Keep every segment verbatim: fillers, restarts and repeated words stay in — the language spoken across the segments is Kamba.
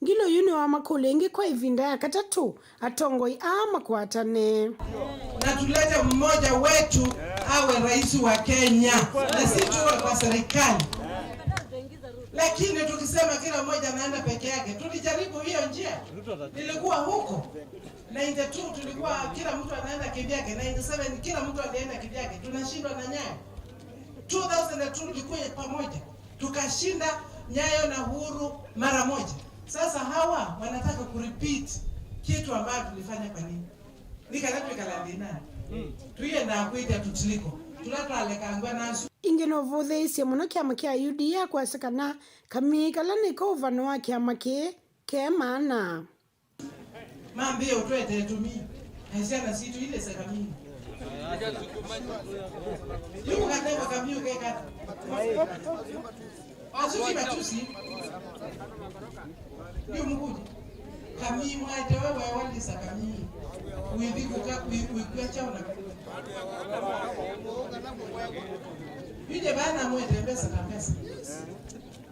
Ngilu yu nĩwamakũlya ĩngĩ kwa ĩvinda ya katatũ atongoi aa makwatane. Na tulete mmoja wetu awe rais wa Kenya, na si tuwe kwa serikali. Lakini tukisema kila mmoja anaenda peke yake, tulijaribu hiyo njia. Nilikuwa huko ninety-two, tulikuwa kila mtu anaenda kivyake. Ninety-seven kila mtu alienda kivyake, tunashindwa na Nyayo. Two thousand and two tulikuwa pamoja, tukashinda Nyayo na Uhuru mara moja. Sasa hawa wanataka kurepeat kitu ambayo tulifanya kwa nini? Nĩ kana twĩkala thĩna. Tũiendaa kwĩtya tũtiliko tũla twalekangwa nasu. Ĩngĩ nũvũthĩĩsye mũno kyama kya U D A kwasya kana kamii kala nĩko ũvano wa kyama kĩĩ ke maana. Mambĩĩe ũtwetee tũmii na syana sitũ ilĩse kamii. Yu ũkanewa kamii ũkekata. Asu ti matusi. Ndio mkuje. Kamii mwaete we wae walisa kamii. Wĩthi kũka wĩ- wĩkw'a kyaũ na kamii. Yuje bana mwete mbesa ta mbesa.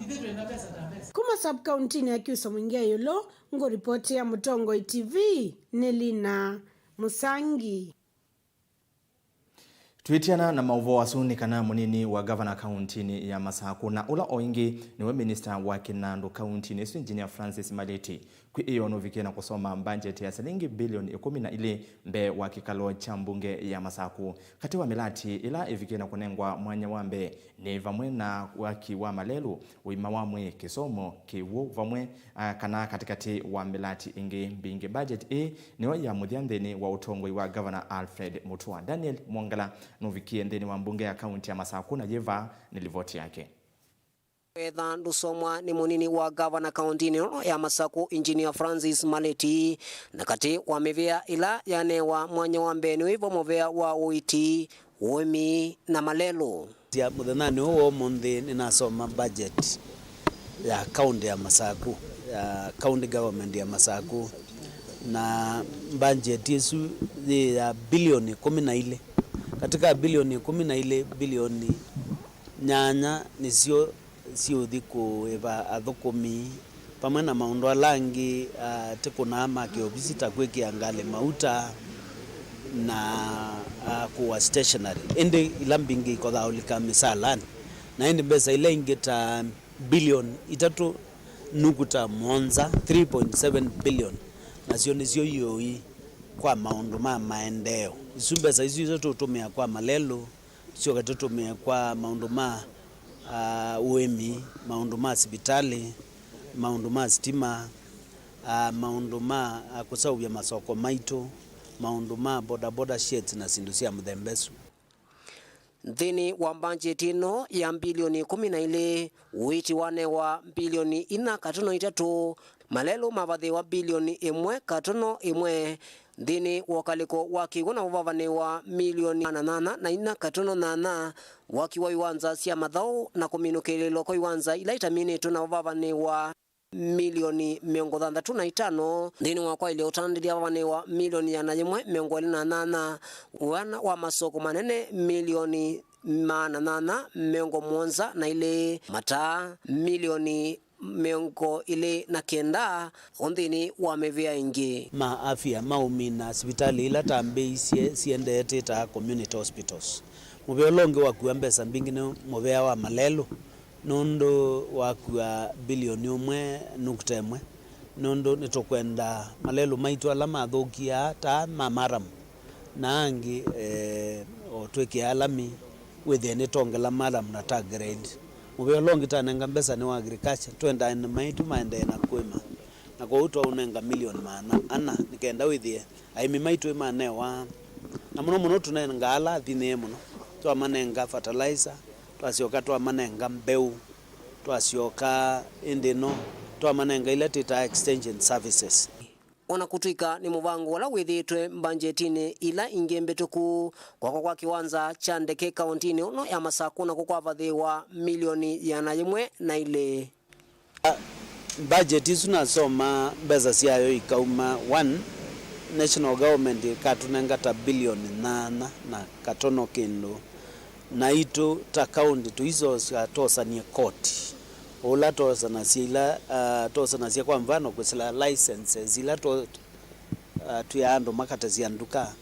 Ithe twenda mbesa ta mbesa. Kuma sub-county-inĩ ya Kyusa Mwingĩ ya Ĩũlũ, ngũripotĩa Mũtongoi T V nĩ Lina Mũsangi. Twĩtiana na maũvoo asu nĩ kana mũnini wa gavana kauntinĩ ya Masakũ na ũla o ĩngĩ nĩwe minista wa kĩnandũ kauntinĩ ĩsu, Engineer Francis Malĩti, kwĩ ĩoo nũvikie na kũsoma mbanjeti ya silingi bilioni ĩkũmi na ilĩ mbee wa kĩkalo kya mbunge ya Masakũ. Katĩ wa mĩlati ĩla ĩvikie na kũnengwa mwanya wa mbee nĩ vamwe na waki wa malelũ, ũima wa mwĩĩ, kĩsomo, kĩw'ũ vamwe, ah, kana katĩkatĩ wa mĩlati ĩngĩ mbingĩ. Mbanjeti ĩĩ nĩyo ya mũthya nthĩnĩ wa ũtongoi wa Gavana Alfred Mutua. Daniel Mwongela nũvikie nthĩnĩ wa mbunge ya kaunti ya Masakũ na yĩ vaa nĩ livoti yake. Wetha ndũsomwa nĩ mũnini wa gavana kauntinĩ ĩno ya Masakũ, Engineer Francis Malĩti, na katĩ wa mĩvĩa ĩla yanewa mwanya wa mbee nĩ wĩvo mũvĩa wa ũiiti, ũĩmi na malelũ. Sya mũthenyanĩ ũũ wa ũmũnthĩ nĩnasoma budget ya county ya Masakũ, ya county government ya Masakũ, na budget ĩsu yĩ ya bilioni ĩkũmi na ilĩ. Katĩ ka bilioni ĩkũmi na ilĩ, bilioni nyanya nĩsyo siũthi kũĩva athũkũmi, vamwe na maũndũ ala angĩ, ah, tĩkũnaa ma kĩovisi ta kwĩkĩa ngalĩ mauta na, ah, kũa stationery. Ĩndĩ ila mbingĩ ikothaa ũlika mĩsalanĩ. Na ĩndĩ mbesa ila ingĩ ta bilioni itatũ nukta mũonza, three point seven billion, nasyo nĩsyo iũi kwa maũndũ ma maendeeo. Isu mbesa isu itatũ tũtũmĩa kwa malelũ, tũsyoke tũtũmĩe kwa maũndũ ma, ah, ũĩmi, maũndũ ma sivitalĩ, maũndũ ma sitima, ah, maũndũ ma, ah, kũseũvya masoko maitũ, maũndũ ma boda boda sheds na syĩndũ sya mũthemba ĩsu. Nthĩnĩ wa mbanjeti ĩno ya mbilioni ĩkũmi na ilĩ, ũiiti wanewa mbilioni inya katono itatũ, malelũ mavathĩĩwa mbilioni ĩmwe katono ĩmwe, nthĩnĩ wa ũkalĩko wa kĩw'ũ na ũvavanĩwa milioni maana nyanya na inya katono nyanya, waki wa iwanza sya mathaũ na kũminũkĩlĩlwa kwa iwanza ila itaminĩtwe na ũvavanĩwa milioni mĩongo thanthatũ na itano, nthĩnĩ wa kwaĩlya ũtandĩthya vavanĩwa milioni ĩana yĩmwe mĩongo ĩlĩ na nyanya, ũana wa masoko manene milioni maana nyanya mĩongo mũonza na ilĩ, mataa milioni mĩongo ĩlĩ na kenda, o nthĩnĩ wa mĩvĩa ĩngĩ. Ma afya maũmina sivitalĩ ila tambĩĩisye siendee twĩtaa community hospitals. Mũvĩa ũla ũngĩ wakua mbesa mbingĩ nĩ mũvĩa wa malelũ, nũndũ wakua bilioni ũmwe nukta ĩmwe, nũndũ nĩtũkwenda malelũ maitũ ala mathũkie aa, ta ma maramu, na angĩ, eh, o twĩkĩaa lami, wĩthĩe nĩtongela maramu na tar grade. Mũvĩa ũla ũngĩ tanenga mbesa nĩ wa agriculture, twendaa nĩ maitũ maendee na kũĩma, na kwoou twaũnenga milioni maana ana nĩ kenda wĩthĩe aĩmi maitũ nĩmanewa, na mũno mũno tũnengaa ala athinĩe mũno, twamanenga fertilizer, twasyoka twamanenga mbeũ, twasyoka ĩndĩ ĩno twamanenga ila twĩtaa extension services. O na kũtw'ĩka nĩ mũvango ũla wĩthĩĩtwe mbanjetinĩ ila ingĩ mbĩtũku, kwakwa kwa kĩwanza kya ndeke kaũntinĩ ĩno ya Masakũ nakwo kwavathĩĩwa milioni ĩana yĩmwe na ilĩ. Budget ĩsu nasoma mbesa syayo ikauma, one, national government ĩkatũnenga ta bilioni nyanya na katono kĩndũ, naitũ ta county tũisosya twosanie koti. Ũla twosanasya ila, ah, twosanasya kwa mfano kwĩsĩla licenses ila tũ-, ah, twĩaa andũ makatasya nduka,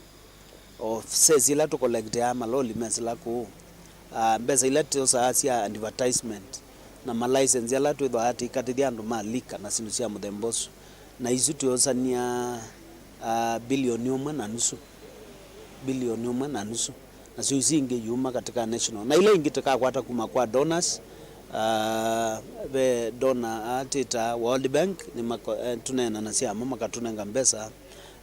o sales ila tũkolekteaa maloli mesĩla kũu, ah, mbesa ila twosaa sya advertisement na ma license ala twĩthwaa tũikatĩthya andũ ma liquor na syĩndũ sya mũthemba ũsu, na isu twĩosania, ah, bilioni ũmwe na nusu, bilioni ũmwe na nusu. Nasyo isu ingĩ iuma katika national, na ila ingĩ tũkakwata kuma kwa donors, ah, ve donor atĩta World Bank, nĩ mako-, eh, tũneenanasya amo makatũnenga mbesa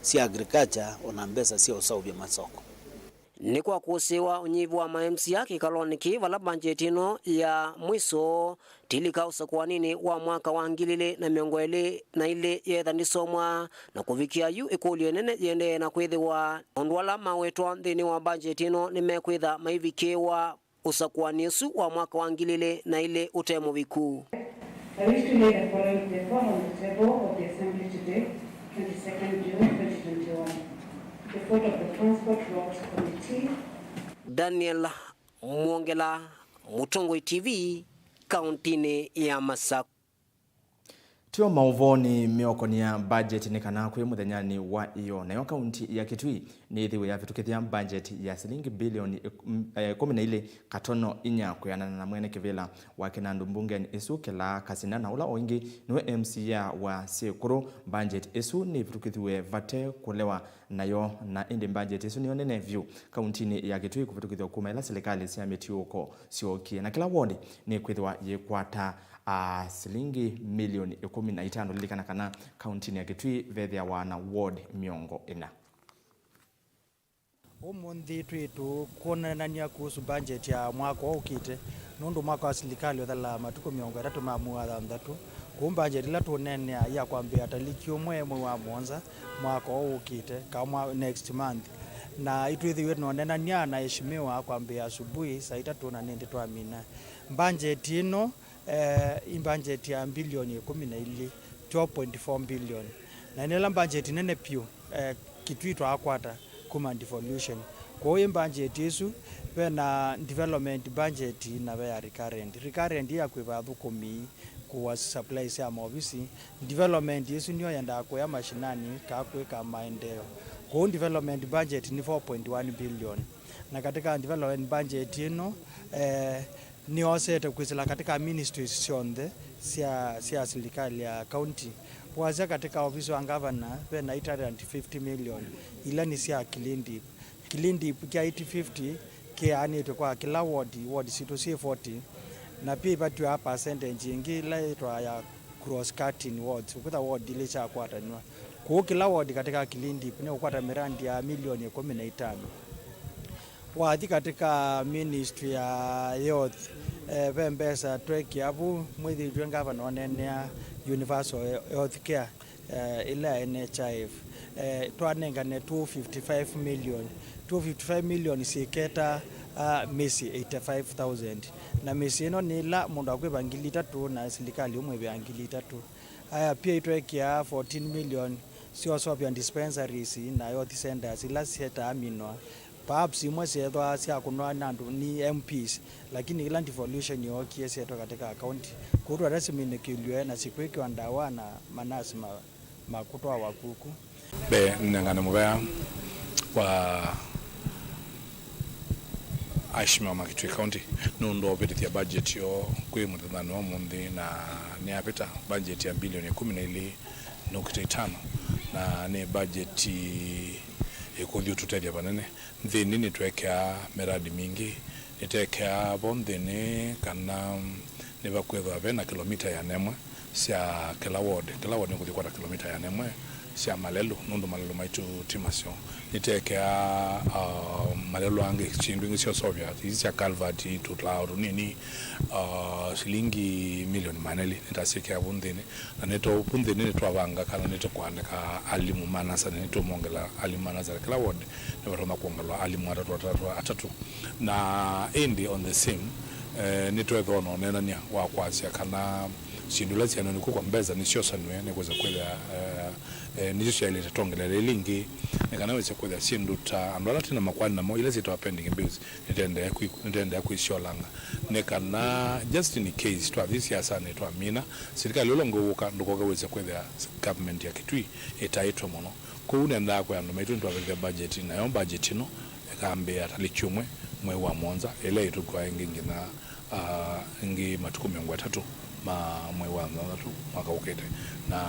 sya agriculture, ona mbesa sya ũseũvya masoko. Nĩ kwa kũsĩĩwa ũnyivu wa ma M C A kĩkalonĩ kĩĩ vala mbanjeti ĩno ya mwiso tilika ũsakũaninĩ wa mwaka wa ngili ilĩ na mĩongo ĩlĩ na ilĩ yetha ndĩsomwa, na kũvikĩa yu ĩkũlyo ĩnene yĩendee na kwĩthĩwa maũndũ ala mawetwa nthĩnĩ wa mbanjeti ĩno nĩmekwĩtha maivikĩĩwa ũsakũani ũsu wa mwaka wa ngili ilĩ na ilĩ ũte mũviku. I wish to lay the following paper on the table of the Assembly today, twenty-second June twenty twenty-one. Report of the Transport Works Committee. Daniel Mwongela, Mũtongoi T V, kauntinĩ ya Masakũ. Tyo maũvoonĩ meũkonĩa budget nĩ kana kwĩ mũthenyanĩ wa ĩyoo, nayo kaunti ya Kitui nĩĩthĩwe yavĩtũkĩthya budget ya silingi bilioni ĩk-, m-, eh, ĩkũmi na ilĩ katono inya kwĩanana na mwene kĩvĩla wa kĩnandũ mbungenĩ ĩsu Kĩlaa Kasina, na ũla o ĩngĩ nĩwe M C A wa Syĩkũrũ. Budget ĩsu nĩvĩtũkĩthiwe vate kũlewa nayo, na ĩndĩ budget ĩsu nĩyo nene vyũ kauntinĩ ya Kitui kũvĩtũkĩthw'a kuma ĩla silikalĩ sya mĩtiũũko syookie, na kĩla ward nĩkwĩthĩwa yĩkwata a silingi milioni ĩkũmi na itano. Lilikana kana kauntinĩ ya Kitui vethĩawa na ward mĩongo ĩna. Ũmũnthĩ twĩ tũkwonanania kuhusu budget ya mwaka ũũ ũkĩte, nũndũ mwaka wa silikalĩ ũthalaa matukũ mĩongo ĩtatũ ma mwei wa thanthatũ. Kwoou budget ĩla tũũneenea ya kwambĩĩa taliki ũmwe mwei wa mũonza mwaka ũũ ũkĩte, ka mwa-, next month. Na itwĩthĩiwe tũnoneenania na eshimiwa kwambĩĩa asubuhi saa itatũ na nĩndĩ twamina. Budget ĩno eh, i budget ya mbilioni ĩkũmi na ilĩ, twelve point four billion. Na nĩ ĩla budget nene vyũ, eh, Kitui twaakwata kuma devolution. Kwoou ĩ budget ĩsu, ve na development budget na ve ya recurrent. Recurrent ya kwĩva athũkũmi, kũa supplies sya maovisi. Development ĩsu nĩyo yendaa kũya mashinani kaa kwĩka maendeeo. Kwoou development budget nĩ four point one billion. Na katika development budget ĩno, eh, nĩyosete kwĩsĩla katika ministries syonthe sya, sya silikalĩ ya county. Wasya katika ovisi wa ngavana, ve na eight hundred and fifty million, ila nĩ sya Kilindip. Kilindip kya eight fifty kĩaanĩtw'e kwa kĩla ward, ward sitũ syĩ forty, na pia ivatiwa percentage ĩngĩ ĩla yĩtwa ya cross cutting wards, ũkwĩtha ward ilĩ syakwatanw'a. Kwoou kĩla ward katika Kilindip nĩũkwata mirandi ya milioni ĩkũmi na itano. Wathi katika ministry ya health, eh, ve mbesa twekia vu, mwĩthĩĩtw'e ngavana oneenea universal health care, eh, ĩla ya N H I F. Eh, twanengane two fifty-five million. Two fifty-five million syĩketa, ah, mĩsyĩ eighty-five thousand. Na mĩsyĩ ĩno nĩ ĩla mũndũ akwĩva ngili itatũ na silikalĩ ũmwĩvĩa ngili itatũ. Aya pia itwekĩa fourteen million syoseũvya dispensaries na health centers ila syetaa minwa. Perhaps imwe syethwa sya kũnwa nĩ andũ nĩ M Ps, lakini ĩla devolution yookie syetwa katika akaunti. Kwoou twata siminĩkĩlw'e na sikwĩkĩwa ndawa na manasi ma, ma kũtwawa kuku. Mbee, nĩnengane mũvea wa Aheshimiwa ma Kitui County nũndũ wa ũvĩtĩthya budget yoo kwĩ mũthenyanĩ wa ũmũnthĩ, na nĩyavĩta budget ya mbilioni ĩkũmi na ilĩ nukta itano, na nĩ budget ĩkũthi ũtũtethya vanene. Nthĩnĩ nĩtwekeaa miradi mingĩ, nĩtekeaa vo nthĩnĩ kana nĩvakwĩthwa ve na kilomita ĩana ĩmwe sya kĩla ward. Kĩla ward nĩkũthi kwata kilomita ĩana ĩmwe sya malelũ, nũndũ malelũ maitũ ti maseo. Nĩtekeaa, ah, malelũ angĩ, syĩndũ ingĩ sya ũseũvya, ii sya culvert, tũlao tũnini, ah, silingi milioni maana elĩ nĩtasyĩkĩa vu nthĩnĩ. Na nĩtũ-, vu nthĩnĩ nĩtwavanga kana nĩtũkũandĩka alimũ ma nasarĩ, nĩtũmongela alimũ ma nasarĩ. Kĩla ward nĩvatonya kwongelwa alimũ atatũ, atatũ, atatũ. Na ĩndĩ on the same, eh, nĩtwethĩwa na ũneenany'a wa kwasya kana Syĩndũ ila syananĩkw'e kwa mbesa nĩsyosanw'e nĩkwĩsa kwĩthĩa, eh, eh, nĩsyo syaĩlĩte twongelele ila ingĩ, nĩ kana wĩse kwĩthĩa syĩndũ ta andũ ala twĩ na makoani namo, ila syĩtawa pending bills, nĩtendee kwĩ-, nĩtendee kwĩsyolanga, nĩ kana just in case twathi siasanĩ twamina, silikalĩ ũla ũngĩ ũũka ndũkoke wĩse kwĩthĩa government ya Kitui ĩtaĩtwe mũno. Kwoou nendaa kwĩa andũ maitũ nĩtwavĩtĩthya budget, nayo budget ĩno ĩkambĩĩa talĩ kyumwe mwei wa mũonza, ĩla ĩtũkua ĩngĩ nginya, ah, ĩngĩ matukũ mĩongo ĩtatũ ma mwei wa thanthatũ mwaka ũkĩte. Na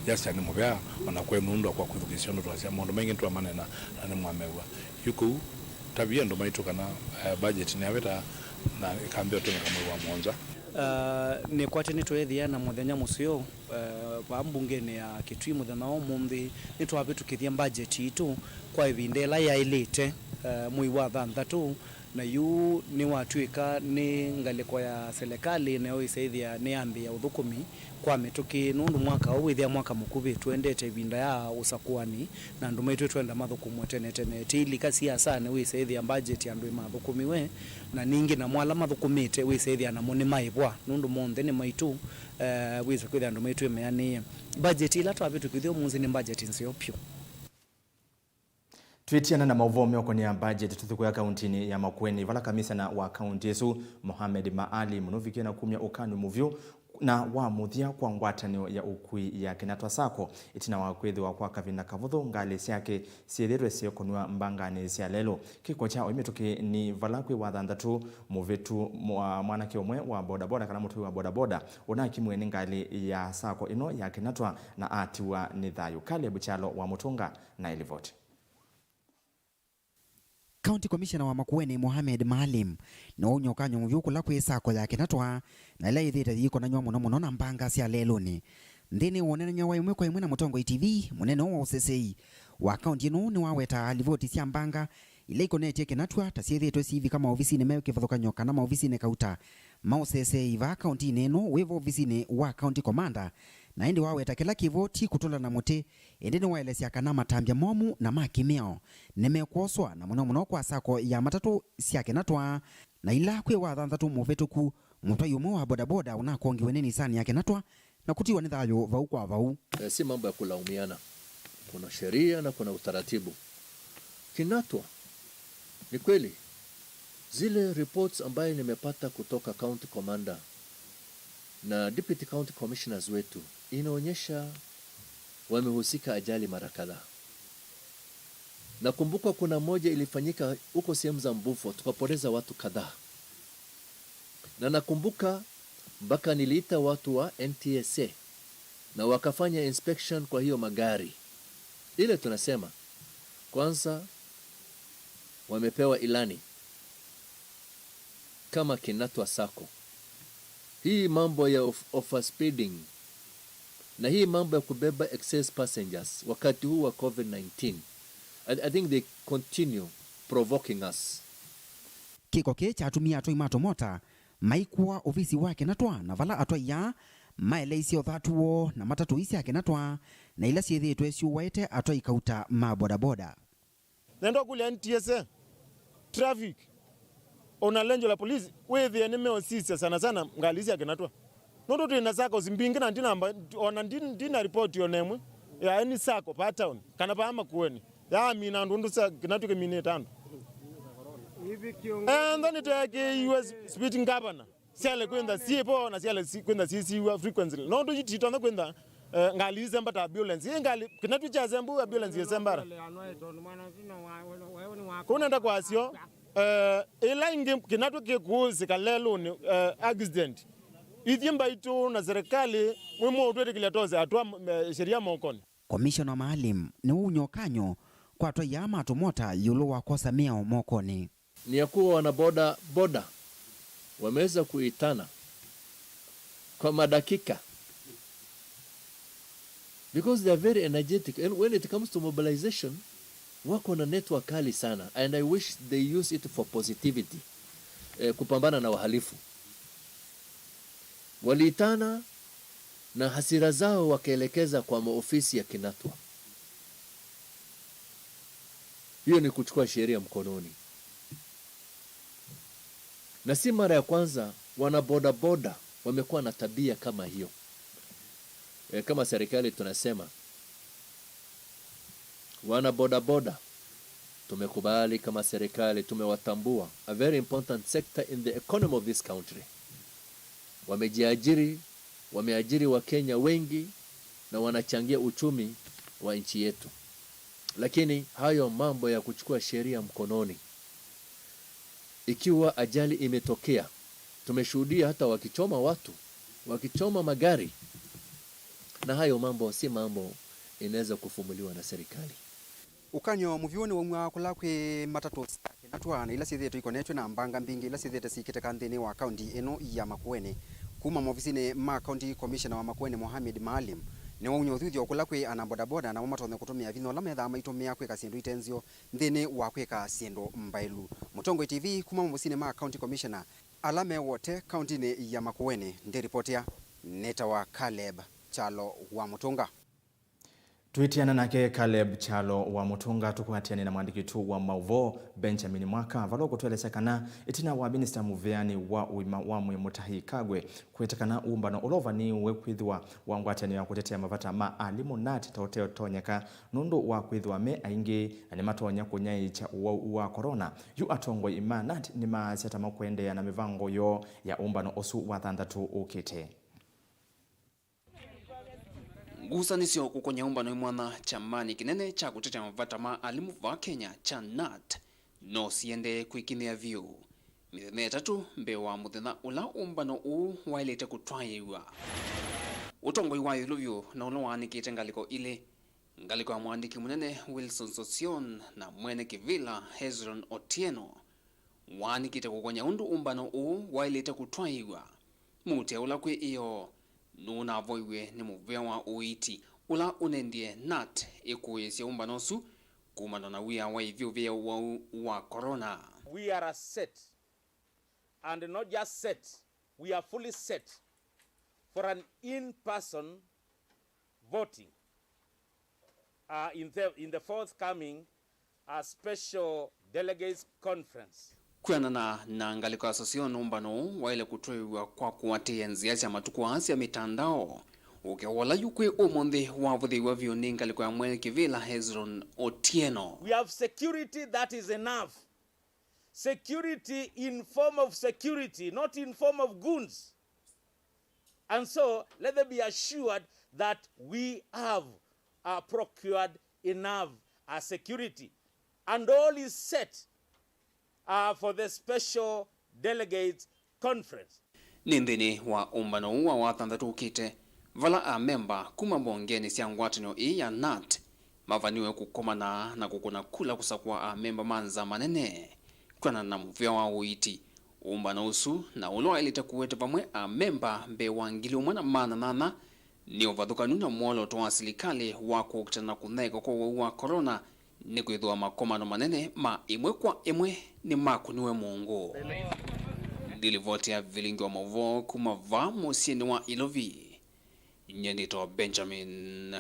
Justin nĩ mũvea, ona kwenyu nũndũ wa kwa kwĩthukĩĩsya ũndũ twasya, maũndũ maingĩ nĩtwamanena na nĩmwamew'a. Yu kũu, tavia andũ maitũ kana, eh, budget nĩyavĩta na ĩkambĩĩa ũtũmĩka mwei wa mũonza. Ah, nĩkwatĩ nĩtweethĩa na mũthenya mũseo, eh, vaa mbungenĩ ya Kitui mũthenya wa ũmũnthĩ, nĩtwavĩtũkĩthya budget yitũ kwa ĩvinda ĩla yaĩlĩte, eh, mwei wa thanthatũ, na yu nĩwatw'ĩka nĩ ngalĩko ya selekalĩ, nayo ĩsaĩthĩa nĩyambĩĩa ũthũkũmi kwa mĩtũkĩ, nũndũ mwaka ũũ wĩthĩa mwaka mũkuvĩ, tũendete ĩvinda ya ũsakũani, na andũ maitũ twenda mathũkũmwe tene tene. Tĩilika siasanĩ wĩsaĩthĩa budget andũ ĩmathũkũmiwe, na ningĩ namo ala mathũkũmĩte wĩsaĩthĩa namo nĩmaĩvwa, nũndũ monthe nĩ maitũ, eh, wĩsa kwĩthĩa andũ maitũ ĩmeanĩie. Budget ĩla twavĩtũkĩthya ũmũnthĩ nĩ budget nzeo vyũ. Twĩtiana na maũvoo meũkonĩa budget, tũthi kũya kauntinĩ ya Makueni, vala kamisana wa kaunti ĩsu, Mohamed Maalim, nũvikie na kumya ũkany'o mũvyũ na wa mũthya kwa ngwatanĩo ya ũkui ya Kinatwa Sacco, ĩtina wa kwĩthĩwa kwa kavinda kavũthũ ngalĩ syake syĩthĩĩtwe syĩkonw'a mbanganĩ sya lelũ. Kĩko kya oĩ mĩtũkĩ nĩ vala kwĩ wathanthatũ mũvĩtu, mwa-, mwanake ũmwe wa bodaboda kana mũtũi wa bodaboda ũnakimwe nĩ ngalĩ ya Sacco ĩno ya Kinatwa na atiwa nĩ thayũ. Caleb Kyalo wa Mũtũnga na ĩlivoti. County Commissioner wa Makueni, Mohamed Maalim, nĩwaumya ũkany'o mũvyũ kũla kwĩ Sacco ya Kinatwa, na ĩla yĩthĩĩte yĩkonanw'a mũno mũno na mbanga sya lelũnĩ. Nthĩnĩ wa ũneenany'a wa ĩmwe kwa ĩmwe na Mũtongoi T V, mũnene ũũ wa ũseseĩ wa kaunti ĩno nĩwawetaa livoti sya mbanga ila ikonetye Kinatwa ta syĩthĩĩtwe siivika maovisinĩ me kĩvathũkany'o kana maovisinĩ kauta ma ũseseĩ vaa kauntinĩ ĩno wĩva ovisinĩ wa County Commander, na ĩndĩ waweta kĩla kĩvo ti kũtũla na mũtĩ, ĩndĩ nĩwaelesya kana matambya momũ na ma kĩmĩao nĩmekwoswa, na mũno mũno kwa sacco ya matatũ sya Kinatwa, na ila kwĩ wathanthatũ mũvĩtũku, mũtwai ũmwe wa bodaboda ũnakongiwe nĩ Nissan ya Kinatwa na kũtiwa nĩ thayũ vau kwa vau. Eh, si mambo ya kulaumiana. Kuna sheria na kuna utaratibu. Kinatwa, ni kweli, zile reports ambaye nimepata kutoka County Commander na Deputy County Commissioners wetu inaonyesha wamehusika ajali mara kadhaa. Nakumbuka kuna moja ilifanyika huko sehemu za Mbufo, tukapoteza watu kadhaa. Na nakumbuka mpaka niliita watu wa N T S A na wakafanya inspection kwa hiyo magari. Ile tunasema, kwanza wamepewa ilani kama Kinatwa Sacco. Hii mambo ya of-, overspeeding na hii mambo ya kubeba excess passengers wakati huu wa COVID nineteen, I, I think they continue provoking us. Kĩko kĩĩ kyatumie atwai ma tũmota maikũa ovisi wa Kinatwa, na vala atwai aa maeleisye ũthatu woo na matatũ ii sya Kinatwa na ila syĩthĩĩtwe syũaĩte atwai kauta ma bodaboda. Nenda kũlya N T S A, traffic, ona lenjo la polisi, wĩthĩe nĩmeũsisya sana sana ngalĩ sya Kinatwa. Nũndũ twĩ na saccos mbingĩ na ndinamba, ona ndi-, ndina report ona ĩmwe ya any sacco pa town, kana pa Makueni, yaamina andũ ũndũ sa-, Kinatwa kĩminĩte andũ. Entha nĩteekĩiwe speed governor. Syale kwĩntha syĩ vo na syale si-, kwĩntha syĩsiw'a frequently. Nũndũ yu titonya kwĩntha, eh, ngalĩ isemba ta ambulance. Ĩ ngalĩ, Kinatwa kyasemba ambulance ĩsembara. Kũu nenda kwasyo, eh, ĩla ingĩ Kinatwa kĩkũsĩka lelũnĩ, eh, accident. Ithyĩ mbaitũ na serikali, mwĩ mũũtwĩtĩkĩlya tose atwa, eh, sheria mokonĩ. Commissioner Maalim nĩwaumya ũkany'o kwa atwai aa ma tũmota ĩũlũ wa kwosa mĩao mokonĩ. Ni ya kuwa wanaboda boda wameweza kuitana kwa madakika, because they are very energetic, and when it comes to mobilization, wako na network kali sana, and I wish they use it for positivity, eh, kupambana na wahalifu. Waliitana na hasira zao wakaelekeza kwa maofisi ya Kinatwa. Hiyo ni kuchukua sheria mkononi. Na si mara ya kwanza wana bodaboda Wamekuwa na tabia kama hiyo. E, kama serikali tunasema, wana bodaboda, tumekubali kama serikali, tumewatambua. A very important sector in the economy of this country. Wamejiajiri, wameajiri Wakenya wengi na wanachangia uchumi wa nchi yetu. Lakini hayo mambo ya kuchukua sheria mkononi, ikiwa ajali imetokea, tumeshuhudia hata wakichoma watu, wakichoma magari, na hayo mambo si mambo inaweza kufumuliwa na serikali. Ũkany'o mũvyũ nĩwaumw'a kũla kwĩ matatũ sya kĩnatwa na ila syĩthĩĩtwe ikonetw'e na mbanga mbingĩ ila syĩthĩĩte syĩkĩtĩka nthĩnĩ wa kaunti ĩno ya Makueni. Kuma maovisinĩ ma County Commissioner wa Makueni, Mohamed Maalim, nĩwaumya ũthuthyo kũla kwĩ ana bodaboda namo matonye kũtũmĩa vinya ũla methaa maitũmĩa kwĩka syĩndũ ite nzeo nthĩnĩ wa kwĩka syĩndũ mbaĩlu. Mũtongoi T V kuma maovisinĩ ma County Commissioner ala me Wote kauntinĩ ya Makueni, ndĩripotia nĩtawa Caleb Kyalo wa Mũtũnga. Twĩtiana nake Caleb Kyalo wa Mũtũnga, tũkwatĩane na mwandĩki witũ wa maũvoo Benjamin Mwaka, vala ũkũtũelesya kana ĩtina wa minista mũveani wa ũima wa mwĩĩ Mutahi Kagwe kwĩtĩkana ũmbano ũla ũvanĩĩwe kwĩthĩwa wa ngwatanĩo ya kũtetea mavata ma alimũ, nat, ta ũteũtonyeka nũndũ wa kwĩthĩwa me aingĩ na nĩmatonya kũnyaĩĩkya ũwau wa corona, yu atongoi ma nat nĩmaasya ta makũendeea na mĩvango yoo ya ũmbano ũsu wa thanthatũ ũkĩte. Ngusanĩsyo kũkony'a ũmbano mwanya kyamanĩ kĩnene kya kũtetea mavata ma alimũ vaa Kenya kya nat no siendee kwĩkĩmĩa vyũ, mĩthenya ĩtatũ mbee wa mũthenya ũla ũmbano ũũ waĩlĩte kũtwaĩĩw'a. Ũtongoi wa ĩũlũ vyũ na ũla waanĩkĩte ngalĩko ilĩ, ngalĩko ya mũandĩki mũnene Wilson Sossion na mwene kĩvĩla Hezron Otieno, waanĩkĩte kũkony'a ũndũ ũmbano ũũ waĩlĩte kũtwaĩĩw'a. Mũutĩa ũla kwĩ ĩyoo nũnavoiw'e nĩ mũvĩa wa ũiiti ũla ũnendie nat ĩkũĩĩsya ũmbano ũsu kumana na wia wa ĩvyũvĩ ya ũwau wa corona. We are set, and not just set, we are fully set for an in-person voting, uh, in the, in the forthcoming, uh, special delegates conference. Kwĩanana na ngalĩko ya Sossion, ũmbano ũũ waĩle kũtwaĩĩw'a kwa kũatĩĩa nzĩa sya matukũ aa sya mĩtandao, ũkĩa wa ũla yu kwĩ ũmũnthĩ wavũthĩĩw'a vyũ nĩ ngalĩko ya mwene kĩvĩla Hezron Otieno. We have security that is enough. Security in form of security, not in form of goons. And so, let them be assured that we have, uh, procured enough, uh, security. And all is set, uh, for the special delegates conference. Nĩ nthĩnĩ wa ũmbano ũũ wa wathanthatũ ũkĩte, vala amemba kuma mbongenĩ sya ngwatanĩo ĩĩ ya nat mavaniwe kũkomana na kũkũna kula kũsakũa amemba ma nzama nene, kwĩanana na mũvĩa wa ũiiti. Ũmbano ũsu, na ũla waĩlĩte kũete vamwe amemba mbee wa ngili ũmwe na maana nyanya, nĩ ũvathũkanu na mwolooto wa silikalĩ wa kũkitana na kũnyaĩĩka kwa ũwau wa corona, nĩkwĩthĩwa makomano manene ma ĩmwe kwa ĩmwe nĩmakũniwe mũngũ. Ndilivoti ya vilingi wa maũvoo kuma vaa mũsyĩnĩ wa Ilovi, nyie nĩtawa Benjamin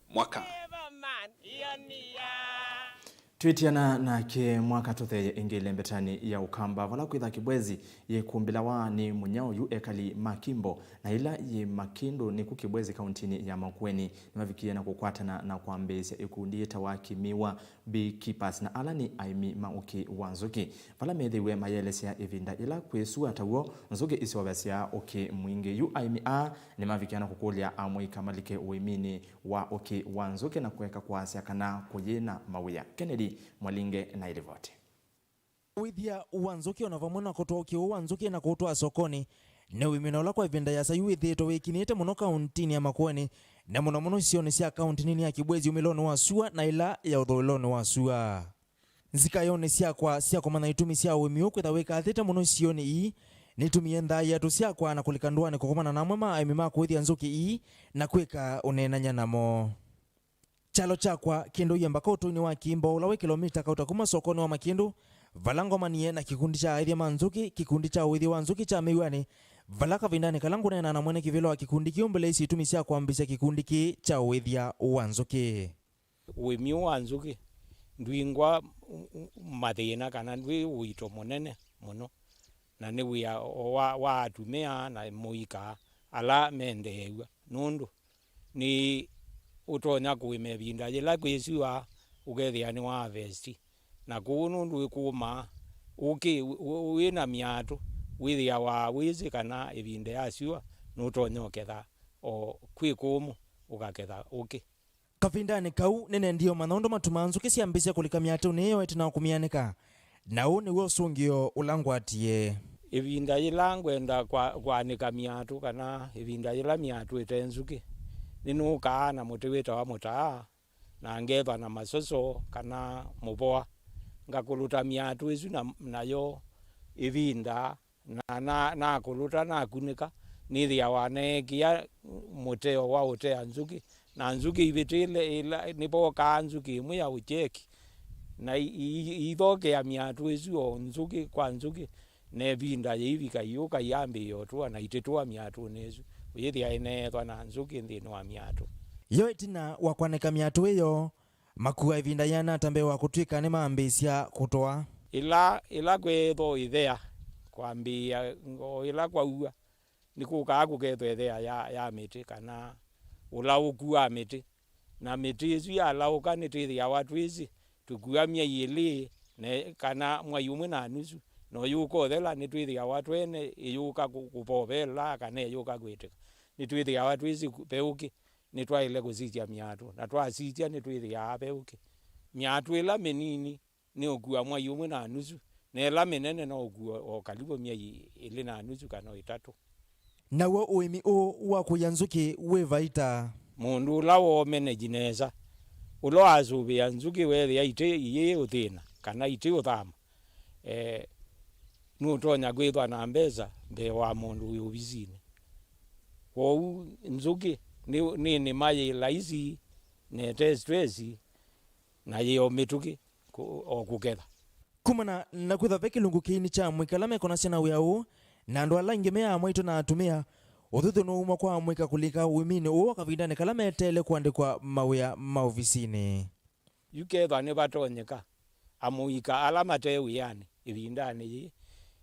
Mwaka. Twĩtiana nake Mwaka, tũtheeye ĩngĩ ĩlembetanĩ ya Ũkamba, vala kwĩtha Kĩbwezi yĩkumbĩlawa nĩ mũnyao yu ekali ma Kimbo, na ĩla yĩ Makĩndũ nĩku Kĩbwezi kauntinĩ ya Makueni, nĩmavikie na kũkwatana na kwambĩĩsya ĩkundi yĩtawa Kĩmĩwa Beekeepers, na ala nĩ aĩmi ma ũkĩ wa nzũkĩ, vala methĩiwe mayĩelesya ĩvinda yĩla kwĩ sua ta w'o nzũkĩ iseũvasya ũkĩ mwingĩ. Yu aĩmi aa nĩmavikie na kũkũlya amũika malike ũĩminĩ wa ũkĩ wa nzũkĩ na kũeka kwasya kana kũyĩ na mawĩa. Kennedy Mwalinge na ĩlivoti. Ũĩthya wa nzũkĩ o na vamwe na kũtwaa ũkĩ ũũ wa nzũkĩ na kũũtwaa sokonĩ nĩ ũĩmi na ũla kwa ĩvinda yĩasa yu wĩthĩĩtwe wĩkinyĩte mũno kauntinĩ ya Makueni, na mũno mũno isionĩ sya kaunti nini ya Kĩbwezi umĩlonĩ wa sua na ĩla ya ũthũĩlonĩ wa sua. Nzikayonĩ syakwa sya kũmanya itumi sya ũĩmi ũũ kwĩtha wĩkathĩte mũno isionĩ ii, nĩtumie nthaaĩa tũsyakwa na kũlika ndũanĩ kũkomana na amwe ma aĩmi ma kũĩthya nzũkĩ ii na kwĩka ũneenany'a namo. Kyalo kyakwa kĩndũie mbaka ũtũinĩ wa Kimbo, ũla wĩ kĩlomita kauta kuma sokonĩ wa Makĩndũ, vala ngomanie na kĩkundi kya aĩthya ma nzũkĩ, kĩkundi kya ũĩthya wa nzũkĩ kya Mĩw'anĩ, vala kavindanĩ kala ngũneena na mwene kĩvĩla wa kĩkundi kĩu mbeleisye itumi sya kwambĩĩsya kĩkundi kĩĩ kya ũĩthya wa nzũkĩ. Ũĩmi ũũ wa nzũkĩ ndwingwa mathĩna kana ndwĩ ũito mũnene mũno. na nĩ wĩa o wa, wa atumĩa na mũika ala mendeew'a, nũndũ nĩ ũtonya kũĩma ĩvinda yĩla kwĩ syũa ũkethĩa nĩ wa harvest, na kũu nũndũ ĩkũũmaa, ũkĩ wĩ na myatũ wĩthĩawa wĩsĩ kana ĩvinda ya syũa nũtonya ũketha, o kwĩ kũmũ ũkaketha ũkĩ. Kavindanĩ kau, nĩnendie ũmanya ũndũ matumaa nzũkĩ syambĩĩsya kũlika myatũnĩ ĩyo ĩtina wa kũmyanĩka, na ũũ nĩw'o ũsũngĩo ũla ngwatie. Ĩvinda yĩla ngwenda kwa, kwanĩka myatũ, kana ĩvinda yĩla myatũ ĩte nzũkĩ, nĩnũkaa na mũtĩ wĩtawa mũtaa, na ngethwa na masoso kana mũvoa, ngakũlũta myatũ ĩsu na, nayo ĩvinda, na, na, nakũlũta, nakunĩka, nĩthĩawa neekĩa mũteo wa ũtea nzũkĩ, na nzũkĩ ivĩtĩle ĩla, nĩvokaa nzũkĩ ĩmwe ya ũkyeki, na i, i, ithokea myatũ ĩsu o nzũkĩ kwa nzũkĩ, na ĩvinda yĩivika iyũka iyambĩĩa ũtũa na itĩtũa myatũnĩ ĩsu, ũyĩthĩa ĩneethwa na nzũkĩ nthĩnĩ wa myatũ. Yo ĩtina wa kwanĩka myatũ ĩyo, makua ĩvinda yĩana ata mbee wa kũtw'ĩka nĩmambĩĩsya kũtoa? Ĩla, ĩla kweethwa ĩthea, kwambĩĩa o ĩla kwaua, nĩkũkaa kũkethwa ĩthea ya, ya mĩtĩ, kana ũlaũku wa mĩtĩ. Na mĩtĩ ĩsu yalaũka nĩtwĩthĩawa twĩsĩ tũkua myei ĩlĩ, na kana mwai ũmwe na nusu, na ũyũka ũthela nĩtwĩthĩawa twene ĩyũka kũ-, kũpovela kana ĩyũka kwĩtĩka. Nĩtwĩthĩawa twĩsĩ kũ-, ve ũkĩ, nĩtwaĩle kũsisya myatũ, na twasisya nĩtwĩthĩaa ve ũkĩ. Myatũ ĩla mĩnini nĩũkua mwai ũmwe na nusu, na ĩla mĩnene no ũkua o kalivu myei ĩlĩ na nusu kana o ĩtatũ. Naw'o ũĩmi ũũ wa kũia nzũkĩ wĩ vaita. Mũndũ ũla woomeneji nesa, ũla wasũvĩa nzũkĩ weethĩa itĩ iyĩ ũthĩna kana itĩ ũthama, eh, nũtonya kwĩthwa na mbesa mbee wa mũndũ wĩ ovisinĩ. Kwoou nzũkĩ nĩ, nĩ nĩma yĩ laisi, na ĩte stress, na yĩ o mĩtũkĩ kũ-, o kũketha. Kumana na kwĩthwa ve kĩlungu kĩini kya amũika ala mekonasya na wĩa ũũ, na andũ ala aingĩ me amwaitũ na atumĩa, ũthũthũ nũumwa kwa amũika kũlika ũĩminĩ ũũ kavindanĩ kala meteele kũandĩkwa mawĩa ma ovisinĩ. Yu kethwa nĩvatonyeka, amũika ala mate wĩanĩ ĩvindanĩ yĩĩ,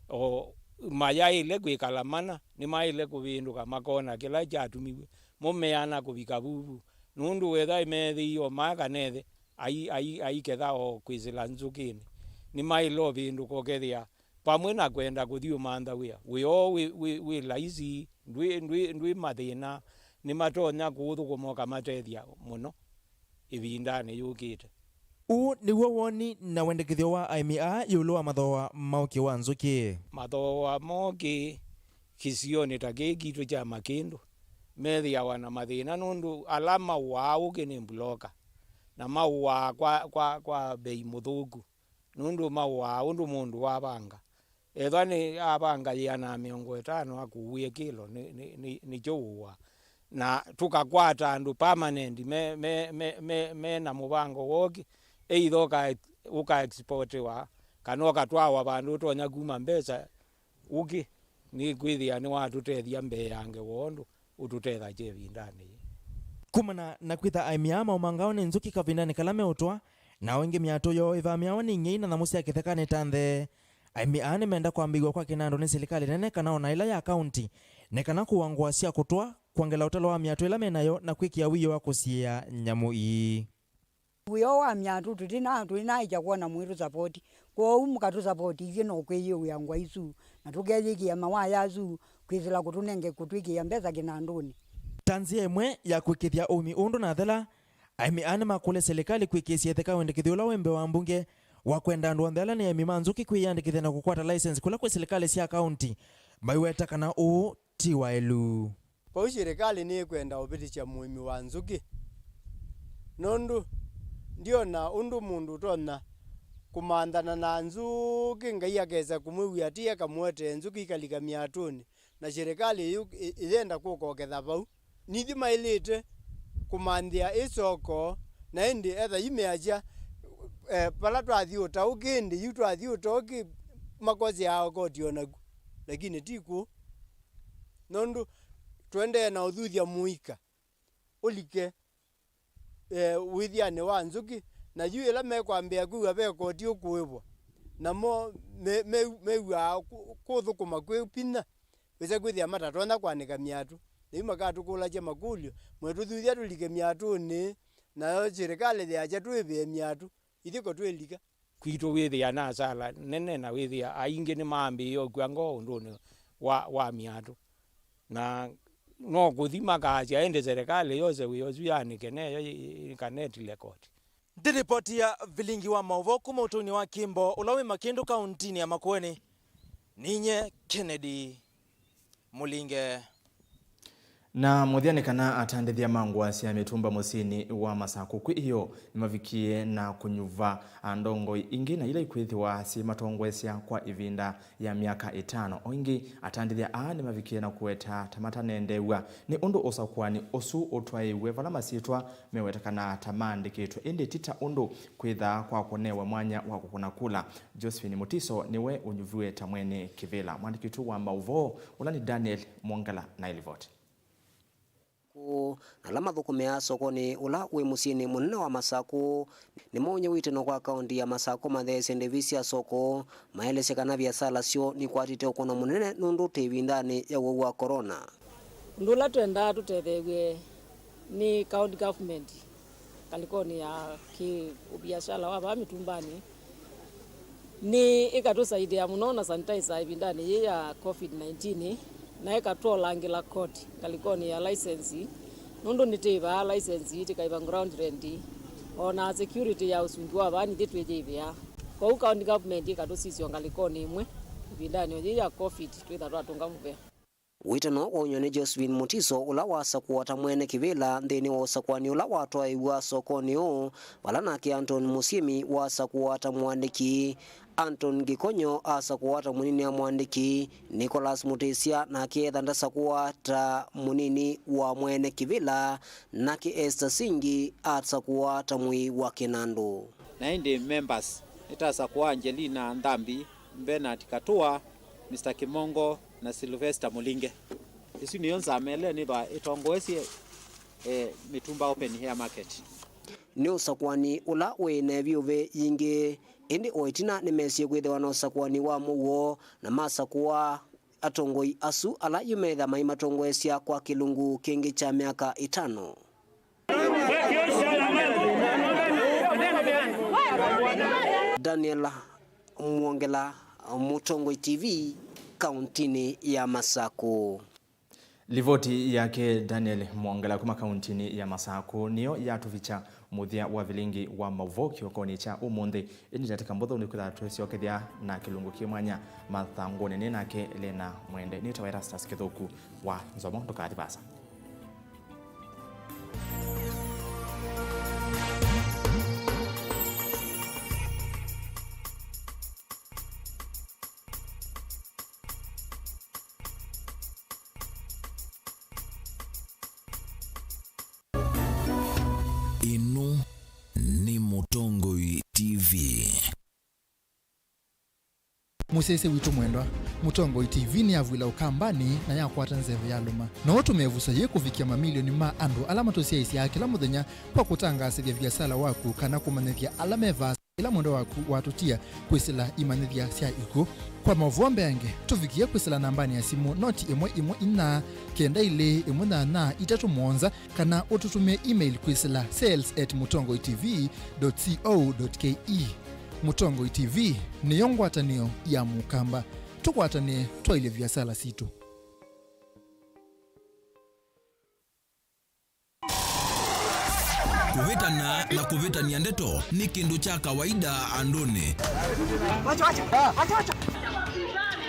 o mayaĩle kwĩkala mana, nĩmaĩle kũvĩndũka makona kĩla kyatumiw'e mũmeana kũvika vuvu, nũndũ wethwa meethĩie o maa kana ĩthe, ai-, ai-, aiketha o kwĩsĩla nzũkĩnĩ, nĩmaĩle ũvĩndũka ũkethĩa vamwe na kwenda kũthi ũmantha wĩa, wĩa ũũ wĩ, wĩ, wĩ laisi, ndwĩ, ndwĩ, ndwĩ mathĩna, nĩmatonya kũũthũkũma ũkamatethya mũno ĩvindanĩ yũkĩte. Ũũ nĩw'o woni na wendekethyo wa aĩmi aa ĩũlũ wa mathooa ma ũkĩ wa nzũkĩ. Mathooa ma ũkĩ kĩsionĩ ta kĩĩ kitũ kya Makĩndũ methĩawa na mathĩna nũndũ ala maũaa ũkĩ nĩ mbuloka, na maũaa kwa, kwa, kwa mbei mũthũku, nũndũ maũaa ũndũ mũndũ wavanga. Ethwa nĩ avanga yĩana na mĩongo ĩtano akũwie kĩlo, nĩ, nĩ, nĩ, nĩkyo ũũaa. Na tũkakwata andũ permanent me, me, me, me, me na mũvango wa ũkĩ, either ũka, ũka exportiwa, kana ũkatwawa vandũ ũtonya kuma mbesa ũkĩ, nĩkwĩthĩa nĩwatũtethya mbee ya ngewa ũndũ ũtũtethasya ĩvindanĩ yĩĩ. Kumana na kwĩtha aĩmi aa maumangawa nĩ nzũkĩ kavindanĩ kala meũtwa, na o ĩngĩ myatũ yoo ĩvamĩawa nĩ ing'ei na nyamũ sya kĩthekanĩ ta nthee, aĩmi aa nĩmenda kwambĩĩw'a kwa kĩnandũ nĩ silikalĩ nene kana o na ĩla ya kaunti, nĩ kana kũũa ngũa sya kũtwa, kwongela ũtalo wa myatũ ĩla me nayo, na kwĩkĩa wĩoo wa kũsiĩĩa nyamũ ii. Wĩa wa myatũ tũtina, tũinaĩkya kwona mũitũsapoti. Kwoou mũkatũsapoti ithyĩ no kwĩyĩwĩa ngũa isu, na tũkeyĩkĩa mawaya asu kwĩsĩla kũtũnenge kũtwĩkĩĩa mbesa kĩnandũnĩ. Ta nzĩa ĩmwe ya kũĩkĩĩthya ũĩmi ũũ ndũnathela, aĩmi aa nĩmakũlya silikalĩ kwĩkĩĩsya ĩtheka wendekethyo ũla wĩ mbee wa mbunge wa kwenda andũ onthe ala nĩ aĩmi ma nzũkĩ kwĩyĩandĩkĩthya na kũkwata license kũla kwĩ silikalĩ sya kaunti, maiweta kana ũũ ti waĩlu. Vau silikalĩ nĩĩkwenda ũvĩtĩsya mũĩmi wa nzũkĩ, nũndũ ndyona ũndũ mũndũ ũtonya kũmanthana na nzũkĩ Ngai akesa kũmwĩw'a ti akamũetee nzũkĩ ikalika myatũnĩ, na silikalĩ ĩyũ ĩ-, ĩyenda kũka ũketha vau. Nithyĩ maĩlĩte kũmanthĩa ĩ soko, na ĩndĩ etha yu measya, eh, vala twathi ũtaũ kĩndĩ, yu twathi ũtaũ kĩ, makosyaa koti o naku, lakini ti kũu. Nũndũ tũendee na ũthuthya mũika ũlike, eh, wĩthyanĩ wa nzũkĩ, na yu ĩla mekwambĩĩa kwĩw'a ve koti ũkũĩvwa, namo me-, me-, mew'aa kũ-, kũthũkũma kwĩ vinya, wĩsa kwĩthĩa matatonya kwanĩka myatũ. Na yu makatũkũlasya makũlyo, "Mwetũthuthya tũlike myatũnĩ, nayo silikalĩ yasya tũĩvĩe myatũ, ithyĩ ko twĩlika?" Kwitũ wĩthĩa na asala nene, na wĩthĩa aingĩ nĩmambĩĩe ũkw'a ngoo ũndũnĩ wa, wa myatũ. Na no kũthi makasya ĩndĩ serikali yose wĩ ũsu yanĩke neyo ĩ-, ĩ-, ĩkanetile koti. Ndi ripoti ya vilingi wa maũvoo kuma ũtũinĩ wa Kimbo ũla wĩ Makĩndũ kauntinĩ ya Makueni, ninye Kennedy Mũlinge. Na mũthya nĩ kana atandĩthya ma ngũa sya mĩtumba mũsyĩnĩ wa Masakũ kwĩ ĩyoo nĩmavikie na kũnyuva ndongoi ingĩ na ila ikwĩthĩwa syĩmatongoesya kwa ĩvinda ya myaka ĩtano. O ĩngĩ, atandĩthya aa nĩmavikie na kũweta ta matanendeew'a nĩ ũndũ ũsakũani ũsu ũtwaĩĩw'e vala masyĩtwa mewetekana ta maandĩkĩtwe, ĩndĩ ti ta ũndũ kwĩthaa kwa kũnewa mwanya wa kũkũna kula. Josephine Mutiso nĩwe ũnyuviwe ta mwene kĩvĩla. Mwandĩki witũ wa maũvoo ũla nĩ Daniel Mwongela na ĩlivoti. Kũũ na ala mathũkũmĩaa sokonĩ ũla wĩ mũsyĩnĩ mũnene wa Masakũ nĩmaũnye wĩtano kwa kaũnti ya Masakũ matheesye ndĩvi sya soko, maelesya kana viasala syoo nikwatĩte ũkũno mũnene nũndũ twĩ ĩvindanĩ ya ũwau wa corona. Ũndũ ũla twendaa tũtetheew'e nĩ county government ngalĩkonĩ ya kĩ ũviasala wa vaa mĩtumbanĩ, nĩ ĩkatũsaidia mũno na sanitizer ĩvindanĩ yĩĩ ya covid nineteen, na ĩkatwolangĩla koti ngalĩkonĩ ya license, nũndũ nĩtĩĩvaa license, tĩkaĩva ground rent, o na security ya ũsungi wa vaa nithyĩ twĩyĩvĩaa. Kwoou county government ĩkatũsisya ngalĩkonĩ ĩmwe ĩvindanĩ o yĩĩ ya covid twĩtha twatũnga mũvea. Wĩtano waũnyw'a nĩ Josephine Mutiso, ũla wasakũwa ta mwene kĩvĩla nthĩnĩ wa ũsakũani ũla watwaĩĩw'a sokonĩ ũũ, vala nake Anton Mũsyĩmi wasakũwa ta mũandĩki. Anton Ngĩkonyo asakũwa ta mũnini wa mũandĩki. Nicholas Mũtĩsya nake etha ndasakũwa ta mũnini wa mwene kĩvĩla, nake Esther Singi asakũwa ta mũi wa kĩnandũ. Na ĩndĩ members nĩtasakũa Angelina Nthambi, Bernard Katua, Mister Kimongo na Sylvester Mulinge. Ĩsu nĩyo nzama ĩla nĩva ĩtongoesye, eh, Mitumba Open Air Market. Nĩ ũsakũani ũla wĩ na ĩvyũvĩ yingĩ, ĩndĩ o ĩtina nĩmesie kwĩthĩwa na ũsakũani wa mũuo na masakũa atongoi asu ala yu metha maimatongoesya kwa kĩlungu kĩngĩ kya myaka ĩtano. Daniel Mwongela, Mũtongoi T V, kauntinĩ ya Masakũ. Livoti yake Daniel Mwongela kuma kauntinĩ ya Masakũ nĩyo yatũvikya mũthya wa vilingi wa maũvoo kĩokonĩ kya ũmũnthĩ. Ĩndĩ ndatĩka mbũthũ nĩkwĩtha twĩsyokethya na kĩlungu kĩ mwanya mathangũnĩ nĩ nake Lena Mwende. Nĩtawa Erastus Kĩthũku wa Nzomo, ndũkathi vaasa. Ĩno nĩ Mũtongoi T V. Mũsyaĩĩsya witũ mwendwa, Mũtongoi T V nĩyavw'ĩla Ũkambanĩ na yakwata nzeve ya lũma. No ũtũmĩe ĩvuso yĩĩ kũvikĩa mamilioni ma andũ ala matũsyaĩĩsyaa kĩla mũthenya kwa kũtangaasĩthya viasala waku kana kũmanyĩthya ala me vaasa ĩla mwendwa waku watũtia kwĩsĩla imanyĩthya sya ikw'ũ. Kwa maũvoo mbeange, tũvikĩe kwĩsĩla nambanĩ ya simũ noti ĩmwe ĩmwe inya kenda ilĩ ĩmwe nyanya itatũ mũonza, kana ũtũtũmĩe email kwĩsĩla sales at mũtongoi T V dot co dot K E. Mũtongoi T V nĩyo ngwatanĩo ya Mũkamba. Tũkwatanĩe twaĩlye viasala sitũ. Kũvĩtana na kũvĩtany'a ndeto nĩ kĩndũ kya kawaida andũnĩ.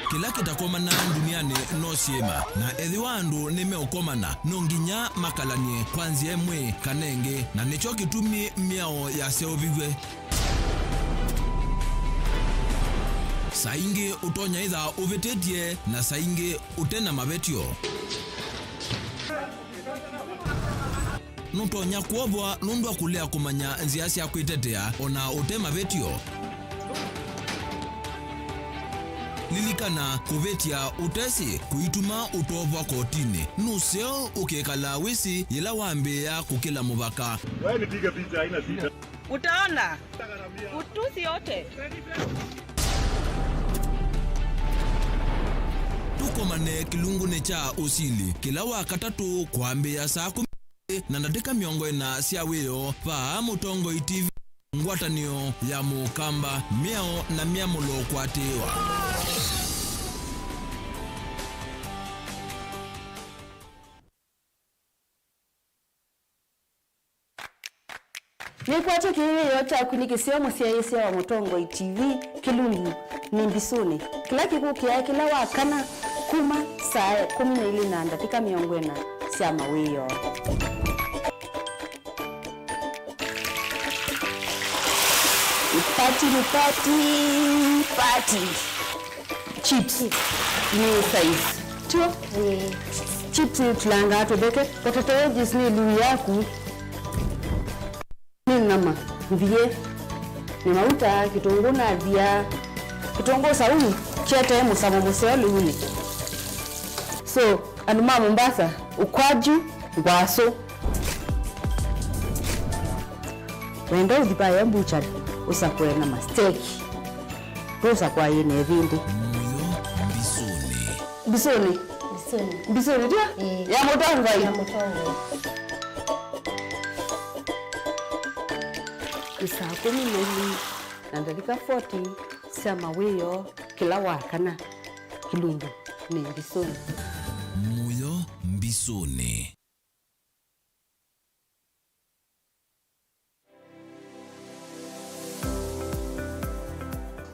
Kĩla kĩtakomanaa ndunianĩ no syĩma, na ethĩwa andũ nĩmeũkomana, no nginya makalany'e kwa nzĩa ĩmwe kana ĩngĩ, na nĩkyo kĩtumi mĩao yaseũviw'e. Saa ingĩ ũtonya ĩtha ũvĩtĩtye, na saa ingĩ ũte na mavetyo. Nũtonya kwovwa nũndũ wa kũlea kũmanya nzĩa sya kwĩtetea o na ũte mavetyo. Lilikana, kũvĩtya ũtesĩ kũituma ũtoovwa kotinĩ. Nũseo ũkĩkalaa wĩsĩ yĩla wambĩĩa kũkĩla mũvaka. Wewe nipige picha, haina shida. Utaona utusi yote. Tũkomane kĩlungunĩ kya ũsili kĩla wa katatũ kwambĩĩa saa kũmi na ndatĩka mĩongo ĩna sya wĩoo vaa Mũtongoi T V, ngwatanĩo ya Mũkamba, mĩao na myamũlo kũatĩĩwa. Nĩkwatya kĩĩ wĩoo kyaku nĩ kĩseo mũsyaĩĩsya wa Mũtongoi T V, kĩlungu nĩ Mbisũnĩ, kĩla kĩkũkĩaa kĩla wa kana kuma saa kũmi na ilĩ na ndatĩka mĩongo ĩna sya mawĩoo. Party ni party, party. Chips ni size. Tio? Ĩĩ. Chips itulangaa tũtheke. Potato wedges ni ĩluu yaku. Ni nyama nthie. Ni mauta, kitunguu na thia. Kitunguu saumu kyetee mũsamo mũseo lĩunĩ. So, andũ ma Mombasa, ukwaju, ngwasũ. Wenda ũthi vaya mbuchari, ũsakũe na masteki. Ndũsakũa yĩ na ĩvĩndĩ. Mũyo mbisũnĩ. Mbisũnĩ. Mbisũnĩ. Mbisũnĩ, tio? Ĩĩ. Ya Mũtongoi. Ya Mũtongoi. Nĩ saa kũmi na ilĩ na ndatĩka forty sya mawĩoo kĩla wa kana. Kĩlungu nĩ mbisũnĩ. Mũyo mbisũnĩ.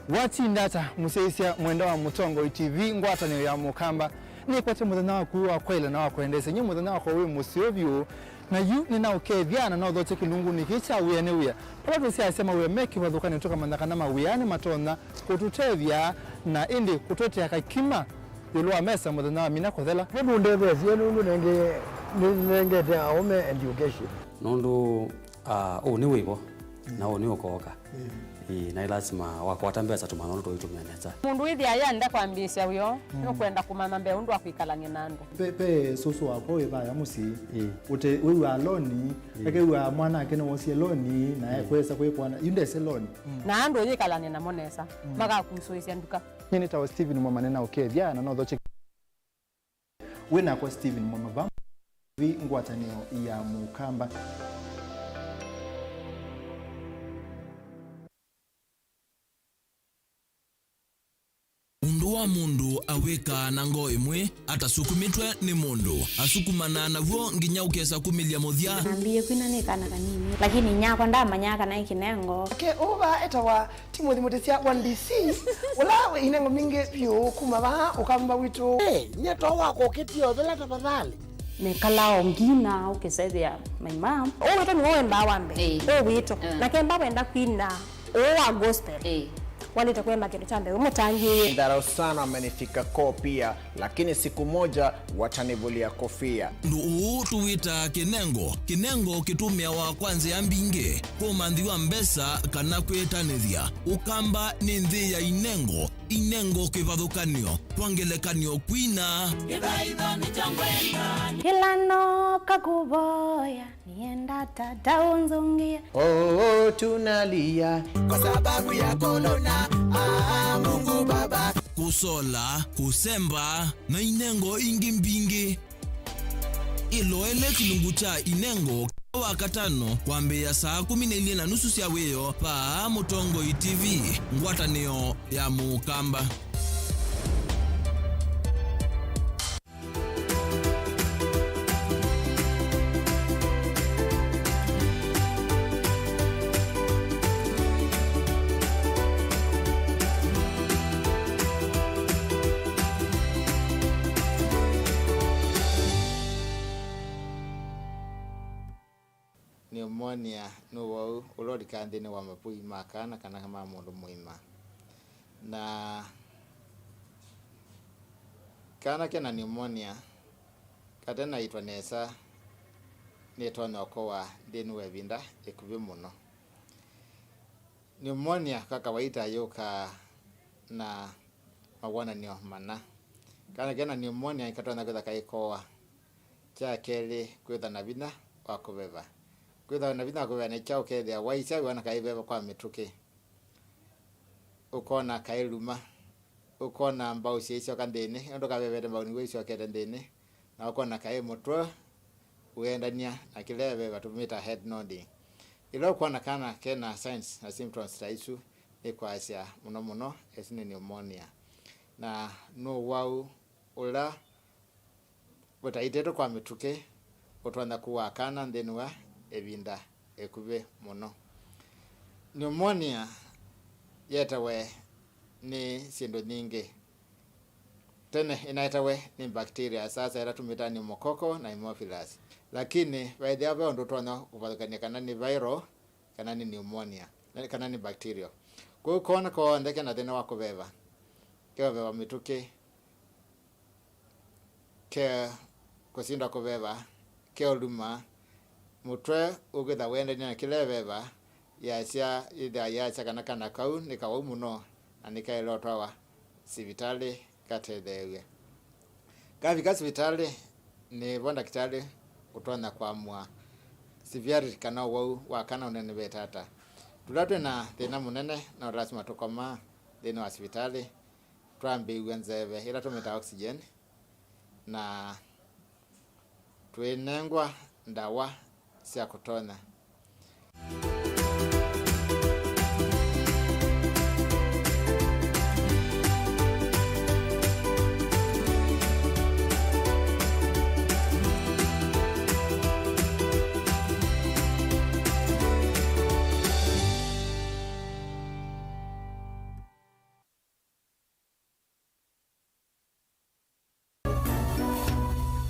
Watinda ata, mũsyaĩĩsya mwenda wa Mũtongoi T V, ngwatanĩo ya Mũkamba? Nĩkwete mũthenya waku wa kwaĩla na wa kwendeesya. Nyie mũthenya wakwa wĩ mũseo vyũ, na yu nĩnaũkethya na nothokye kĩlungunĩ kĩĩ kya wĩa nĩ wĩa. Vala tũsyaasya mawĩa me kĩvathũkanĩo, tũkamanya kana mawĩa nĩmatonya kũtũtethya na ĩndĩ kũtũetea kakima ĩũlũ wa mesa mũthenya wa mina kũthela. Nũndũ ũndetheesye, nũndũ nenge-, nĩnengete aũme education. Nũndũ, ah, ũũ nĩ wĩvo, na ũũ nĩ ũkooka. Ĩĩ, na ĩ lasima wakwata mbesa tũmanya ũndũ tũitũmĩa nesa. Mũndũ wĩthĩaa yenda kwambĩĩsya wĩoo, nũkwenda kũmanya mbee ũndũ wa kwĩkalany'a na andũ. Pe, pe sũsũ wakwa wĩ vaya mũsyĩ. Ĩĩ. Ũte, wĩw'aa loni, ĩĩ, akew'aa mwanake nĩwosie loni, na ekwesa kwĩkwana, yu ndese loni. Na andũ ũyĩkalany'a namo nesa, makakusũĩsya nduka. Nyie nĩtawa Stephen Mwamane na ũkethya na nothokye. Wĩ nakwa Stephen Mwamava, vi ngwatanĩo ya Mũkamba. Ũndũ wa mũndũ awĩkaa na ngoo ĩmwe, atasukumĩtwe nĩ mũndũ, asukumanaa naw'o nginya ũkesa kumĩlya mũthya. Nambĩĩe kwina nĩ kana kanini, lakini nyakwa ndamanyaa kana ĩ kĩnengo. Nake ũũ vaa etawa Timothy Mũtĩsya wa D C, ũla wĩ inengo mbingĩ vyũ kuma vaa Ũkamba witũ. Hey, nyie to wakwa ũkĩtie ũthela tafadhali. Nekalaa o ngina ũkĩsethĩa my mom. Ũũ witũ nĩwe wemba wa mbee. Ĩĩ. Ũũ witũ. Mm. Na kemba wenda kwina ũũ wa gospel. Ĩĩ. Walĩte kwemba kĩndũ kya mbee, wĩ mũtangĩĩe. Dharau sana amenifika koo pia, lakini siku moja watanivulia kofia. Ũndũ ũũ tũwĩtaa kĩnengo. Kĩnengo kĩtũmĩawa kwa nzĩa mbingĩ, kwa ũmanthi wa mbesa kana kwĩtanĩthya. Ũkamba nĩ nthĩ ya inengo, inengo kĩvathũkanĩo, kwa ngelekany'o kwina. Kĩla nooka kũvoya, nĩenda tata ũnzũngĩe. Oh, tunalia kwa sababu ya corona. Ah, Mungu Baba. Kũsola, kũsemba, na inengo ingĩ mbingĩ. Ĩloele kĩlungu kya inengo wa katano kwambĩĩa saa kũmi na ilĩ na nusu sya wĩoo vaa Mũtongoi T V, ngwatanĩo ya Mũkamba. Pneumonia nĩ ũwau ũla ũlikaa nthĩnĩ wa mavũi ma kana kana ma mũndũ mũima. Na kana ke na pneumonia katenaitwa nesa nĩtonya ũkowa nthĩnĩ wa ĩvinda ĩkuvĩ mũno. Pneumonia kwa kawaita yũkaa na mawonany'o mana. Kana ke na pneumonia nĩkatonya kwĩtha kaikoa. Kya kelĩ, kwĩtha na vinya wa kũveva. Kwĩtha na vinya wa kũveva nĩ kyaũ? Ũkethĩa waisya wĩona kaiveva kwa mĩtũkĩ, ũkona kailuma. ũkona mbau syaisyoka nthĩnĩ, ũndũ kavevete mbau nĩw'o isyokete nthĩnĩ, na ũkona kaĩ mũtwe ũendania na kĩleve, vatũmĩta head nodding. Ĩla ũkwona kana kena signs na symptoms ta isu, nĩ kwasya mũno mũno ĩsu nĩ pneumonia. Na nĩ ũwau ũla ũtaitĩtwe kwa mĩtũkĩ ũtonya kũaa kana nthĩnĩ wa ĩvinda ĩkuvĩ mũno. Pneumonia yetawe nĩ syĩndũ nyingĩ. Tene ĩnaetawe nĩ bacteria, sasa ĩla tũmĩtaa pneumococcal na haemophilus. Lakini vaĩthĩawa ve ũndũ ũtonya kũvathũkany'a kana nĩ viral kana nĩ pneumonia, na kana nĩ bacterial. Kwoou koona konthe kena thĩna wa kũveva, keũveva mĩtũkĩ, ke kũsindwa kũveva, keũluma, mũtwe ũkwĩtha wendanie na kĩla ĩveva, yasya, yĩthĩawa yasya kana kana kau nĩ kawau mũno na nĩkaĩle ũtwawa sivitalĩ katetheew'e. Kavika sivitalĩ, nĩvo ndakĩtalĩ ũtonya kũamũa severity kana ũwau wa kana ũnenevete ata. Tũla twĩ na thĩna mũnene, no lasima tũkomaa nthĩnĩ wa sivitalĩ, twambĩĩw'a nzeve ĩla tũmĩtaa oxygen, na twĩnengwa ndawa sya kũtonya.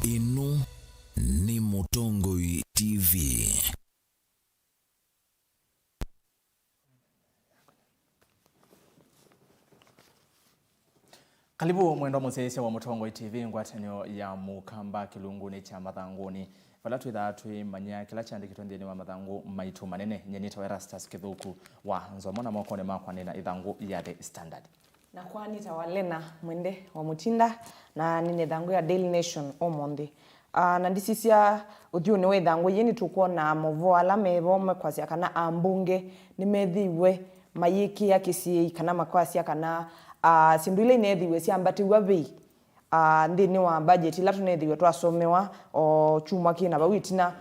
Ĩno nĩ Mũtongoi T V. Kalivu mwendwa mũsyaĩĩsya wa Mũtongoi T V, ngwatanĩo ya Mũkamba kĩlungunĩ kya Mathangũnĩ, vala twĩthaa twĩmanyĩa kĩla kyandĩkĩtwe nthĩnĩ wa mathangũ maitũ manene. Nyie nĩtawa Erastus Kĩthũku wa Nzomo, na mokonĩ makwa nĩ na ĩthangũ ya The Standard. Nakwa nĩtawa Lena Mwende wa Mũtinda, na nĩ na ĩthangũ ya Daily Nation ũmũnthĩ. Ah, na ndisisya ũthyũnĩ wa ĩthangũ yĩĩ nĩtũkwona maũvoo ala mevo mekwasya kana ambunge nĩmethĩiwe mayĩkĩa kĩsiĩi kana makwasya kana, ah, syĩndũ ila ineethĩiwe syambatĩw'a vei, ah, nthĩnĩ wa budget ila tũneethĩiwe twasomewa o kyumwa kĩ na vau ĩtina,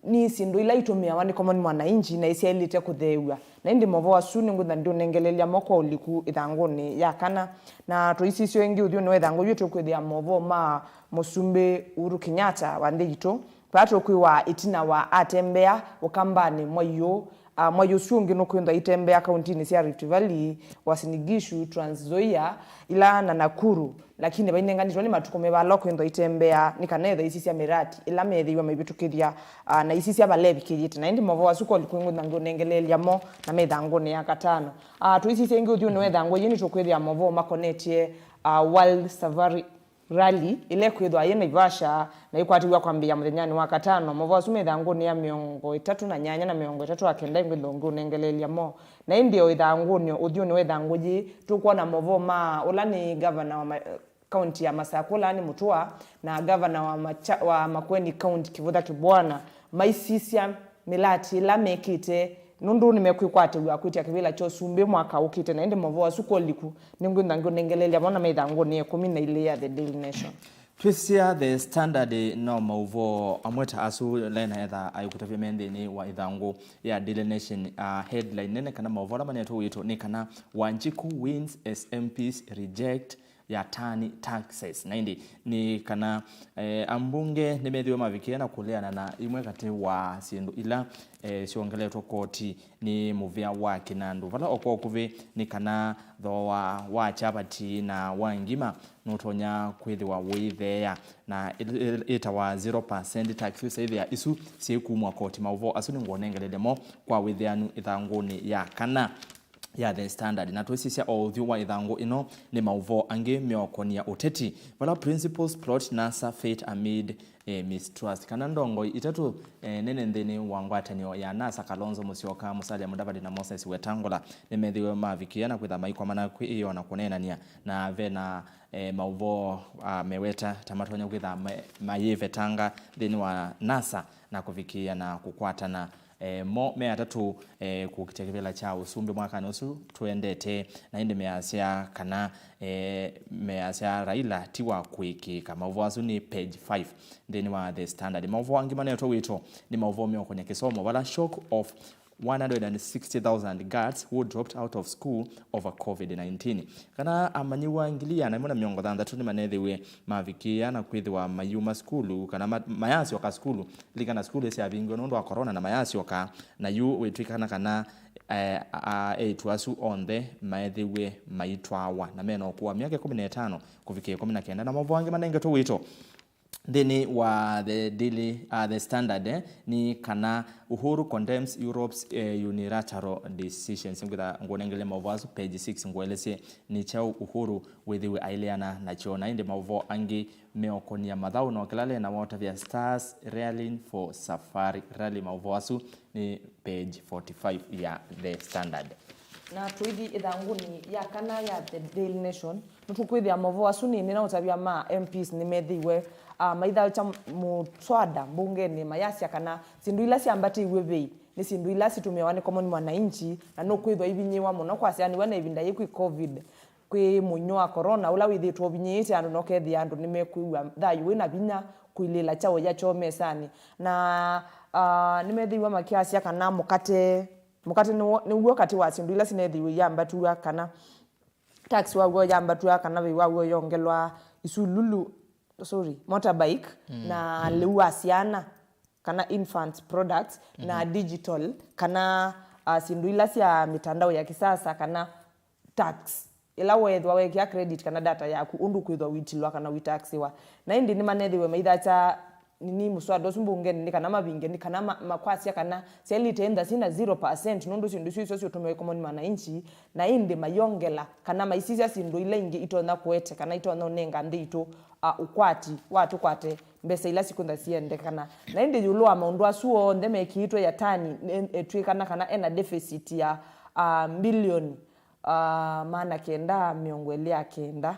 nĩ syĩndũ ila itũmĩawa nĩ common mwananchi na isyaĩlĩte kũtheew'a. Na ĩndĩ maũvoo asu nĩngwĩtha ndiũnengeleelya mo kwa ũliku ĩthangũnĩ ya kana. Na tũisisyo ĩngĩ ũthyũnĩ wa ĩthangũ yu tũkwĩthĩa maũvoo ma Mũsumbĩ Uhuru Kenyatta wa nthĩ yitũ, vala tũkwĩwa ĩtina wa atembea Ũkambanĩ mwai ũũ, ah, mwai ũsu ũngĩ nũkwĩthwa aitembea kauntinĩ sya Rift Valley, Uasin Gishu, Trans Nzoia, ila na Nakuru. Lakini vainenganĩtwe nĩ matukũ me vala ũkwĩthwa aitembea nĩ kana ethwa isisya mĩrati ĩla meethĩiwe maivĩtũkĩthya, ah, na isisya vala ĩvikĩĩte. Na ĩndĩ maũvoo asu kwa ũliku nĩngwĩtha ndiũnengeleelya mo na me ĩthangũnĩ ya katano. Ah, tũisisya ĩngĩ ũthyũnĩ wa ĩthangũ yĩĩ nĩtũkwĩthĩa maũvoo makonetye, ah, World Safari Rally ĩla ĩkwĩthwa yĩ Naivasha na ĩkwatĩw'a kwambĩĩa mũthenyanĩ wa katano. Maũvoo asu me ĩthangũnĩ ya mĩongo ĩtatũ na nyanya na mĩongo ĩtatũ na kenda, nĩngwĩtha ndiũnengeleelya mo. Na ĩndĩ o ĩthangũnĩ, ũthyũnĩ wa ĩthangũ yĩĩ, tũkwona maũvoo ma ũla nĩ ngavana wa ma-, kaunti ya Masakũ, ũla nĩ Mũtua, na ngavana wa Macha-, wa Makueni County, Kĩvũtha Kĩbwana, maisisya mĩlati ĩla mekĩte, nũndũ nĩmekwĩkwatĩw'a kwĩtya kĩvĩla kya ũsumbĩ mwaka ũkĩte. Na ĩndĩ maũvoo asu kwa ũliku nĩngwĩtha ndiũnengeleelya mo na me ĩthangũnĩ ya ĩkũmi na ilĩ ya The Daily Nation. Twĩsisya The Standard no maũvoo amwe ta asu Lena etha aikũtavya me nthĩnĩ wa ĩthangũ ya Daily Nation. Ah, headline nene kana maũvoo ala manetwe wĩto nĩ kana Wanjiku wins as M Ps reject yatani taxes. Na ĩndĩ nĩ kana, eh, ambunge nĩmethĩwe mavikĩe na kũleana na imwe katĩ wa syĩndũ ila, eh, syongeletwe koti nĩ mũvĩa wa kĩnandũ, vala o kwa ũkuvĩ nĩ kana thooa wa kyavati na wa ngima nũtonya kwĩthĩwa ũitheea, na ĩ-, ĩ-, ĩtawa zero percent tax, ũsaĩthĩa isu syĩkumwa koti. Maũvoo asu nĩngũnengelele mo kwa wĩthĩanu ĩthangũnĩ ya kana ya The Standard. Na twĩsisya o ũthyũ wa ĩthangũ ĩno, nĩ maũvoo angĩ meũkonia ũteti, vala principals plot NASA fate amid, eh, mistrust, kana ndongoi itatũ, eh, nene nthĩnĩ wa ngwatanĩo ya NASA, Kalonzo Musyoka, Musalia Mudavadi na Moses Wetangula nĩmethĩwe mavikĩa na kwĩtha maikomana kwĩyona kũneenany'a, na ve na, eh, maũvoo, ah, meweta ta matonya kwĩtha ma-, mayĩvetanga nthĩnĩ wa NASA na kũvikĩĩa na kũkwatana eh, mo me atatũ, eh, kũkitĩa kĩvĩla kya ũsumbĩ mwakanĩ ũsu tũendete, na ĩndĩ measya kana, eh, measya Raila ti wa kũĩkĩĩka. Maũvoo asu nĩ page five nthĩnĩ wa The Standard. Maũvoo angĩ manetwe wĩto nĩ maũvoo meũkũnya kĩsomo, vala shock of one hundred and sixty thousand guards who dropped out of school over covid nineteen. Kana amanyĩw'a ngili ĩana ĩmwe na mĩongo thanthatũ nĩmanethĩwe mavikĩĩa na kwĩthĩwa mayuma sukulu, kana ma-, mayasyoka sukulu, lilikana sukulu nĩsyavingiwe nũndũ wa corona, na mayasyoka, na yu wĩtw'ĩkana kana, eh, a-, eĩtu asu onthe maethĩwe maitwawa na mena ũkũũ wa myaka ĩkũmi na ĩtano kũvikĩa ĩkũmi na kenda. Na maũvoo angĩ manengetwe wĩto nthĩnĩ wa The Daily, uh, The Standard, eh, nĩ kana Uhuru condemns Europe's, eh, unilateral decisions. Ngwĩtha ngũnengele maũvoo asu page six, ngũelesye nĩ kyaũ Uhuru wĩthĩwe ailĩana nakyo. Na ĩndĩ maũvoo angĩ meũkũnia mathaũ na ũkĩlale na wota vya Stars rallying for Safari Rally. Maũvoo asu nĩ page forty-five ya The Standard. Na tũithi ĩthangũnĩ ya kana ya The Daily Nation, nĩtũkwĩthĩa maũvoo asu nĩ, nĩna ũtavya ma M Ps nĩmethĩiwe, ah, maithaũkya mũswada mbungenĩ mayasya kana syĩndũ ila syambatĩiw'e vei nĩ syĩndũ ila sitũmĩawa nĩ common mwananchi, na nũkwĩthwa ivinyĩĩwa mũno kwasyaanĩw'a na ĩvinda yĩĩ kwĩ covid, kwĩ mũnyũ wa corona ũla wĩthĩĩtwe ũvinyĩĩte andũ, na ũkethĩa andũ nĩmekwĩw'a thayũ wĩ na vinya kũilĩĩla kyaũ ya kyoo mesanĩ. Na, ah, nĩmethĩiwe makyasya kana mũkate, mũkate nĩw'o, nĩw'o katĩ wa syĩndũ ila sinethĩiwe iyambatw'a kana tax waw'o yambatw'a kana vei waw'o yongelwa isululu, sorry, motorbike, mm, na lĩu wa syana kana infant products, na, mhm, digital kana, ah, syĩndũ ila sya mitandao ya kisasa kana tax ĩla weethwa wekĩa credit kana data yaku ũndũ ũkwĩthwa ũitilwa kana ũitaxiwa. Na ĩndĩ nĩmanethĩwe maithaũkya nini mũswada ũsu mbungenĩ nĩ kana mavinge, nĩ kana ma-, makwasya kana syaĩlĩte ĩntha syĩna zero percent nũndũ syĩndũ isu isyo siũtũmĩwa ĩ common mwananchi, na ĩndĩ mayongela kana maisisya syĩndũ ila ingĩ itonya kũete kana itonya ũnenga nthĩ itũ, a, ũkwati wa tũkwate mbesa ila sikwĩntha siendekana. Na ĩndĩ ĩũlũ wa maũndũ asu onthe mekĩĩtwe yatani, e-, etw'ĩkana kana ena deficit ya, a, mbilioni, a, maana kenda mĩongo ĩlĩ ya kenda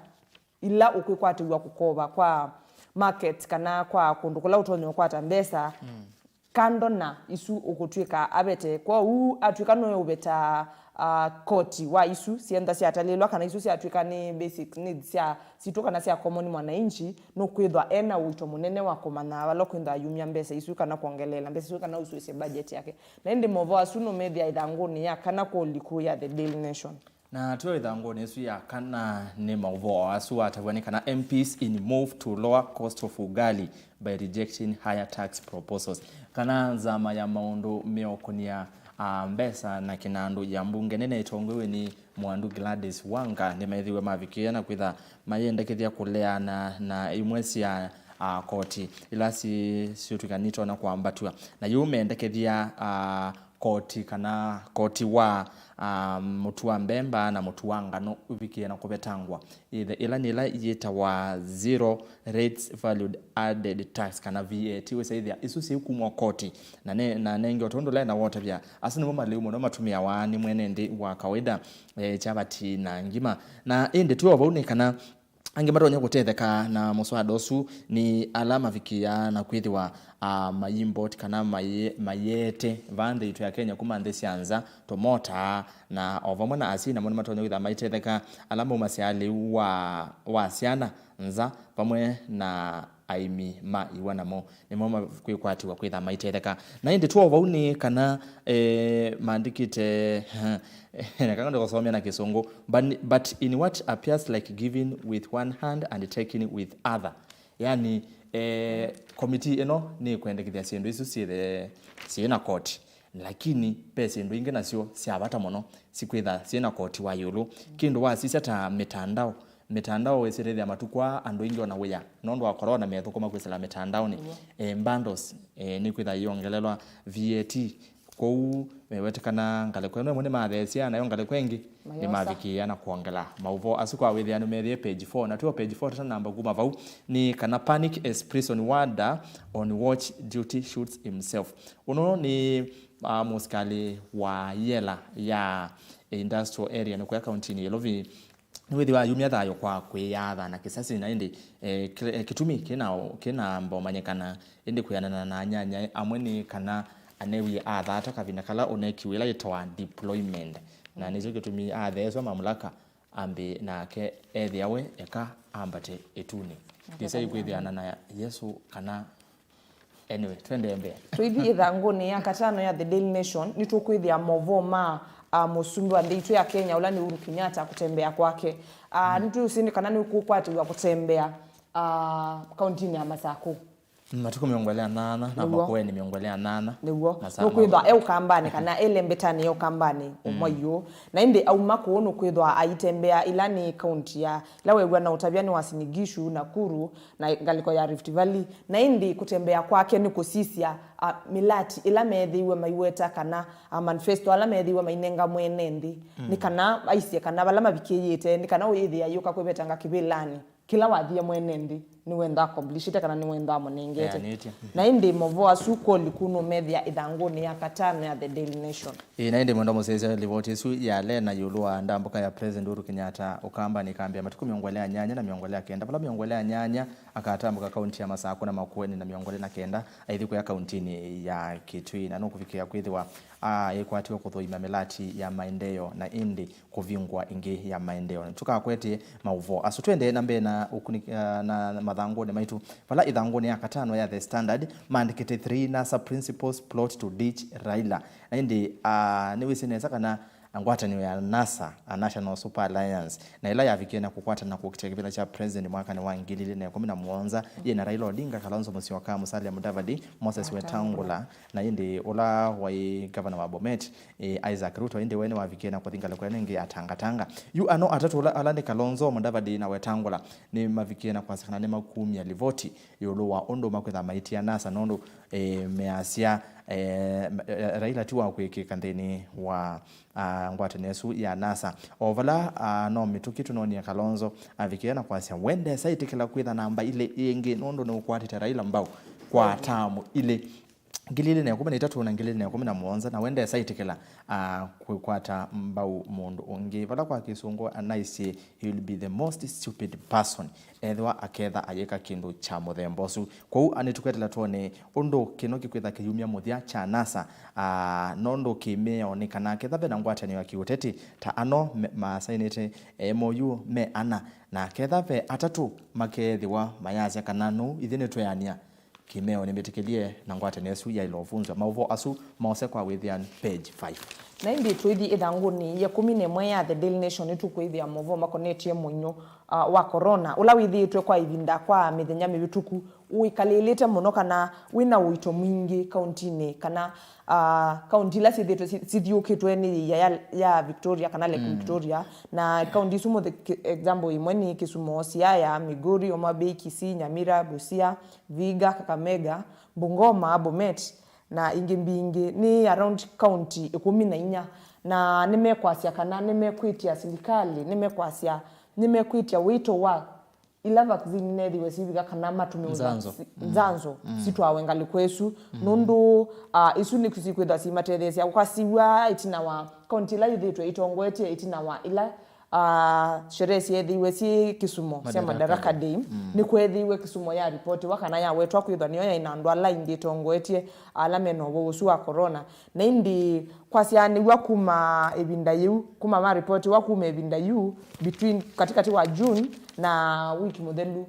ila ũkwĩkwatĩw'a kũkova kwa market kana kwa kũndũ kũla ũtonya ũkwata mbesa, mm, kando na isu ũkũtw'ĩka avete. Kwoou atw'ĩka nũeũveta, ah, koti wa isu syenza syatalĩlwa kana isu syatw'ĩka nĩ basic needs sya sitũ kana sya common mwananchi, nũkwĩthwa ena ũito mũnene wa kũmanya vala ũkwĩthwa ayumya mbesa isu kana kwongeleela mbesa isu kana ũsũĩsye budget yake. Na ĩndĩ maũvoo asu nũmethĩa ĩthangũnĩ ya kana kwa ũliku ya The Daily Nation. Na twĩ ĩthangũnĩ ĩsu ya kana nĩ maũvoo asu atavw'a nĩ kana M Ps in move to lower cost of ugali by rejecting higher tax proposals. Kana nzama ya maũndũ meũkũnia, ah, mbesa na kĩnandũ ya mbunge nene ĩtongoew'e nĩ Mwandu Gladys Wanga nĩmaĩthĩwe mavikĩĩa na kwĩtha mayendekethya kũleana na imwe sya, ah, koti ila si-, siũtw'ĩka nitonya kwambatw'a. Na yu mendekethya, ah, koti kana koti wa, ah, mũtu wa mbemba na mũtu wa ngano ũvikĩe na kũvetangwa. Ĩthe ĩla nĩ ĩla yĩtawa zero rates valued added tax kana V A T, wĩsaĩthĩa isu syĩkumwa koti na ne-, na nenge o tondũ ũla na wotavya, asu nĩmo malĩu mũno matũmĩawa nĩ mwene nthĩ wa kawaida, eh, kyavati na ngima. Na ĩndĩ twĩ o vau nĩ kana angĩ matonya kũtetheka na mũswada ũsu nĩ ala mavikĩaa na kwĩthĩwa, ah, mayimboti kana maye-, mayĩete vaa nthĩ itũ ya Kenya kuma nthĩ sya nza, tũmota, na o vamwe na asyai namo nĩmatonya kwĩthĩwa maitetheka, ala maumasya lĩu wa, wa syana nza, vamwe na aĩmi ma iwa namo nĩmo makwĩkwatĩwa kwĩtha maitetheka. Na ĩndĩ twa o vau nĩ kana, eh, maandĩkĩte, na kana ndĩkũsomea na Kĩsũngũ, but, but in what appears like giving with one hand and taking with other. Yani, eh, komiti ĩno nĩkwendekethya syĩndũ isu syĩthe syĩ na koti, lakini ve syĩndũ ingĩ nasyo sya vata mũno sikwĩtha syĩ na koti wa ĩũlũ. Kĩndũ wasisya ta mĩtandao, mĩtandao ĩsĩtĩthya matukũ aa andũ aingĩ ona wĩa nũndũ wa corona methũkũma kwĩsĩla mĩtandaonĩ. Nĩw'o. Eh, bundles, eh, nĩkwĩtha iongelelwa V A T. Kwoou, eh, wetekana ngalĩko ĩno ĩmwe nĩmatheesya, nayo ngalĩko ĩngĩ nĩmavikĩĩa na kwongela. Maũvoo asu kwa wĩthĩanu methĩe page four, na twĩ o page four tũtanamba kuma vau, nĩ kana panic as prison warder on watch duty shoots himself. Ũno nĩ, ah, mũsikalĩ wa yela ya industrial area nĩ kũya kauntinĩ ya Nairobi, nĩwĩthĩwa ayumya thayũ kwa kwĩyatha na kĩsasi, na ĩndĩ, eh, kĩ-, eh, kĩtumi kĩna, kĩna mbomanyĩkana, ĩndĩ kwĩanana na anyanyae amwe nĩ kana anewie athata kavinda kala ũnekiwe ĩla yĩtawa deployment. Na nĩkyo kĩtumi atheeswa mamlaka ambe nake ethĩa we eka ambate ĩtunĩ. Ndĩsai kwĩthĩana na Yesũ kana. Anyway, twendee mbee. Tũithi ĩthangũnĩ ya katano ya The Daily Nation, nĩtũkwĩthĩa movoo ma, ah, mũsumbĩ wa nthĩ itũ ya Kenya, ũla nĩ Uhuru Kenyatta, kũtembea kwake. Ah, nĩtũsĩ nĩ kana nĩkũkwatĩw'a kũtembea, ah, kauntinĩ ya Masakũ. Matukũ mĩongo ĩlĩ na nyanya na Nĩw'o. Makueni mĩongo ĩlĩ na nyanya. Nĩw'o. Masaa nũkwĩthwa e ũkambanĩ kana e lembetanĩ ya ũkambanĩ ũmwe yu. Na ĩndĩ auma kũu nũkwĩthwa aitembea ĩla nĩ kaunti ya ĩla wew'a na ũtavya nĩ Uasin Gishu, Nakuru, na ngalĩko ya Rift Valley. Na ĩndĩ kũtembea kwake nĩ kũsisya, a, mĩlati ĩla meethĩiwe maiweta kana, a, manifesto ala meethĩiwe mainenga mwene nthĩ. Nĩ kana aisye kana vala mavikĩĩte, nĩ kana ũyĩthĩa yũka kwĩvetanga kĩvĩlanĩ kĩla wathie mwene nthĩ nĩwenda accomplishĩte kana nĩwenda amũnengete. Eanĩtye. Na ĩndĩ movoo asu kũliku nũmethĩa ĩthangũnĩ ya katano ya The Daily Nation. Ĩĩ, na ĩndĩ mwendwa mũsyaĩĩsya, livoti ĩsu yalea ĩũlũ wa ndambũka ya President Uhuru Kenyatta ũkambanĩ ĩkambĩa matukũ mĩongo ĩlĩ na nyanya na mĩongo ĩlĩ na kenda, vala mĩongo ĩlĩ na nyanya akatambũka kaunti ya Masakũ na Makueni, na mĩongo ĩlĩ na kenda aithi kũya kauntinĩ ya Kitui, na nũkũvikĩa kwĩthĩwa, a, ĩkwatiwe kũthũima mĩlati ya maendeeo na ĩndĩ kũvingũa ĩngĩ ya maendeeo. Tũkakwetye maũvoo asu, twendee na mbee na ũkuni-, a, na mathangũnĩ maitũ. Vala ĩthangũnĩ ya katano ya The Standard, maandĩkĩte three NASA principals plot to ditch Raila. Na ĩndĩ, ah, nĩwĩsĩ nesa kana ngwatanĩo ya NASA, a National Super Alliance, na ĩla yavikie na kũkwatana kũkitĩa kĩvĩla kya president mwakanĩ wa ngili ilĩ na ĩkũmi na mũonza, yĩ na Raila Odinga, Kalonzo Musyoka, Musalia Mudavadi, Moses Wetangula, na ĩndĩ ũla waĩ gavana wa Bomet, eh, Isaac Ruto, ĩndĩ we nĩwavikie na kũthi ngalĩko ĩno ĩngĩ ya Tangatanga. Yu ano atatũ ũla, ala nĩ Kalonzo, Mudavadi na Wetangula, nĩmavikie na kwasya kana nĩmakumya livoti ĩũlũ wa ũndũ makwĩtha maitia NASA nũndũ, eh, measya, eh, Raila ti wa kwĩkĩka nthĩnĩ wa, ah, ngwatanĩo ĩsu ya NASA. O vala, ah, no mĩtũkĩ tũnonie Kalonzo avikie na kwasya we ndesa ĩtĩkĩla kwĩtha namba ilĩ ĩngĩ nũndũ nĩũkwatĩte Raila mbau kwa tamu ilĩ, ngili ilĩ na ĩkũmi na itatũ na ngili ilĩ na ĩkũmi na mũonza, na we ndesa ĩtĩkĩla, ah, kwĩkwata mbau mũndũ ũngĩ. Vala kwa Kĩsũngũ anaisye, "He will be the most stupid person ethĩwa aketha ayĩka kĩndũ kya mũthemba ũsu." Kwoou, a, nĩtũkwetela twone ũndũ kĩno kĩkwĩtha kĩyumya mũthya kya NASA, a, nũndũ kĩmĩao nĩ kana ketha ve na ngwatanĩo ya kĩũteti ta ano me-, masainĩte M O U me ana, na ketha ve atatũ makeethĩwa mayasya kana nũu ithyĩ nĩtweanĩa, kĩmĩao nĩmĩtĩkĩlye na ngwatanĩo ĩsu yaĩle ũvunzwa. Maũvoo asu mose kwa wĩthĩanu page five. Na ĩndĩ tũithi ĩthangũnĩ ya ĩkũmi na ĩmwe ya The Daily Nation, nĩtũkwĩthĩa maũvoo makonetye mũinyo, ah, wa corona, ũla wĩthĩĩtwe kwa ĩvinda kwa mĩthenya mĩvĩtũku ũikalĩlĩte mũno kana wĩ na ũito mwingĩ kauntinĩ kana, ah, kaunti ila syĩthĩĩtwe si-, sithiũkĩtwe nĩ yĩia ya, ya Victoria kana Lake Victoria. Na kaunti isu mũthĩ, ki-, example ĩmwe nĩ Kisumu, Siaya, Migori, Homa Bay, Kisii, Nyamira, Busia, Vihiga, Kakamega, Bungoma, Bomet, na ingĩ mbingĩ. Nĩ around county ĩkũmi na inya, na nĩmekwasya kana nĩmekwĩtya silikalĩ, nĩmekwasya, nĩmekwĩtya wĩto wa ila vaccine nethĩwe sivika kana matũmĩwe nzanzo, vaccine, nzanzo sitwawe ngalĩko ĩsu, nũndũ, ah, isu nĩ sikwĩthwa simatetheesya ũkasiw'a ĩtina wa county ila yĩthĩĩtwe itongoetye ĩtina wa ila, ah, sherehe syeethĩiwe syĩ Kisumo sya Madaraka Day. Nĩkweethĩiwe Kisumo ya ripotiwa kana yawetwa kwĩthwa nĩyo yaĩ na andũ ala aingĩ ĩtongoetye ala mena ũwau ũsu wa corona. Na ĩndĩ kwasyaanĩw'a kuma ĩvinda yĩu, kuma maripotiwa kuma ĩvinda yĩu, between, katikati wa June na wiki mũthelu,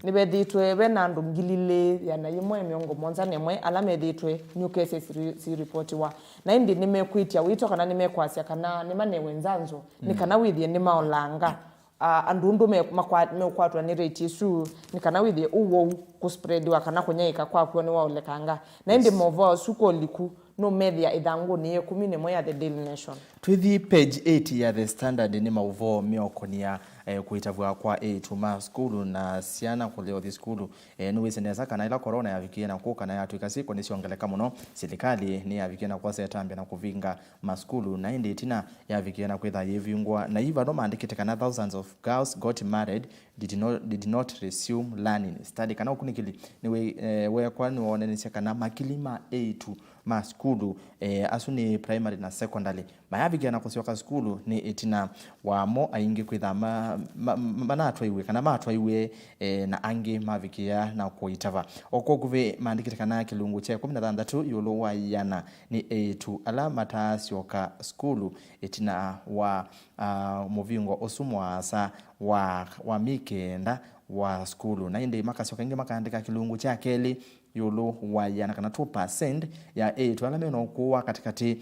nĩvethĩĩtwe ve na andũ ngili ilĩ ĩana yĩmwe mĩongo mũonza na ĩmwe ala methĩĩtwe nyũkese siri-, siripotiwa. Na ĩndĩ nĩmekwĩtya wĩto kana nĩmekwasya kana nĩmanewe nzanzo, nĩ kana wĩthĩe nĩmaolanga, ah, andũ ũndũ me-, makwa-, meũkwatwa nĩ rate ĩsu, nĩ kana wĩthĩe ũwau kũspreadiwa kana kũnyaĩĩka kwakw'o nĩwaolekanga. Na ĩndĩ maũvoo asu kũliku nũmethĩa ĩthangũnĩ ya ĩkũmi na ĩmwe ya The Daily Nation. Twĩthi page eight ya The Standard nĩ maũvoo meũkonia, eh, kũitavw'a kwa eĩtu ma sukulu na syana kũlea ũthi sukulu. Eh, nĩwĩsĩ nesa kana ĩla corona yavikie na kũka na yatw'ĩka syĩko nĩsyongeleka mũno, silikalĩ nĩyavikie na kwosa ĩtambya na kũvinga masukulu, na ĩndĩ ĩtina yavikie na kwĩtha yĩvingũa. Na yu vano maandĩkĩte kana thousands of girls got married, did not, did not resume learning, study, kana ũkunĩkĩli nĩwe-, eh, weekwa nĩwoonanisye kana makili ma eĩtu ma sukulu, eh, asu nĩ primary na secondary, mayavikĩa na kũsyoka sukulu nĩ ĩtina wamo aingĩ kwĩtha ma, ma, ma, manatwaiwe kana matwaiwe, eh, na angĩ mavikĩa na kũitava. O kwa ũkuvĩ maandĩkĩte kana kĩlungu kya ĩkũmi na thanthatũ ĩũlũ wa ĩana nĩ eĩtu ala mataasyoka sukulu ĩtina wa, ah, mũvingo ũsu mũasa wa, wa myei kenda wa sukulu. Na ĩndĩ makasyoka ĩngĩ makaandĩka kĩlungu kya kelĩ ĩũlũ wa ĩana kana two percent ya eĩtu ala me na ũkũũ wa katĩkatĩ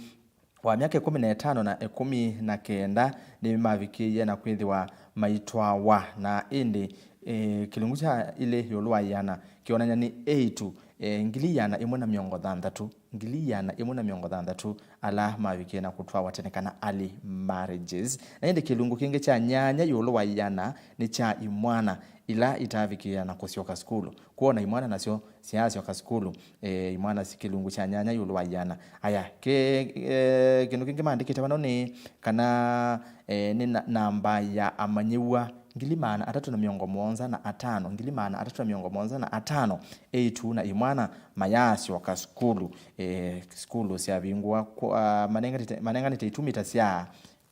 wa myaka ĩkũmi na ĩtano na ĩkũmi na kenda nĩmavikĩie na kwĩthĩwa maitwawa. Na ĩndĩ, eh, kĩlungu kya ilĩ ĩũlũ wa ĩana kĩonany'a nĩ eĩtu, eh, ngili ĩana ĩmwe na mĩongo thanthatũ, ngili ĩana ĩmwe na mĩongo thanthatũ ala mavikie na kũtwawa tene kana early marriages. Na ĩndĩ kĩlungu kĩngĩ kya nyanya ĩũlũ wa ĩana nĩ kya imwana ila itavikĩĩa na kũsyoka sukulu. Kwona imwana nasyo syaasyoka sukulu, eh, imwana si kĩlungu kya nyanya ĩũlũ wa ĩana. Aya, ke, eh, kĩndũ kĩngĩ maandĩkĩte vano nĩ kana, eh, nĩ na, namba ya amanyĩw'a ngili maana atatũ na mĩongo mũonza na atano, ngili maana atatũ na mĩongo mũonza na atano, eĩtu na imwana mayaasyoka sukulu. Eh, sukulu syavingũa kwa, manenganĩte, manenganĩte itumi ta sya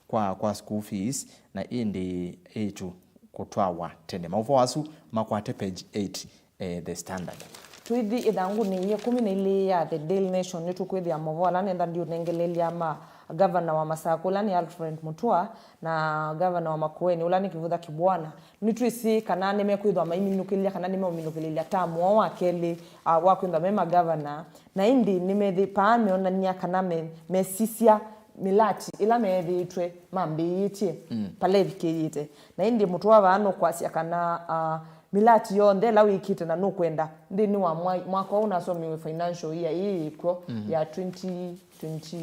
kwa, kwa school fees, na ĩndĩ eĩtu kũtwawa tene. Maũvoo asu makwate page eight, eh, The Standard. Tũithi ĩthangũnĩ ya ĩkũmi na ilĩ ya The Daily Nation, nĩtũkwĩthĩa maũvoo ala nenda ndiũnengelelya ma gavana wa Masakũ, ũla nĩ Alfred Mutua, na gavana wa Makueni, ũla nĩ Kivutha Kibwana. Nĩtwĩsĩ kana nĩmekwĩthwa maiminũkĩlya kana nĩmeũminũkĩlĩlya tamu woo wa kelĩ, ah, wa kwĩthwa me magavana. Na ĩndĩ nĩmethi-, paa meonany'a kana me, mesisya mĩlati ĩla meethĩĩtwe mambĩĩtye, mm, vala ĩvikĩĩte. Na ĩndĩ Mutua vaa nũkwasya kana, ah, mĩlati yonthe ĩla wĩkĩte na nũkwenda nthĩnĩ wa mwa-, mwaka ũũ ũnasomiwe financial year ĩĩ yĩkw'o, mhm, ya twenty twenty,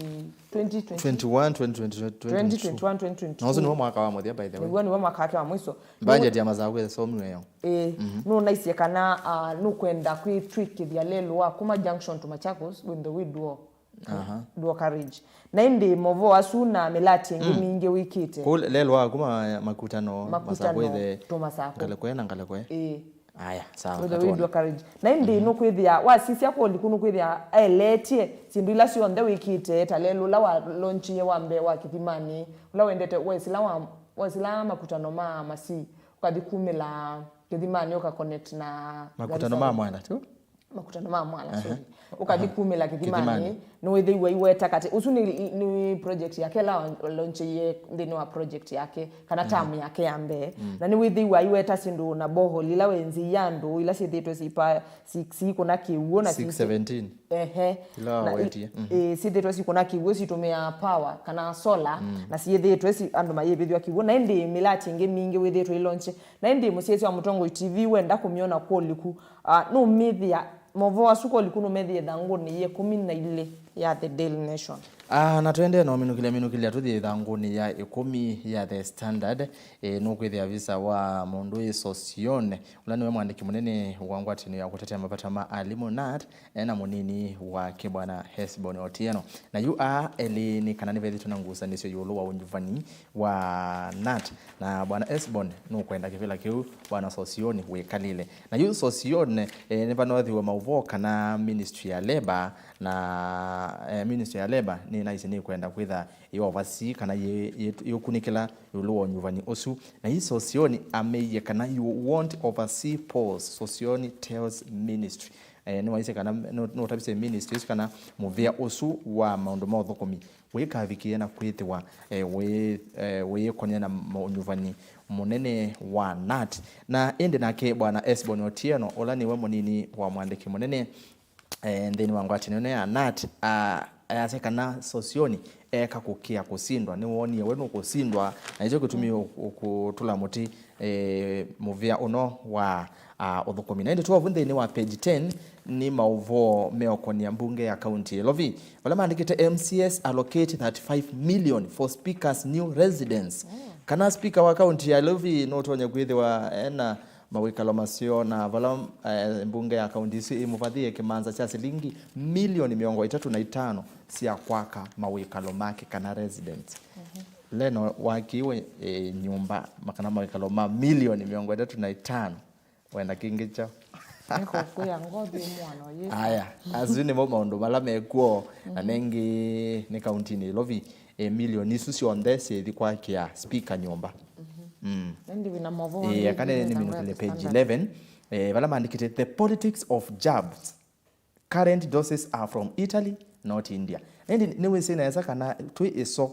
twenty twenty, twenty-one, twenty twenty, twenty twenty-two. Twenty twenty-one, twenty twenty-two. Na ũsu nĩw'o mwaka wa mũthya, by the way. Nĩw'o, nĩw'o mwaka wake wa mwiso. Budget ya Masakũ ĩsomiwe yo. Ĩĩ, mhm, nũnaisye kana, ah, nũkwenda kwĩtw'ĩkĩthya lelũ wa kuma Junction to Machakos with the wide dual, aha, dual carriage. Na ĩndĩ maũvoo asu na mĩlati ĩngĩ, mm, mingĩ wĩkĩte. Kũ lelũ wa kuma Makutano, Makutano Masakũ ĩthe to Masakũ. Ngalekwe na Ngalekwe. Ĩĩ. Aya, sawa, with the wide dual carriage. Na ĩndĩ, mhm, nũkwĩthĩa, wasisya kwa ũliku nũkwĩthĩa aeleetye syĩndũ ila syonthe wĩkĩte, ta lelũ ũla wa launchie wa mbee wa Kĩthimanĩ, ũla wendete, wesĩla wa, wesĩla Makutano ma Masii, ũkathi kumĩla Kĩthimanĩ, ũka connect na Makutano ma Mwala tu? Makutano ma Mwala, aha, sorry. Ũkathi, aha, kumĩla Kĩthimanĩ, Kĩthimanĩ. Nĩwĩthĩiwe aiweta katĩ. Ũsu nĩ, nĩ project yake ĩla launchie nthĩnĩ wa project yake, kana, mhm, term yake ya mbee. Mm. Na nĩwĩthĩiwe aiweta syĩndũ na borehole ila wenzĩie andũ, ila syĩthĩĩtwe sipa-, si-, siikũna kĩw'ũ na si-, six seventeen. Ehe. Ila na i-, wawetie. Mhm. Ĩ, syĩthĩĩtwe sikũna kĩw'ũ, sitũmĩaa power kana solar, mm, na syĩthĩĩtwe si-, andũ mayĩvĩthw'a kĩw'ũ. Na ĩndĩ mĩlati ĩngĩ mingĩ wĩthĩĩtwe ilaunchie. Na ĩndĩ mũsyaĩĩsya wa Mũtongoi T V wenda kũmyona kwa ũliku, ah, nũmĩthĩa, maũvoo asu kwa ũliku nũmethĩe ĩthangũnĩ ya ĩkũmi na ilĩ ya The Daily Nation. Ah, na tũendee na ũminũkĩlya minũkĩlya tũthi ĩthangũnĩ ya ĩkũmi ya The Standard, eh, nũkwĩthĩa visa wa mũndũ wĩ Sosione, ũla nĩwe mwandĩki mũnene wa ngwatanĩo ya kũtetea mavata ma alimũ, nat, e na mũnini wake Bwana Hesbon Otieno. Na yu aa elĩ nĩ kana nĩvethĩtwe na ngusanĩsyo ĩũlũ wa ũnyuvani wa nat, na Bwana Hesbon nũkwenda kĩvĩla kĩu Bwana Sosioni wĩkalile. Na yu Sosioni, eh, nĩvanothiwe maũvoo kana Ministry ya Labour na, eh, Ministry ya Labour nĩnaisye nĩkwenda kwĩtha yĩ oversee kana yĩ, yĩ, yĩũkunĩkĩla ĩũlũ wa ũnyuvani ũsu. Na yu Sosioni ameie kana you won't oversee post, Sosioni tells Ministry. Eh, nĩwaisye kana, nũ-, nũtavisye ministry ĩsu kana mũvĩa ũsu wa maũndũ ma ũthũkũmi wĩkavikĩe na kwĩthĩwa, eh, wĩ, eh, wĩyĩkonĩa na ma-, ũnyuvani mũnene wa nat. Na ĩndĩ nake Bwana Esbon Otieno, ũla nĩwe mũnini wa mwandĩki mũnene, eh, nthĩnĩ wa ngwatanĩo ĩno ya nat, a-, ayasya kana Sosioni eka kũkĩa kũsindwa, nĩwoonie we nũkũsindwa, na nĩkyo kĩtumi ũ-, ũkũtũla mũtĩ, eh, mũvĩa ũno wa, ah, ũthũkũmi. Na ĩndĩ twovu nthĩnĩ wa page ten nĩ maũvoo meũkonĩa mbunge ya kaunti ya Nairobi, vala maandĩkĩte M C As allocate thirty-five million for speaker's new residence. Mm. Kana speaker wa kaunti ya Nairobi nũtonya kwĩthĩwa ena mawĩkalo maseo, na vala, eh, mbunge ya kaunti ĩsu ĩmũvathĩe kĩmanza kya silingi milioni mĩongo ĩtatũ na itano sya kwaka mawĩkalo make kana residence. Mhm. Leno wakĩiwe, eh, nyũmba ma-, kana mawĩkalo ma milioni mĩongo ĩtatũ na itano, wenda kĩngĩ kyaũ? Nĩkũkwĩa ngothi mwana ũyĩsa. Aya, asu nĩmo maũndũ mala mekuo, na nengĩ nĩ kauntinĩ Nairobi, e, milioni isu syonthe syĩthi kwakĩa speaker nyũmba. Mm. Ĩndĩ wĩna maũvoo. Ĩĩ, aka nĩ, nĩ minũkĩle page eleven, eh, vala maandĩkĩte, "The politics of jabs. Current doses are from Italy, not India." Ĩndĩ nĩwĩsĩ nesa kana twĩ ĩso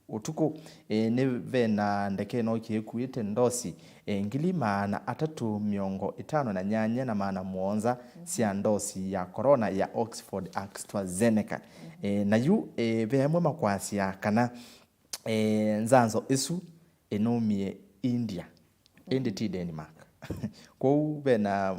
ũtukũ, eh, nĩ vena ndeke ĩno kĩkuĩte ndosi, eh, ngili maana atatũ mĩongo ĩtano na nyanya na maana mũonza sya ndosi ya corona ya Oxford AstraZeneca. Eh, na yu, eh, ve amwe makwasya kana, eh, nzanzo ĩsu ĩnaumie India, ĩndĩ ti Denmark. Kwoou vena,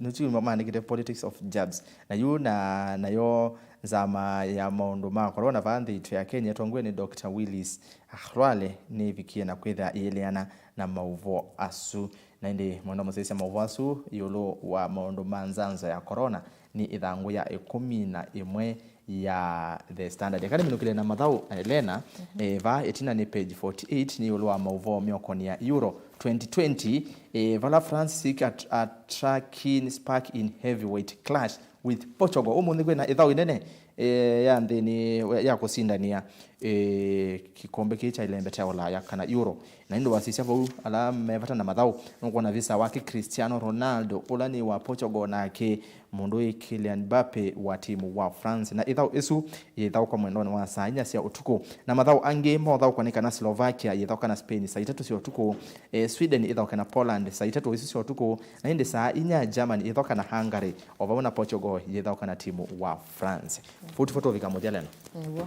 nĩkyo maandĩkĩte politics of jabs. Na yu na, nayo nzama ya maũndũ ma corona vaa nthĩ itũ ya Kenya ĩtongoew'e nĩ Doctor Willis Arwale nĩvikie na kwĩthĩa ĩeleana na maũvoo asu. Na ĩndĩ mwenda mũsyaĩĩsya maũvoo asu ĩũlũ wa maũndũ ma nzanzo ya corona nĩ ĩthangũ ya ĩkũmi na ĩmwe ya The Standard. Eka nĩminũkĩle na mathaũ, Elena, eh, vaa ĩtina nĩ page forty-eight, nĩ ĩũlũ wa maũvoo meũkonĩa Euro twenty twenty, eh, vala France seek at, a track in spark in heavyweight clash with Portugal. Ũmũnthĩ kwĩna ĩthaũ ĩnene, eh, ya nthĩnĩ ya kũsindania, eh, kĩkombe kĩĩ kya ĩlembe kya Ũlaya kana Euro. Na ĩndĩ wasisya vau ala me vata na mathaũ, nũkwona visa wake Cristiano Ronaldo, ũla nĩ wa Portugal, nake mũndũ wĩ Kylian Mbappe wa timu wa France. Na ĩthaũ ĩsu yĩthaũkwa mwendonĩ wa saa inya sya ũtukũ. Na mathaũ angĩ mothaũkwa nĩ kana Slovakia yĩthaũka na Spain saa itatũ sya ũtukũ, eh, Sweden ĩthaũke na Poland saa itatũ isu sya ũtukũ, na ĩndĩ saa inya Germany ĩthaũka na Hungary, o vamwe na Portugal yĩthaũka na timu wa France. Forty-four tũvika mũthya, Lena. Nĩw'o.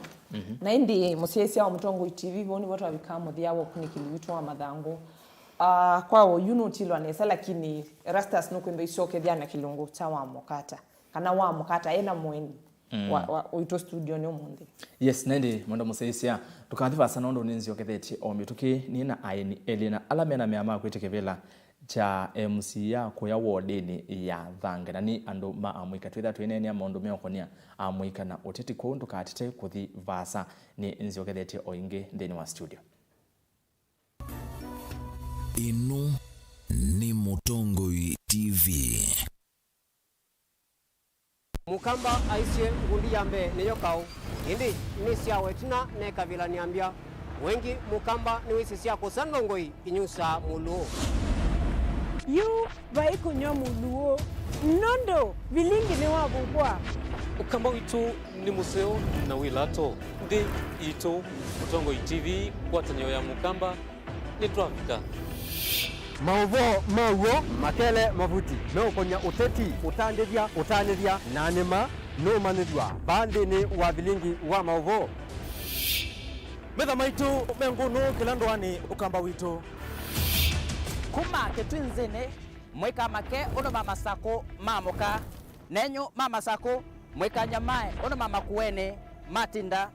Na ĩndĩ mũsyaĩĩsya wa Mũtongoi T V, vau nĩvo twavikaa mũthya wa ũkunĩkĩli witũ wa mathangũ. Ah, kwa oyu nũtilwa nesa, lakini Erastus nũkwĩmba isyokethya na kĩlungu kya wa mũkata, kana wa mũkata ena mũeni wa, wa, witũ studio nĩ ũmũnthĩ. Yes, na ĩndĩ mwenda mũsyaĩĩsya, tũkathi vasa nũndũ nĩnzyokethetye o mĩtũkĩ nĩ na aeni elĩ na ala mena mea ma kwĩtya kĩvĩla kya M C ya kũya wodinĩ ya Thange, na nĩ andũ ma amũika. Twĩtha twĩneenea maũndũ meũkonĩa amũika na ũteti, kwoou ndũkatete kũthi vaasa, nĩ nzyokethetye o ĩngĩ nthĩnĩ wa studio. Ĩno nĩ Mũtongoi T V. Mũkamba aisye ngundi ya mbee nĩyo kaũ, ĩndĩ nĩsyawa ĩtina nekavĩla nĩambya. Wengĩ Mũkamba nĩwĩsĩ sya kũsa ndongoi inyusaa mũlũũ. Yu vai kũnyw'a mũlũũ, nũndũ vilingi nĩwavukwa. Ũkamba witũ nĩ mũseo na wĩ lato. Nthĩ itũ, Mũtongoi T V, ngwatanĩo ya Mũkamba, nĩtwavika. Maũvoo ma w'o makele mavuti meũkonya ũteti, ũtandĩthya, ũtanĩthya, na nĩma nũmanyĩthw'a vaa nthĩnĩ wa vilingi wa maũvoo. Metha maitũ me ngũnũ kĩla ndũanĩ Ũkamba witũ. Kuma Kĩtwinzĩnĩ, mũikamake ũndũ ma Masakũ maamũka. Nenyu ma Masakũ, mũikanyamae ũndũ ma Makueni matinda.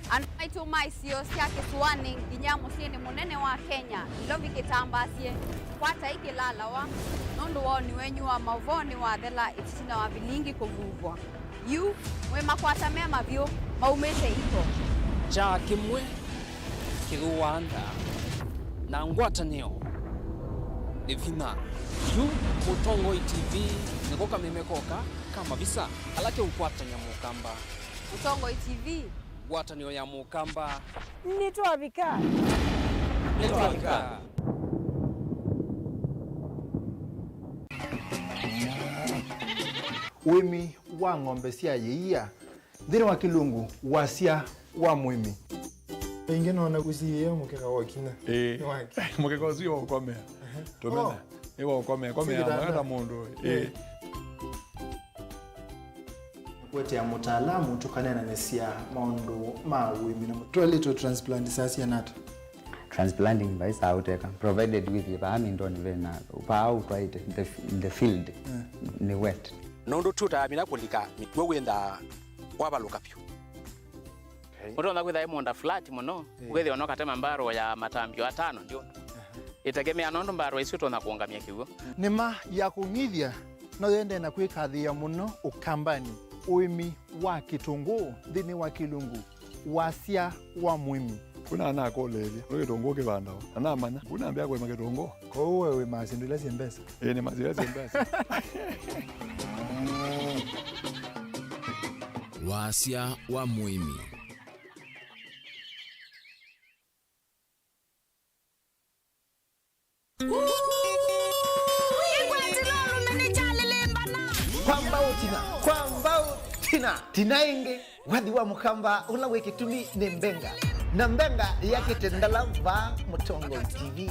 Andũ maitũ ma isio sya kĩsũanĩ nginya mũsyĩnĩ mũnene wa Kenya, Nairobi kĩtambaasye, kwatai kĩlalawa, nũndũ woni wenyu wa maũvoo nĩwathela ĩtina wa vilingi kũvuvwa. Yu, mwĩ makwata me mavyũ, maumĩte iko. Kyaa kĩmwe kĩthũaa nda, na ngwatanĩo nĩ vinya. Yu Mũtongoi T V nĩko kameme koka ka mavisa ala keũkwatany'a Mũkamba. Mũtongoi T V. Ngwatanĩo ya Mũkamba. Nĩtwavika. Nĩtwavika. Ũĩmi wa ng'ombe sya yĩia nthĩnĩ wa kĩlungu wasya wa mũĩmi. Ĩngĩ nona ũsiĩĩe mũkeka wa kinya. Ĩĩ. Nĩ wake. Mũkeka ũsu wa ũkomea. Tũmena. Oh. Ĩ wa ũkomea. Komea. Sivitanda. Mwana mũndũ. Ĩĩ. Ĩĩ. Kũetea mũtaalamu tũkaneenanĩsya maũndũ ma ũĩmi na mũ-, twaĩlĩtwe transplant saa siana ata? Transplanting vai saa ũteka, provided wĩthĩe vaa mindonĩ vena, vaa ũtwaĩte, the, the field, eh, nĩ wet. Nũndũ tũtamina kũlika mĩkw'ũ wĩnthaa wavalũka vyũ. Ũtonya kwĩtha ĩ mũũnda flat mũno, eh, ũkethĩwa no katema mbarũ ya matambio atano ndio. Aha. Ĩtegemea nũndũ mbarũ isu ũtonya kũũngamya kĩw'ũ. Nĩma ya kũng'ithya no yendee na kwĩkathĩĩa mũno Ũkambanĩ, ũĩmi wa kĩtũngũũ nthĩnĩ wa kĩlungu wasya wa mũĩmi. Kuna anakũlĩĩlye, "Nũ kĩtũngũũ kĩvandawa?" Na namanya, kuna ambĩa kũĩma kĩtũngũũ. Kwoou we wĩmaa syĩndũ ila syĩ mbesa? Ĩĩ, nĩmaa syĩndũ ila syĩ mbesa. Wasya wa mũĩmi. Kwa mbau tina, kwa mbau tina, tina ĩngĩ. Wathi wa Mũkamba ũla wĩ kĩtumi nĩ Mbenga. Na Mbenga yakĩte ndala vaa Mũtongoi T V.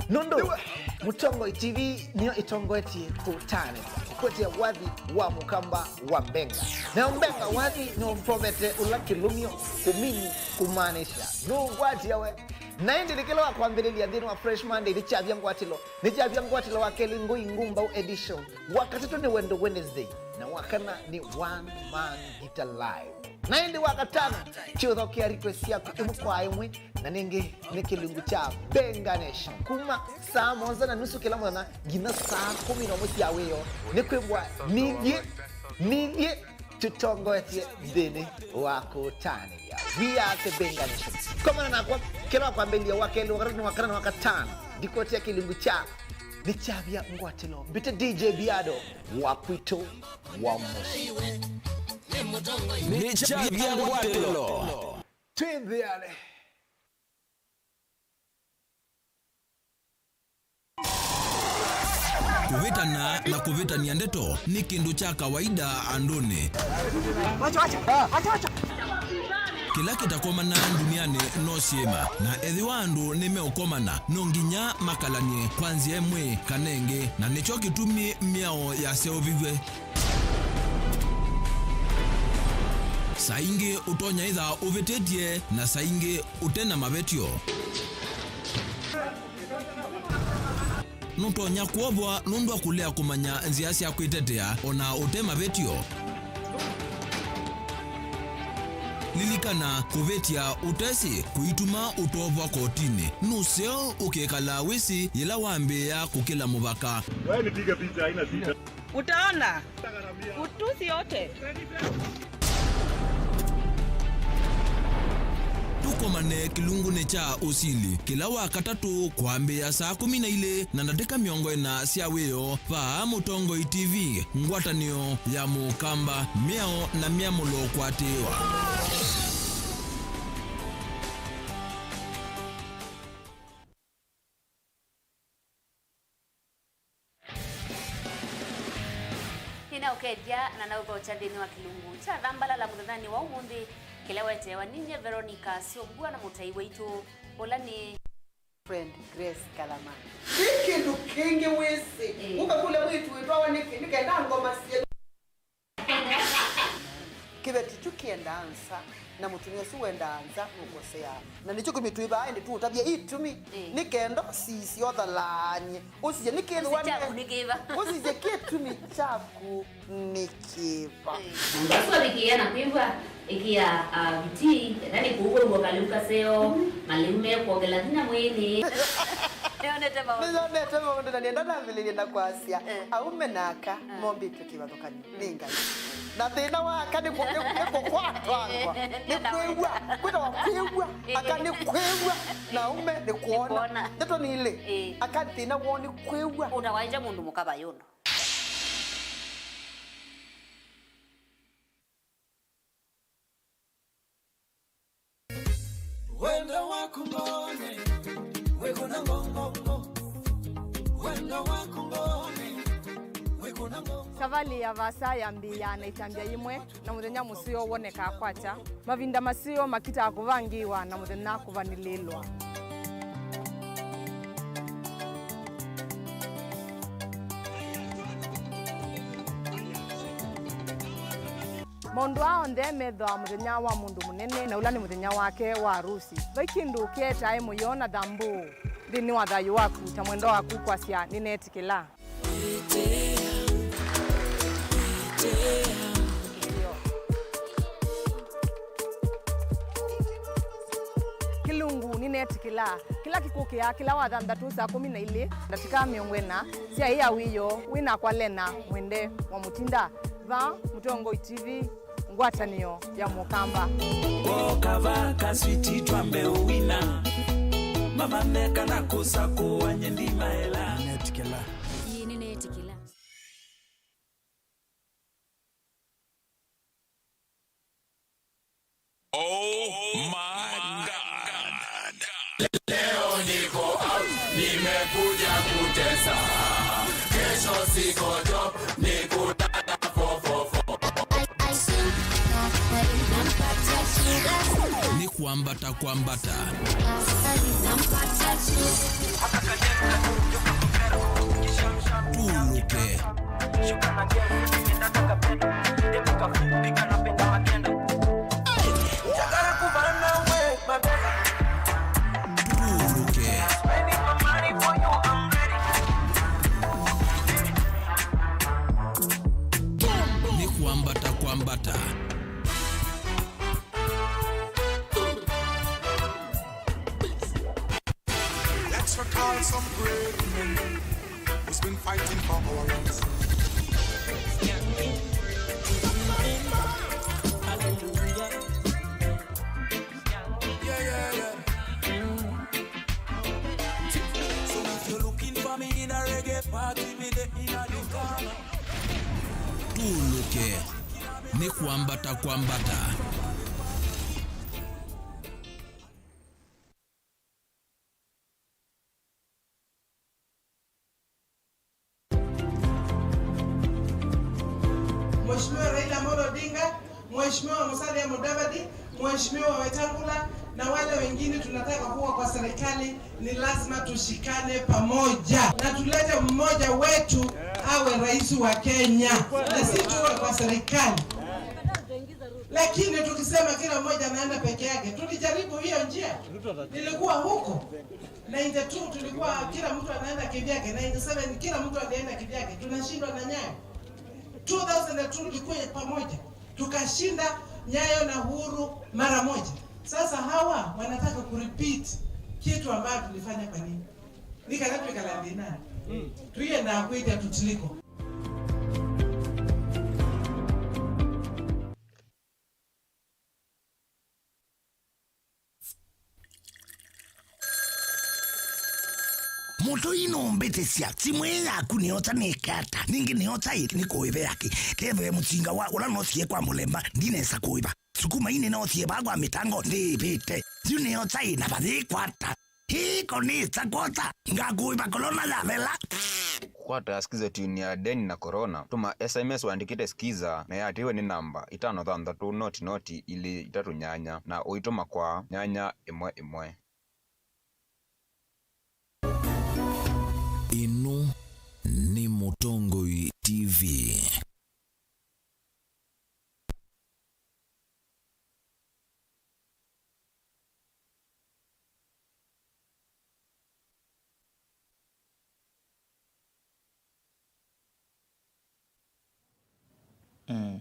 Nũndũ Mũtongoi T V nĩyo ĩtongoetye kũtanĩthya kũkwetya wathi wa Mũkamba wa Mbenga. Nayo Mbenga wathi nĩũprovete ũla kĩlũmyo, kũmini, kũmaanisha nũũkwatya we. Na ĩndĩ nĩ kĩla wa kwambĩlĩlya nthĩnĩ wa Fresh Monday nĩkyavya ngwatĩlo, nĩkyavya ngwatĩlo wa kelĩ Ngũi Ngumbau edition, wa katatũ nĩ Wendo Wednesday, na wa kana nĩ One Man Guitar Live. Na ĩndĩ wa katano, kyũthokea request syaku ĩmwe kwa ĩmwe, na nĩngĩ nĩ kĩlungu kya Benga Nation. Kuma saa mũonza na nusu kĩla mũthenya nginya saa kũmi na ũmwe sya wĩoo, nĩ kwĩw'a nithyĩ, nithyĩ tũtongoetye nthĩnĩ wa kũtanĩthya. We are the Benga Nation. Komana nakwa, kĩla wa kwambĩlĩlya, wa kelĩ, wa katatũ, wa kana na wa katano, ndikũetea kĩlungu kya nĩkyavya ngwatĩlo. Mbĩte D J Biado wa kwitũ wa mũsyĩ. Nĩkyavya ngwatĩlo. Twĩ nthĩanĩ. Kũvĩtana na kũvĩtany'a ndeto nĩ kĩndũ kya kawaida andũnĩ. Kĩla kĩtakomanaa ndunianĩ no syĩma, na ethĩwa andũ nĩmeũkomana, no nginya makalany'e kwa nzĩa ĩmwe kana ĩngĩ, na nĩkyo kĩtumi mĩao yaseũviw'e. Saa ingĩ ũtonya ĩtha ũvĩtĩtye, na saa ingĩ ũte na mavetyo. Nũtonya kwovwa nũndũ wa kũlea kũmanya nzĩa sya kwĩtetea o na ũte mavetyo. Lilikana, kũvĩtya ũtesĩ kũituma ũtovwa kotinĩ. Nũseo ũkekala wĩsĩ yĩla wambĩĩa kũkĩla mũvaka. Wewe nipige picha, haina shida. Utaona kutusi yote. Tũkomane kĩlungunĩ kya ũsili kĩla wa katatũ kwambĩĩa saa kũmi na ilĩ na ndatĩka mĩongo ĩna sya wĩoo, vaa Mũtongoi T V, ngwatanĩo ya Mũkamba, mĩao na myamũlo kũatĩĩwa. Nĩnaũkethya na naũthokya nthĩnĩ wa kĩlungu kya Thambalala mũthenyanĩ wa ũmũnthĩ, kĩla weteewa ninyie Veronica Syombua na mũtai waitũ, ũla nĩ friend Grace Kalama. Nĩ kĩndũ kĩngĩ wĩsĩ. Ĩĩ. Ũkakũlya mwĩĩtu wĩtwawa nĩkĩ, nĩkenda ngoma sya Kĩveti kyu kĩendaa nza, na mũtumĩa ũsu wendaa nza nũkoseaa. Na nĩkyo kĩtumi twĩ vaa ĩndĩ tũũtavya itumi, ĩĩ, nĩ kenda ũsisye ũthalany'e. Ũsisye nĩ kĩthĩwa nĩ kyaku nĩ kĩva? Ũsisye kĩtumi kyaku nĩ kĩva? Ĩĩ. Mũndũ asu avikĩĩa na kwĩw'a, ĩkĩa, ah, vitii, ethĩwa nĩ kũu wĩw'a kalĩu kaseo, malĩu mekwongela vinya mwĩĩnĩ. Nĩyonete maũndũ. Nĩyonete maũndũ, na nĩenda nambĩlĩlye na kwasya, eh, aume na aka, eh, mombĩtwe kĩvathũkany'o nĩ Ngai. Na thĩna wa aka nĩ kũ-, nĩ, nĩ kũkwatwangwa, nĩ kwĩw'a. Kwĩtawa kwĩw'a, aka nĩ kwĩw'a, na aume nĩ kwona. Nĩ kwona. Ndeto nĩ ilĩ. Ĩĩ. Aka thĩna woo nĩ kwĩw'a. Ũtawaĩte mũndũ mũka vayũndũ. Wendo waku ngone, wĩkũna ngongongo. Wendo waku ngone, wĩkũna ngongo. Savalĩ ya vaasa yambĩĩaa na ĩtambya yĩmwe, na mũthenya mũseo wonekaa kwakya. Mavinda maseo makitaa kũvangĩĩwa, na mũthenya kũvanĩlĩĩlwa. Maũndũ aa onthe methĩawa mũthenya wa mũndũ mũnene, na ũla nĩ mũthenya wake wa arusi. Vai kĩndũ kĩetae mũyo na thambũũ nthĩnĩ wa thayũ waku ta mwendwa waku kwasya, "Nĩneetĩkĩla." Kĩlungu, "Nĩneetĩkĩla." Kĩla kĩkũkĩa kĩla wa thanthatũ saa kũmi na ilĩ ndatĩka mĩongo ĩna sya ĩĩ ya wĩoo, wĩ nakwa Lena Mwende wa Mũtinda, vaa Mũtongoi T V, ngwatanĩo ya Mũkamba. Woka Vaka switi twambe uwina. Mama neka na kusa kuwa nyendi maela. Netikela. Ĩĩ, nĩneetĩkĩla. Oh my God. Leo niko out, nimekuja kutesa. Kesho siko job, ni kulala four four four. Nĩ kwambata kwambata. Tũlũke. Tũlũke. Nĩ kwambata kwambata. Let's recall some great men who's been fighting for our rights. Yeah, yeah, yeah. So if you're looking for me in a reggae party, me there in a the corner. Tũlũke. Nĩ kwambata kwambata. Mheshimiwa Raila Amolo Odinga, Mheshimiwa Musalia Mudavadi, Mheshimiwa Wetangula na wale wengine tunataka kuwa kwa serikali, ni lazima tushikane pamoja na tulete mmoja wetu awe rais wa Kenya, na si tuwe kwa serikali. Lakini tukisema kila mmoja anaenda peke yake, tulijaribu hiyo njia. Nilikuwa huko ninety-two, tulikuwa kila mtu anaenda kivyake, ninety-seven kila mtu alienda kivyake. Tunashindwa na Nyayo. Two thousand and two tulikuwa pamoja, tukashinda Nyayo na Uhuru mara moja. Sasa hawa wanataka kurepeat kitu ambayo tulifanya kwa nini? Nĩ kana twĩkala thĩna. Tũiendaa kwĩtya tũtiliko. Mũtũi nũmbĩtĩsya, simũ ĩĩ yaku nĩyosa nĩke ata? Ningĩ nĩyosa ĩ nĩkũĩve yake? Kethĩwe mũsinga wa ũla noosie kwa mũlemba, ndinesa kũĩva. Sukuma ii nĩnoosie vaa kwa mĩtango, ndĩĩvĩte. Yu nĩyosa ĩ na vayĩkwata. Hii konĩsa kwosa, ngakũĩva kolona yavela. Kũkwata Skiza tune ya Deni na Corona, tũma S M S wandĩkĩte Skiza na yatĩĩwe nĩ namba itano thanthatũ noti noti ilĩ itatũ nyanya na ũitũma kwa nyanya ĩmwe ĩmwe. Ĩno nĩ Mũtongoi T V. Mm.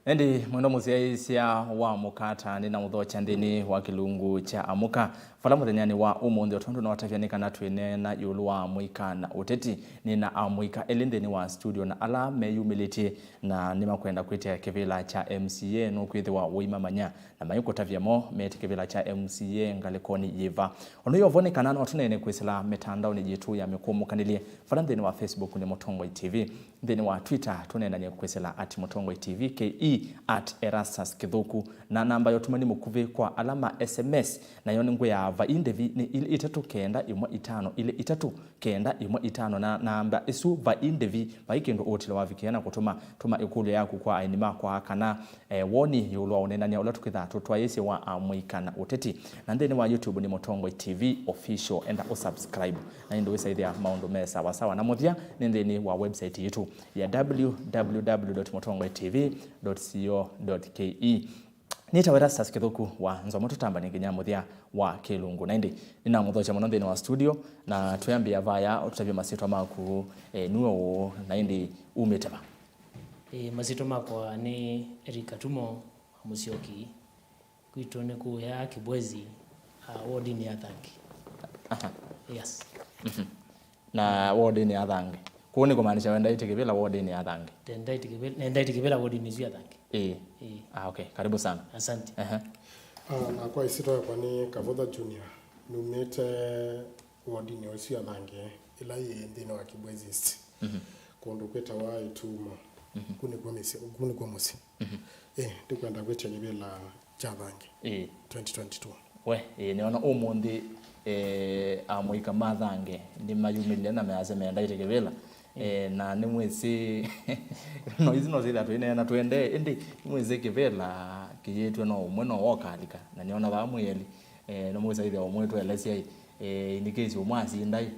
Ĩndĩ mwendwa mũsyaĩĩsya wa Mũkata, nĩnaũthokya nthĩnĩ wa kĩlungu kya Amũka, vala mũthenyanĩ wa ũmũnthĩ, o tondũ nootavya nĩ kana twĩneena ĩũlũ wa amũika na ũteti. Nĩ na amũika elĩ nthĩnĩ wa studio, na ala meyumĩlĩtye na nĩmakwenda kwĩtĩa kĩvĩla kya M C A, nũkwĩthĩwa ũimamanya, na maikũtavya mo mete kĩvĩla kya M C A ngalĩkonĩ yĩva. Ũndũ yovo nĩ kana no tũneene kwĩsĩla mĩtandaonĩ yitũ ya mĩkũmũkanĩlye, vala nthĩnĩ wa Facebook nĩ Mũtongoi T V, nthĩnĩ wa Twitter tũneenany'e kwĩsĩla at Mũtongoi T V, K E at Erastus Kĩthũku, na namba ya ũtũmani mũkuvĩ kwa ala ma S M S, nayo nĩ ngwĩaa vai ndĩvi nĩ ilĩ itatũ kenda ĩmwe itano ilĩ itatũ kenda ĩmwe itano, na namba ĩsu vai ndĩvi vai kĩndũ ũũtĩle wavikĩa na kũtũma. Tũma ĩkũlyo yaku kwa aeni makwa kana, eh, woni ĩũlũ wa ũneenany'a ũla tũkĩthaa tũtwaĩĩsye wa amũika na ũteti. Na nthĩnĩ wa YouTube nĩ Mũtongoi T V Official, enda ũsubscribe. Na ĩndĩ wĩsaĩthĩa maũndũ me sawa sawa. Na mũthya nĩ nthĩnĩ wa website yitũ ya W W W dot mũtongoi T V dot co dot K E. Nĩtawa Erastus Kĩthũku wa Nzomo, tũtambane nginya mũthya wa kĩlungu. Na ĩndĩ nĩnamũthokya mũno nthĩnĩ wa studio, na twĩambĩa vaya ũtũtavye masyĩtwa maku, eh, nue ũũ, na ĩndĩ umĩte va? Ĩĩ, masyĩtwa makwa nĩ Eric Katumo wa Mũsyoki. Kwitũ nĩ kũya Kĩbwezi, ah, wodinĩ ya Thangi. Aha. Yes. Mhm. Na wodinĩ ya Thangi, Kũu nĩ kũmaanisha wendaĩtye kĩvĩla wodinĩ ya Thange? Nendaĩtye kĩvĩla, nendaĩtye kĩvĩla wodinĩ isu ya Thange. Ĩĩ. Ĩĩ. Ah, okay. Karibu sana. Asante. Ehe. Ah, nakwa ĩsyĩtwa yakwa nĩ Kavutha Junior. Numĩte wodinĩ ũsu ya Thange, ĩla yĩ nthĩnĩ wa Kibwezi East. Mhm. Kũndũ kwĩtawa Itumo. Mhm. Kũu nĩkw'o mĩsyĩ, kũu nĩkw'o mũsyĩ. Mhm. Ĩĩ, ndikwenda kwĩtya kĩvĩla kya Thange. Ĩĩ. Twenty twenty-two. We, ĩĩ, nĩona ũmũnthĩ, eh, amũika ma Thange nĩmayumĩlile na measya mendaĩtye kĩvĩla. Ĩĩ. Eh, na nĩmwĩsĩ, no, ici no syĩthĩa tũineena tũendee, ĩndĩ nĩmwĩsĩ kĩvĩla kĩyĩtw'e no ũmwe no wokalika, na nĩona vaa mwĩ elĩ, eh, nĩmwĩsaĩthĩa ũmwe twelesya, eh, in case ũmwe asindai,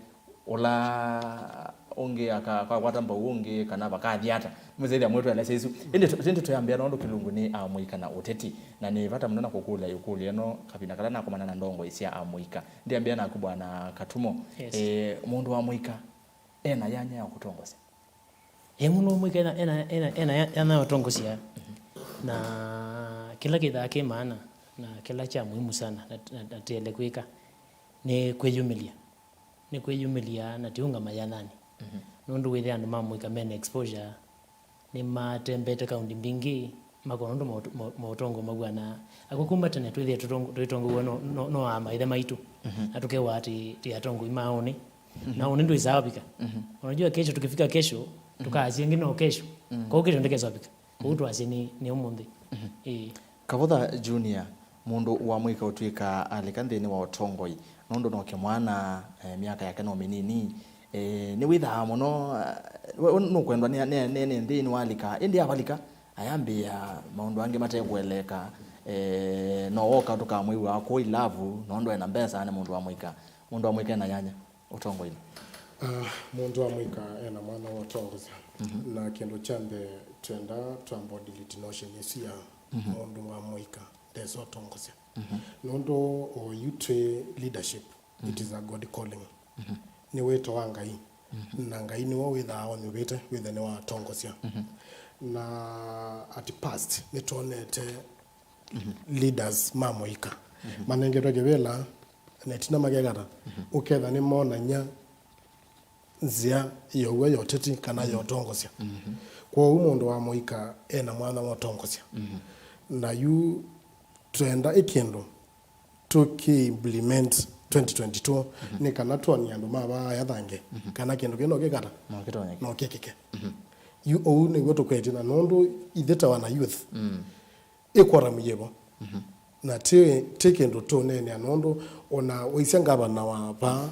ũla ũngĩ aka-, akakwata mbau ũngĩ, kana vakathi ata. Mwĩsĩthya mwĩtũelesya isu. Ĩndĩ tũ-, ĩndĩ tũyambĩa nondũ kĩlungu nĩ amũika na ũteti. Na nĩ vata mũno na kũkũlya ĩkũlyo ĩno kavinda kala nakomana na ndongoi sya amũika. Ndiambĩa naku Bwana Katumo. Yes. Eh, mũndũ wa mũika ena yanya ya kũtongosya? Ĩ, mũndũ wa mũika ena, ena, ena, ena ya-, yanya ya ũtongosya. Mhm. Na kĩla kĩthaa kĩ maana, na kĩla kya muhimu sana, na, na, na tĩele kwĩka, nĩ kwĩyumĩlya. Nĩ kwĩyumĩlya na tiũngama yanyanĩ. Mhm. Nũndũ wĩthĩa andũ ma mũika mena exposure, nĩmatembete kaunti mbingĩ, makona ũndũ maũt-, ma-, maũtongoi maw'anaa. Akw'ũ kuma tene twĩthĩe tũtong-, twĩtongow'a no, no, no aa maithe maitũ. Mhm. Na tũkew'a atĩ tĩ atongoi ma ũnĩ. Mhm. Na ũnĩ ndwĩsaa ũvika. Mhm. Unajua kesho tukifika kesho, mhm, tũkaasya ĩngĩ no kesho. Mhm. Kwoou kesho ndĩkesa ũvika. Kwoou twasye nĩ, nĩ ũmũnthĩ. Mhm. Ĩĩ. Kavutha Junior, mũndũ wa mũika ũtw'ĩkaa alika nthĩnĩ wa ũtongoi, nũndũ no kĩmwana, eh, myaka yake no mĩnini. Eh, nĩwĩthaa mũno, eh, we, we nũkwendwa nĩ, nĩ, nĩ, nĩ nthĩnĩ wa alika, ĩndĩ avalika, ayambĩĩa maũndũ angĩ mate kũeleeka, eh, no woka tũkamwĩw'a kũũ ilavu, nũndũ ena mbesa, nĩ mũndũ wa mũika. Mũndũ wa mũika ena yanya ũtongoinĩ? Ah, mũndũ wa mũika ena mwanya wa ũtongosya. Mhm. Na kĩndũ kya mbee, twenda twamba delete notion ĩsu ya, mhm, mũndũ wa mũika ndesa ũtongosya. Mhm. Nũndũ oyu twĩ leadership, it, mhm, is a God calling. Mhm. Nĩ wĩto wa Ngai. Mhm. Na Ngai nĩwe wĩthaa onyuvĩte, wĩthe nĩwatongosya. Mhm. Na at past, nĩtwonete, mhm, leaders ma mũika, mhm, manengetwe kĩvĩla, na ĩtina makekata, mhm, ũketha nĩmonany'a nzĩa yow'a ya ũteti kana, mhm, ya ũtongosya. Mhm. Kwoou mũndũ wa mũika ena mwanya wa ũtongosya. Mhm. Na yu twenda ĩ kĩndũ tũkĩ implement twenty twenty-two, mhm, nĩ kana twonie andũ ma vaa aya Thange, mhm, kana kĩndũ kĩu no kĩkata, no kĩtonyeke, no kĩkĩke. Mhm. Yu ũu nĩw'o tũkwetye, na nũndũ ithyĩ ta wana youth, mm, ĩkwara mũyĩvo. Mhm. Na ti, ti kĩndũ tũneenea, nũndũ ona ũisya ngavana wa vaa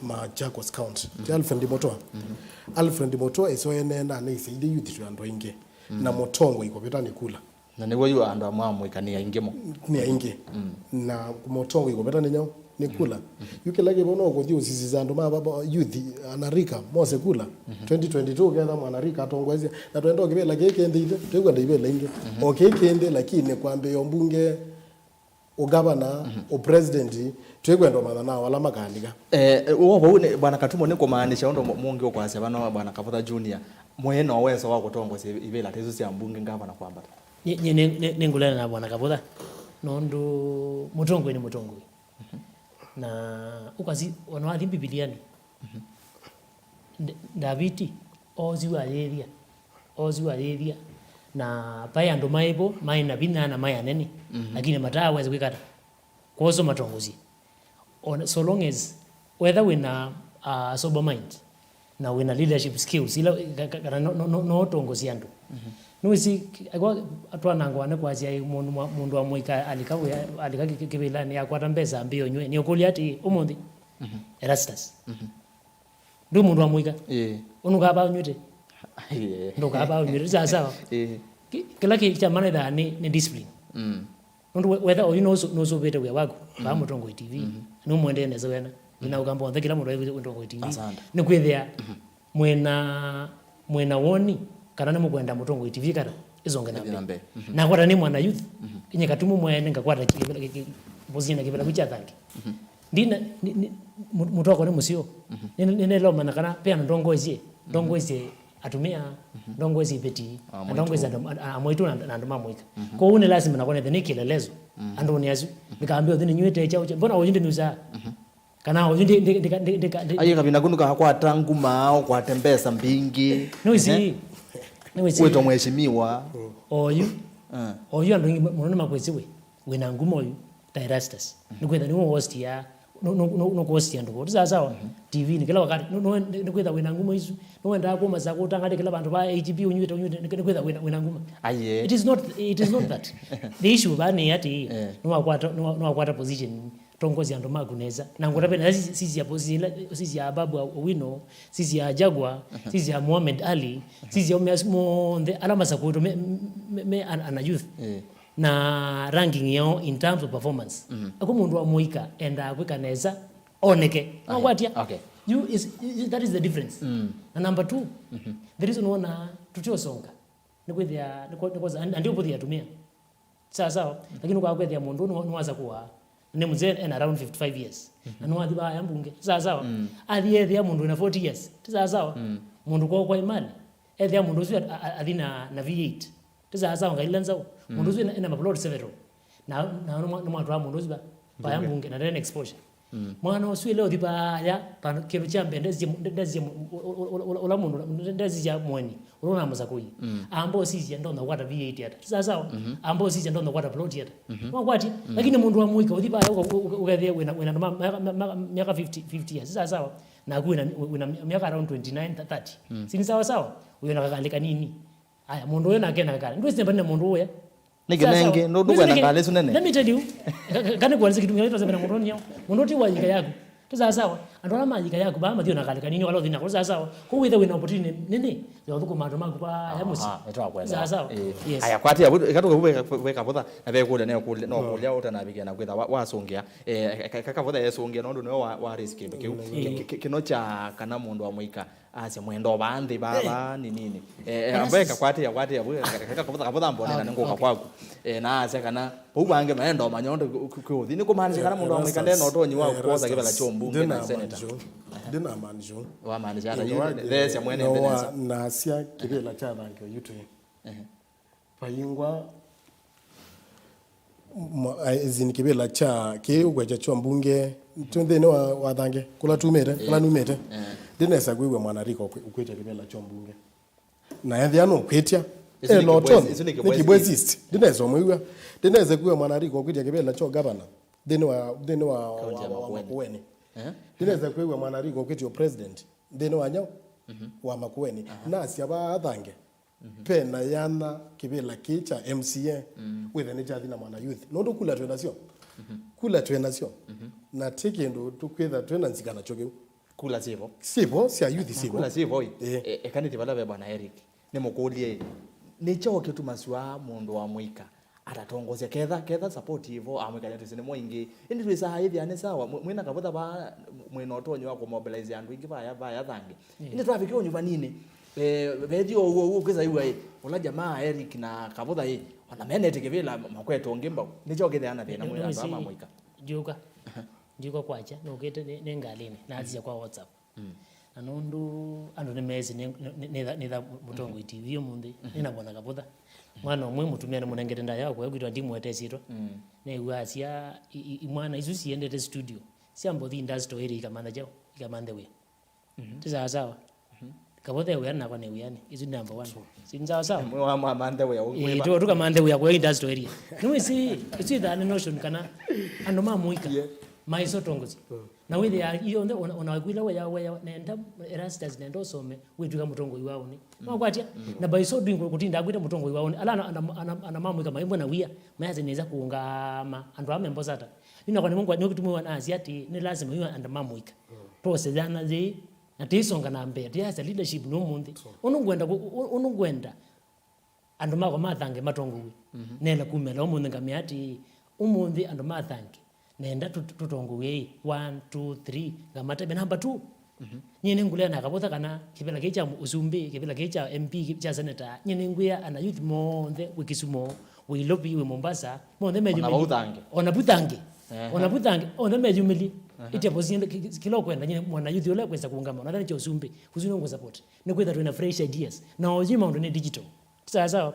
Machakos County, ti, mhm, Alfred Mutua. Mhm. Alfred Mutua ĩsoo eneenaa nĩisyaĩthye youth twĩ andũ aingĩ. Mhm. Na mũtongoi kũvĩta nĩ kula. Na nĩw'o yu andũ amwe amũika nĩ aingĩ mo. Nĩ aingĩ. Mm. Na mũtongoi kũvĩta nĩ nyaũ? Nĩ kula. Mhm. Yu kĩla kĩvo no kũthi ũsisya andũ ma, ma, ma youth, anarika, mose kula. Mhm. Twenty twenty-two ũketha mwanarika atongoesye. Na twenda o kĩvĩla kĩĩ kĩnthĩite, twĩkwenda ivĩla ingĩ. Mhm. O kĩĩ kĩnthĩ, lakini kwambĩĩa ũmbunge, ũgavana, mhm, ũpresident, twĩkwenda ũmanya nao ala makalika. Eh, eh, ũu vau nĩ, Bwana Katumo, nĩ kũmaanisha ũndũ mũ-, mũngĩ ũkwasya vano, Bwana Kavutha Junior, mwĩ na ũweso wa kũtongosya ivĩla ta isu sya mbunge, ngavana kwambata? Nye, nye nĩ, nĩ, nĩngũlea na Bwana Kavutha, nũndũ mũtongoi nĩ mũtongoi. Mhm. Na ũkasi, ona wathi Mbivilianĩ, mhm, Nda-, Ndaviti oosiwe ayĩthya, oosiwe ayĩthya, na vaĩ andũ maĩ vo, maĩ na vinya na maĩ anene, mhm, lakini mataaweza kwĩka ata? Kwoswa matongosye. Ona, so long as, whether wĩna, uh, sober mind, na wĩna leadership skills, ila, ka-, ka-, kana no, no, no, no ũtongosye andũ. Mhm. Nĩwĩsĩ, aigua atwanangwa nĩ kwasya mũndũ mwa-, mũndũ wa mũika alika wĩa, alika kĩ-, kĩ-, kĩvĩlanĩ, akwata mbesa ambĩĩa ũnyw'e. Nĩũkũlya atĩ, ũmũnthĩ, mhm, Erastus, mhm, ndwĩ mũndũ wa mũika? Ĩĩ. Ũnũkaa vaa ũnyw'ĩte? Ĩĩ. Ndũkaa vaa ũnyw'ĩte, sawa sawa. Ĩĩ. Ki-, kĩla kĩ kya maana ĩthaa nĩ, nĩ discipline. Mm. Nũndũ we-, wetha oyu nũsũ-, nũsũvĩte wĩa waku, vaa, mhm, Mũtongoi T V, mhm, nũmwendee nesa wena. Mhm. Nĩna ũkamba onthe kĩla mũndũ e Mũtongoi T V. Asante. Nĩkwĩthĩa, mhm, mwĩna, mwĩna woni kana nĩmũkwenda Mũtongoi T V kata ĩsonge na mbee. Ĩthiĩ na mbee. Mhm. Nakwa ta nĩ mwana youth, mhm, inye Katumo mwene ngakwata kĩvĩla, kĩ-, kĩ-, position ya kĩvĩla kĩu kya Thange. Mhm. Ndina, ni, ni, mu-, mũtongoi nĩ mũseo. Mhm. Nĩ, nĩ, nĩnelomana kana ve andũ ndongoesye, mhm, ndongoesye atumĩa, mhm, ndongoesye iveti, ah, na ndongoesye andũ, a, a, amwaitũ na, na andũ ma mũika. Mhm. Kwoou nĩ lasima nakwa nĩthe nĩ kĩelelezo, mhm, andũnĩ asu. Mhm. Ndikambĩe ũthi nĩnyw'ĩte kyaũ kya, mbona ũyu ndĩnyusaa? Mhm. Kana oyu ndi, ndi, ndi, ndi, ndi, ndi, Aye kavinda kunu kakwata nguma, ukwate mbesa mbingi. Nĩwĩsĩ, nĩwĩsĩ. Wĩtwa mheshimiwa. Oyu, Eh. oyu andũ aingĩ mũno nĩmakwĩsĩ wĩ, wĩna nguma oyu, ta Erastus. Nĩkwĩtha nĩwe wostia, nũ-, nũ-, nũ-, nũkwostia andũ kũu. Ti sawa sawa? T V-inĩ kĩla wakati, nũ-, nũ-, nĩkwĩtha wĩna nguma isu. Nĩwendaa kũmasa kũtangathĩkĩla vandũ va H P ũnywĩte, ũnywĩte, nĩ-, nĩkwĩtha wĩna, wĩna nguma. Aye. It is not, it is not that. The issue va nĩ atĩ, Eh. nĩwakwata, nĩwa-, nĩwakwata position, tongoesya andũ maku nesa. Na ngũtavya nesa, sisya, sisya Babu Owino, sisya Jaguar, sisya Mohamed Ali, sisya aũme asu monthe ala masakũĩtwe me, me, me ana, ana youth. Eh. Na ranking yao in terms of performance. Ako mũndũ wa mũika endaa kwĩka nesa, oneke. Nĩwakwatia? Okay. You is, you, that is the difference. Na number two, the reason wona tũtiosonga, nĩkwĩthĩa, nĩkwa-, nĩkwa-, and, and ndio atumia. Sawa sawa. Lakini kwa kwethia mũndũ nĩ, nĩwasakũa. Nĩ mzee ena around fifty-five years. Na nĩwathi vaya mbunge. Sawa sawa. Athi ethĩa mũndũ ena forty years. Ti sawa sawa. Mũndũ kwa kwa imali. Ethĩa mũndũ ũcio a-, a-, athi na, na V eight. Ti sawa sawa, ngaila nzau. Mũndũ ũcio ena, ena maplot several. Na, na nĩmwa-, nĩmwatwaa mũndũ ũcio va-, vaya mbunge na ndena exposure. Mwana ũsu ĩla ũthi vaya, pa kĩndũ kya mbee, ndesisye, ndesisye, ũla mũndũ, ndesisya mũeni, ũla ũnamũsakũie. Amba ũsisya, ndonya kwata V eight ata. Ti sawa sawa? Amba ũsisya, ndonya kwata plot ata. Nĩwakwatia? Lakini mũndũ wa mũika, ũthi vaya, ũka-, ũka-, ũkethĩa wĩna, wĩna andũ ma, ma, ma, ma, myaka fifty, fifty years. Ti sawa sawa? Naku wĩna, wĩna myaka around twenty-nine, thirty. Si nĩ sawa sawa? Wĩna kakalĩ kanini. Aya, mũndũ ũyũ nake ena kakalĩ. Ndwĩsĩ mbani na mũndũ ũya. Nĩ kĩnenge, ndũ-, ndũkwenda ngalĩ isu nene. Let me tell you. Ka-, ka-, kana kwanza kitu ngine tusembe na mũndũ nĩyo. Mũndũ ti wa yika yaku. Ti sawa sawa. Andũ ala ma yika yaku, ba mathio na kalĩ kanini, wala ũthi na kũrĩ sawa sawa. Kwa wĩtha wĩna opportunity nene ya ũthũkũma andũ maku kwa ya mũsyĩ. Aha, nĩtwakwenda. Sawa sawa. Eh. Yes. Aya, kwatia, eka tũkavũve, veka vũtha, na vekũlya, no kũlya, no kũlya ũtanavikia na kwĩtha wa-, wasũngĩa. Eh, ka-, ka-, kavũtha esũngĩa, nũndũ nĩwe wa, wa risk kĩndũ kĩu. Ki-, ki-, kĩno kya kana mũndũ wa mũika. Asya mwenda ũvaa nthĩ vava nĩ nini. Eh, eh, ambaye kakwatĩa, kwatĩa, vwe, ka-, ka-, ka-, kavũtha, kavũtha mbonena nĩ ngũka kwaku. Eh, na asya kana vau vange maenda ũmanya ũndũ kũthi. Nĩ kũmaanisha kana mũndũ wa mũika ndena ũtonyi wa kwosa kĩvela kya ũmbunge na seneta. Ndinamaanisha. Wamaanisha ata? Yu theesya mwene nthĩ nesa. Nasya kĩvĩla kya thange yu tũĩ. Ehe. Vaingwa, mwa-, a-, as in, kĩvĩla kya kĩĩ ũkwetya kya mbunge, twĩ nthĩnĩ wa, wa thange, kũla tumĩte, kũla numĩte. Ndinesa kwĩw'a mwanarika ũkwĩ-, ũkwĩtya kĩvĩla kya mbunge. Na ethĩa nũkwĩtya, ena ũtonyi, nĩ Kibwezi East. Ndinesa ũmwĩw'a. Ndinesa kwĩw'a mwanarika ũkwĩtya kĩvĩla kya gavana nthĩnĩ wa, nthĩnĩ wa, wa, wa Makueni. Ndinesa kwĩw'a mwanarika ũkwĩtya president nthĩnĩ wa nyau wa Makueni. Nasya vaa thange. Ve na yana kĩvĩla kĩĩ kya M C A, wĩthe nĩkyathi na mwana youth. Nũndũ kula twĩ nasyo. Kula twĩ nasyo. Na ti kĩndũ tũkwĩtha twĩ na nzika nakyo kĩu. Kula syĩvo. Syĩvo, sya youth syĩvo. Kula syĩvo ĩ. Ĩĩ. E-, ekanĩtye vala ve Bwana Eric. Nĩmũkũlye ĩ. Nĩ kyaũ kĩtumasw'a mũndũ wa mũika atatongosya ketha, ketha support ivo amwĩkania twĩsĩ nĩmo ingĩ. Ĩndĩ twĩsaa ĩthĩa nĩ sawa, mwĩ-, mwĩna kavũtha vaa, mwĩna ũtonyi wa kũmobilize andũ aingĩ vaya, vaya thange. Ĩndĩ twavika ũnyuvaninĩ, eh, vethio ũw'o ũw'o ũkĩsa iwa ĩ, ũla jamaa Eric na kavũtha ĩ, ona menete kĩvĩla makwete ũngĩ mbau. Nĩkyo kĩthea na thĩna mwĩ andũ ama mũika. Ndiũka. Ndiũka kwakya, nũkĩte nĩ, nĩ ngalĩnĩ, na asia kwa WhatsApp. Na nũndũ andũ nĩmeesĩ nĩ, nĩ, nĩ, nĩtha mũtongoi T V ũmũnthĩ, nĩnavona kavũtha. Mwana ũmwe mũtumĩa nĩmũnengete ndaĩa wa kũya kwitũ, ndimũete ĩsyĩtwa. Neew'a asya, i, i, imwana isu siendete studio, syamba ũthi industrial area ikamantha kyaũ, ikamanthe wĩa. Ti sawa sawa. Kavũtha e wĩanĩ nakwa nĩ wĩanĩ, isu nĩ number one. Si nĩ sawa sawa? Mwe wa mamanthe wĩa. Ĩĩ, tu, tũkamanthe wĩa kũya industrial area. Nĩwĩsĩ, isu ithaa nĩ notion kana andũ ma mũika maisotongosya. Na wĩthĩa ionthe, ona, ona waku ila weya, weya, nenda Erastus, nenda ũsome, wĩtw'ĩka mũtongoi wa ũnĩ. Nĩwakwatia? Na by so doing, kũtinda akwĩte mũtongoi wa ũnĩ. Ala ana, ana, ana, ana mamwĩka maimwe na wia, mayasya nĩsa kũũngama andũ aa membosata. Yu nakwa nĩmo ngwa-, nĩkĩtũmĩwa nasya atĩ, nĩ lasima yu andũ mamwĩka. Twose yana yĩĩ, na tĩisonga na mbee, tĩyasya leadership nĩ ũmũnthĩ. Ũndũ ngwenda kũ-, ũ-, ũndũ ngwenda andũ makwa ma thange matongowe. Nenda kumĩla ũmũnthĩ ngamĩa atĩ, ũmũnthĩ andũ ma thange, nenda tũ-, tũtongowe ĩ, one, two, three, ngamatavya number two. Nyie nĩngũlea na kavũtha kana kĩvĩla kĩĩ kya ũsumbĩ, kĩvĩla kĩĩ kya M P, kya senator, nyie nĩngwĩa ana youth monthe wĩ Kisumu, wĩ Ilovi, wĩ Mombasa, monthe meyumĩlye. Ona vau thange. Ona vu thange. Ona vu thange, onthe meyumĩlye. Ĩtia position kĩ-, kĩ-, kĩla ũkwenda, nyie mwana youth ũla kwesa kũngama, ona thana kya ũsumbĩ, ũsu nĩngũ support. Nĩkwĩtha twĩna fresh ideas. Na oyu maũndũ nĩ digital. Sawa sawa?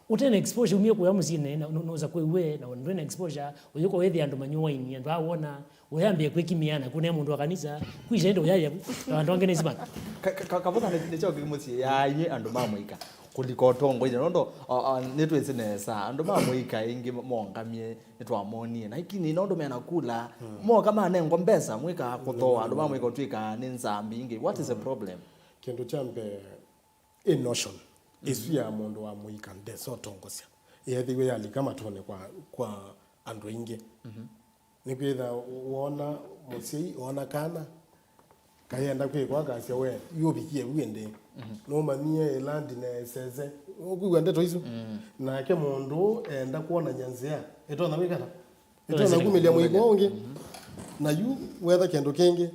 Ũte na exposure, umie kũya mũsyĩnĩ, na nũ-, nũsa kwĩ we, na ndwĩ na exposure, ũyũka wĩthĩa andũ manyua waini, andũ awona, ũyambĩe kwĩkimĩa na kuna mũndũ wa kanisa, kwisha ĩndĩ ũyaya, na andũ angĩ nĩsima. Ka-, ka-, ka-, kavũka nĩ, nĩ kyaũ kĩngĩ mũsyĩ ya inyuĩ andũ ma mũika, kũlika ũtongoinĩ, nũndũ, o, o, nĩtwĩsĩ nesa, andũ ma mũika aingĩ mongamie, nĩtwamonie, na lakini nũndũ mena kula, moka manengwa mbesa, mwĩkaa kũthooa, andũ ma mũika ũtwĩkaa nĩ nzambi ingĩ. What is the problem? Kĩndũ kya mbee, ĩ notion ĩsu ya mũndũ wa mũika ndesa ũtongosya yeethĩiwe yalika matũnĩ kwa, kwa andũ aingĩ. Nĩkwĩtha wona mũsyai, wona kana kayenda kwĩkwa, akasya, "We, yu ũvikie vu ĩndĩ? Nũmanyie ĩla ndinesese." Ũkwĩw'a ndeto isu? Nake mũndũ enda kwonany'a nzĩa ĩtonya kwĩkana, ĩtonya kumĩlya mũika ũngĩ. Na yu wetha kĩndũ kĩngĩ,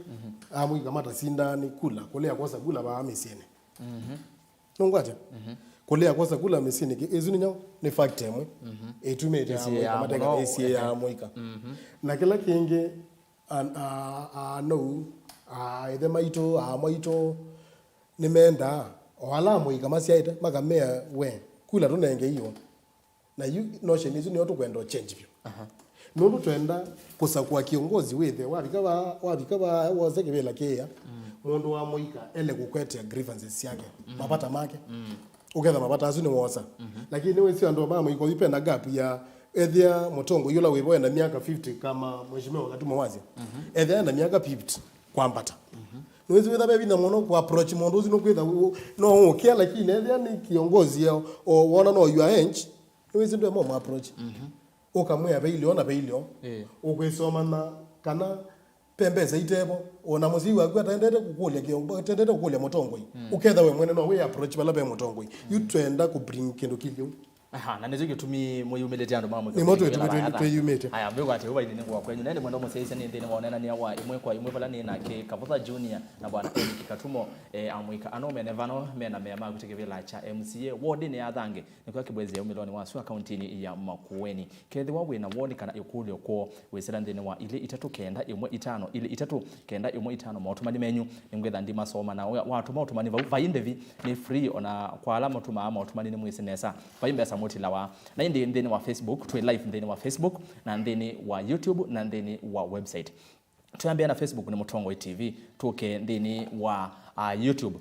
amũika matasindaa nĩ kula, kũlea kwosa kula vaa mĩsyĩnĩ. Nũngwatya? Kũlea kwosa kula mĩsyĩnĩ, kĩ-, ĩsu nĩ nyaũ? Nĩ fact ĩmwe ĩtumĩte amũika mateka ĩsiĩĩaa mũika. Na kĩla kĩngĩ, an-, a-, anou, a-, ĩthe maitũ, aa maitũ, nĩmendaa o ala amũika masyaĩte, makamea, "We, kula tũnenge iyo." Na yu notion ĩsu nĩyo tũkwenda ũ change vyũ. Nũndũ twenda kũsakũa kĩongozi wĩthe, wavika vaa, wavika vaa wose kĩvĩla kĩĩa, mũndũ wa mũika ele kũkwetea grievances syake, mavata make. Ũketha mavata asu nĩwosa. Lakini nĩwĩsĩ andũ ma mũika ũyu pena gap ya ethĩa mũtongoi ũla wĩvo ena myaka fifty kama Mheshimiwa Katuma wasya. Ethĩa ena myaka fifty kwambata. Nĩwĩsĩ wĩtha ve vinya mũno kũ approach mũndũ ũsu nũkwĩtha u-, no ũkĩa, lakini ethĩa nĩ kĩongozi o, o wona no your age, nĩwĩsĩ ndwe mo approach. Ũkamwĩa ve ilyo na ve ilyo. Ũkwĩsomana kana pe mbesa itevo, ona mũsyai waku atendete kũkũlya kĩongo-, atendete kũkũlya mũtongoi. Ũketha we mwene no wĩ approach vala ve mũtongoi. Yu twenda kũ bring kĩndũ kĩlĩu. Aha, na nĩkyo kĩtumi mwĩyumĩlĩte andũ ma mũika. Nĩmo twĩtumi twĩyumĩte. Aya, mbĩwa atĩ ũvaini nĩ ngwa kwenyu. Nende mwenda mũsyaĩsya nĩ nthĩnĩ wa ũneenany'a wa ĩmwe kwa ĩmwe vala nĩ nake Kavutha Junior na Bwana Eric Katumo, eh, amũika ano mene vano mena mea ma kwĩtĩkĩvĩla kya M C A wodinĩ ya Thange. Nĩkw'a kĩbwezi ya umĩlonĩ wa sua kauntinĩ ya Makueni. Kethĩwa wĩ na woni kana ĩkũlyo kwoo, wĩsĩla nthĩnĩ wa ilĩ itatũ kenda ĩmwe itano, ilĩ itatũ kenda ĩmwe itano, maũtũmani menyu nĩngwĩtha ndimasoma, na wa-, watũma ũtũmani vau, vai ndĩvi, nĩ free, ona kwa ala matũmaa maũtũmani nĩmwĩsĩ nesa, vai mbesa mũtilawa. Na ĩndĩ nthĩnĩ wa Facebook, twĩ live nthĩnĩ wa Facebook, na nthĩnĩ wa YouTube, na nthĩnĩ wa website. Twĩambĩa na Facebook nĩ Mũtongoi T V, tũke nthĩnĩ wa, ah, YouTube.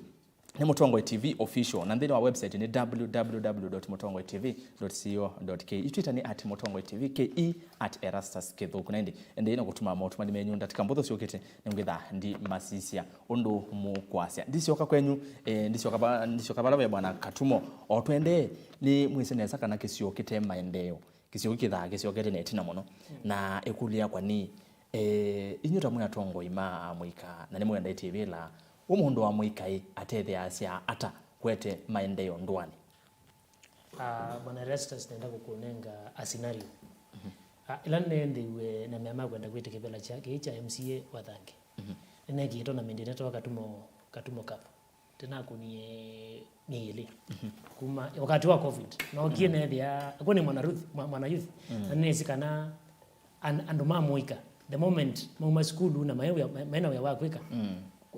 Nĩ Mũtongoi T V Official, na nthĩnĩ wa website nĩ www dot mũtongoi T V dot co dot ke. Twitter nĩ at mũtongoi T V, ke at Erastus Kĩthũku. Na ĩndĩ, ĩndĩ na kũtuma maũtũmani menyu ndatĩka mbũthũ syũkĩte, nĩngwĩtha ndimasisya ũndũ mũkwasya. Ndisyoka kwenyu, eh, ndisyoka va-, ndisyoka vala ve Bwana Katumo. O twendee, nĩ mwĩsĩ nesa kana kĩsio kĩte maendeeo. Kĩsio kĩthaa kĩsyokete na ĩtina mũno. Na ĩkũlyo yakwa nĩ, eh, inyu ta mwĩ atongoi ma amũika, na nĩmũendete ĩvĩla, ũ mũndũ wa mũika-ĩ atetheeasya ata kũete maendeeo ndũanĩ? Ah, Bwana Erastus, nenda kũkũnenga a scenario. Ah, ĩla nĩneenthĩiwe na mea ma kwenda kwĩtĩkĩvĩla kya, kĩĩ kya M C A wa Thange. Nĩneekie tournament ĩnetawa Katumo, Katumo Cup. Ndĩnakunie mĩĩ ĩlĩ. Kuma wakati wa covid. Nookie neethĩa, akw'o nĩ mwana youth, mwa-, mwana youth. Na nĩnĩsĩ kana an-, andũ ma mũika, the moment mauma sukulu na maĩ wĩa, ma-, maĩ na wĩa wa kwĩka,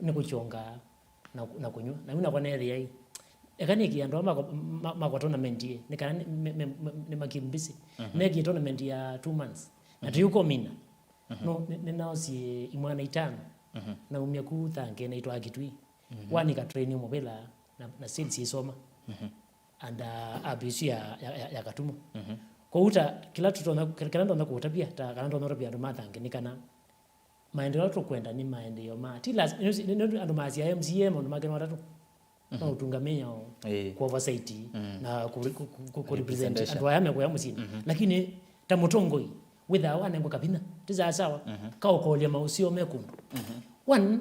nĩ kũkyonga na, na kũnyw'a. Na yu nakwa neethĩa ĩ, eka nĩkie andũ aa mako-, ma-, makwa tournament ĩ, nĩ kana nĩ, me, me, me, nĩ ma keep busy. Neekie tournament ya two months. Na tũyũkomina. No, nĩ, nĩnaosie imwana itano. Naumya ku Thange naitwaa Kitui. One ĩka train mũvĩla na, na sales isoma. And, uh, app isu ya, ya, ya, ya Katumo. Kwoou ta kĩla tũtonya, kĩla ndonya kũũtavya, ta kana ndonya ũtavya andũ ma Thange nĩ kana maendeeo tũkwenda nĩ maendeeo ma, ti las-, nĩ, nĩ, nĩ andũ masya M C A maũndũ make no atatũ. No ũtunga mĩao, ku oversight, na ku, ku, ku, ku represent andũ aya mekũya mũsyĩnĩ. Lakini ta mũtongoi, wĩthaa wanengwa kavinya, ti sawa sawa, kaũkolya maũseo me kũndũ. One,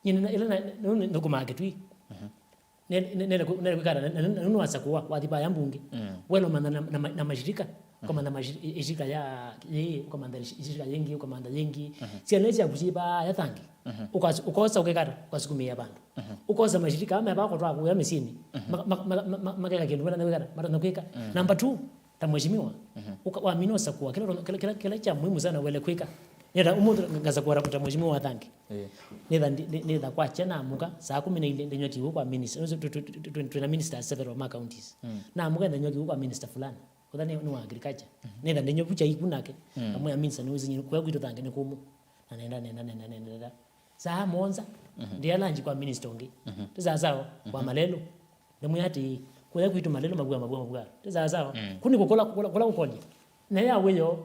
nyie nĩ, ĩla na, nĩ, nĩ, nĩkũmaa Kitui. Nĩ, nĩ, nĩ, nĩ, nĩ kwĩkana, na, na, na, nĩwasakũwa, wathi vaya mbunge. Wela ũmantha na, na, ma-, na mashirika, ũkamantha mashi-, i-, ishirika ya, yĩĩ, ũkamantha ishi-, ishirika yĩngĩ, ũkamantha yĩngĩ. Syana syaku syĩ vaya Thange. Ũkas-, ũkosa ũkekata, ũkasukumĩĩa vandũ. Ũkosa mashirika, ama vako twa kũya mĩsyĩnĩ. Ma-, ma-, ma-, ma-, ma-, makeka kĩndũ, matonya kwĩkata, matonya kwĩka. Number two, ta mheshimiwa, ũka-, wamina ũsakũa, kĩla, kĩla, kĩla, kĩla kya muhimu sana wele kwĩka. Nĩtha ũmũnthĩ ngasa kũara kũta mheshimiwa wa Thange. Eh. Nĩtha ndi- nĩ- nĩtha kwakya naamũka saa kũmi na ilĩ ndenywa kĩw'ũ kwa minister. Nũsĩ tũ- tũ- tũ- tũ- twĩna ministers several ma counties. Mm. Naamũka ndenywa kĩw'ũ kwa minister fulani. Kũtha nĩ nĩ wa agriculture. Nĩtha ndenywa vucha iku nake. Mm. Amwe ya minister nĩ wĩsinyĩ kũya kwitũ Thange nĩ kũmũ. Na nenda nenda nenda nenda nenda. Saa mũonza, ndĩa lunch kwa minister ũngĩ. Ti sawa sawa, kwa Malelo. Ndĩmwĩa atĩ, kũya kwitũ Malelo mavua mavua mavua. Ti sawa sawa. Kũni kũkola kũkola kũkola kũkolya. Na ya wĩyo,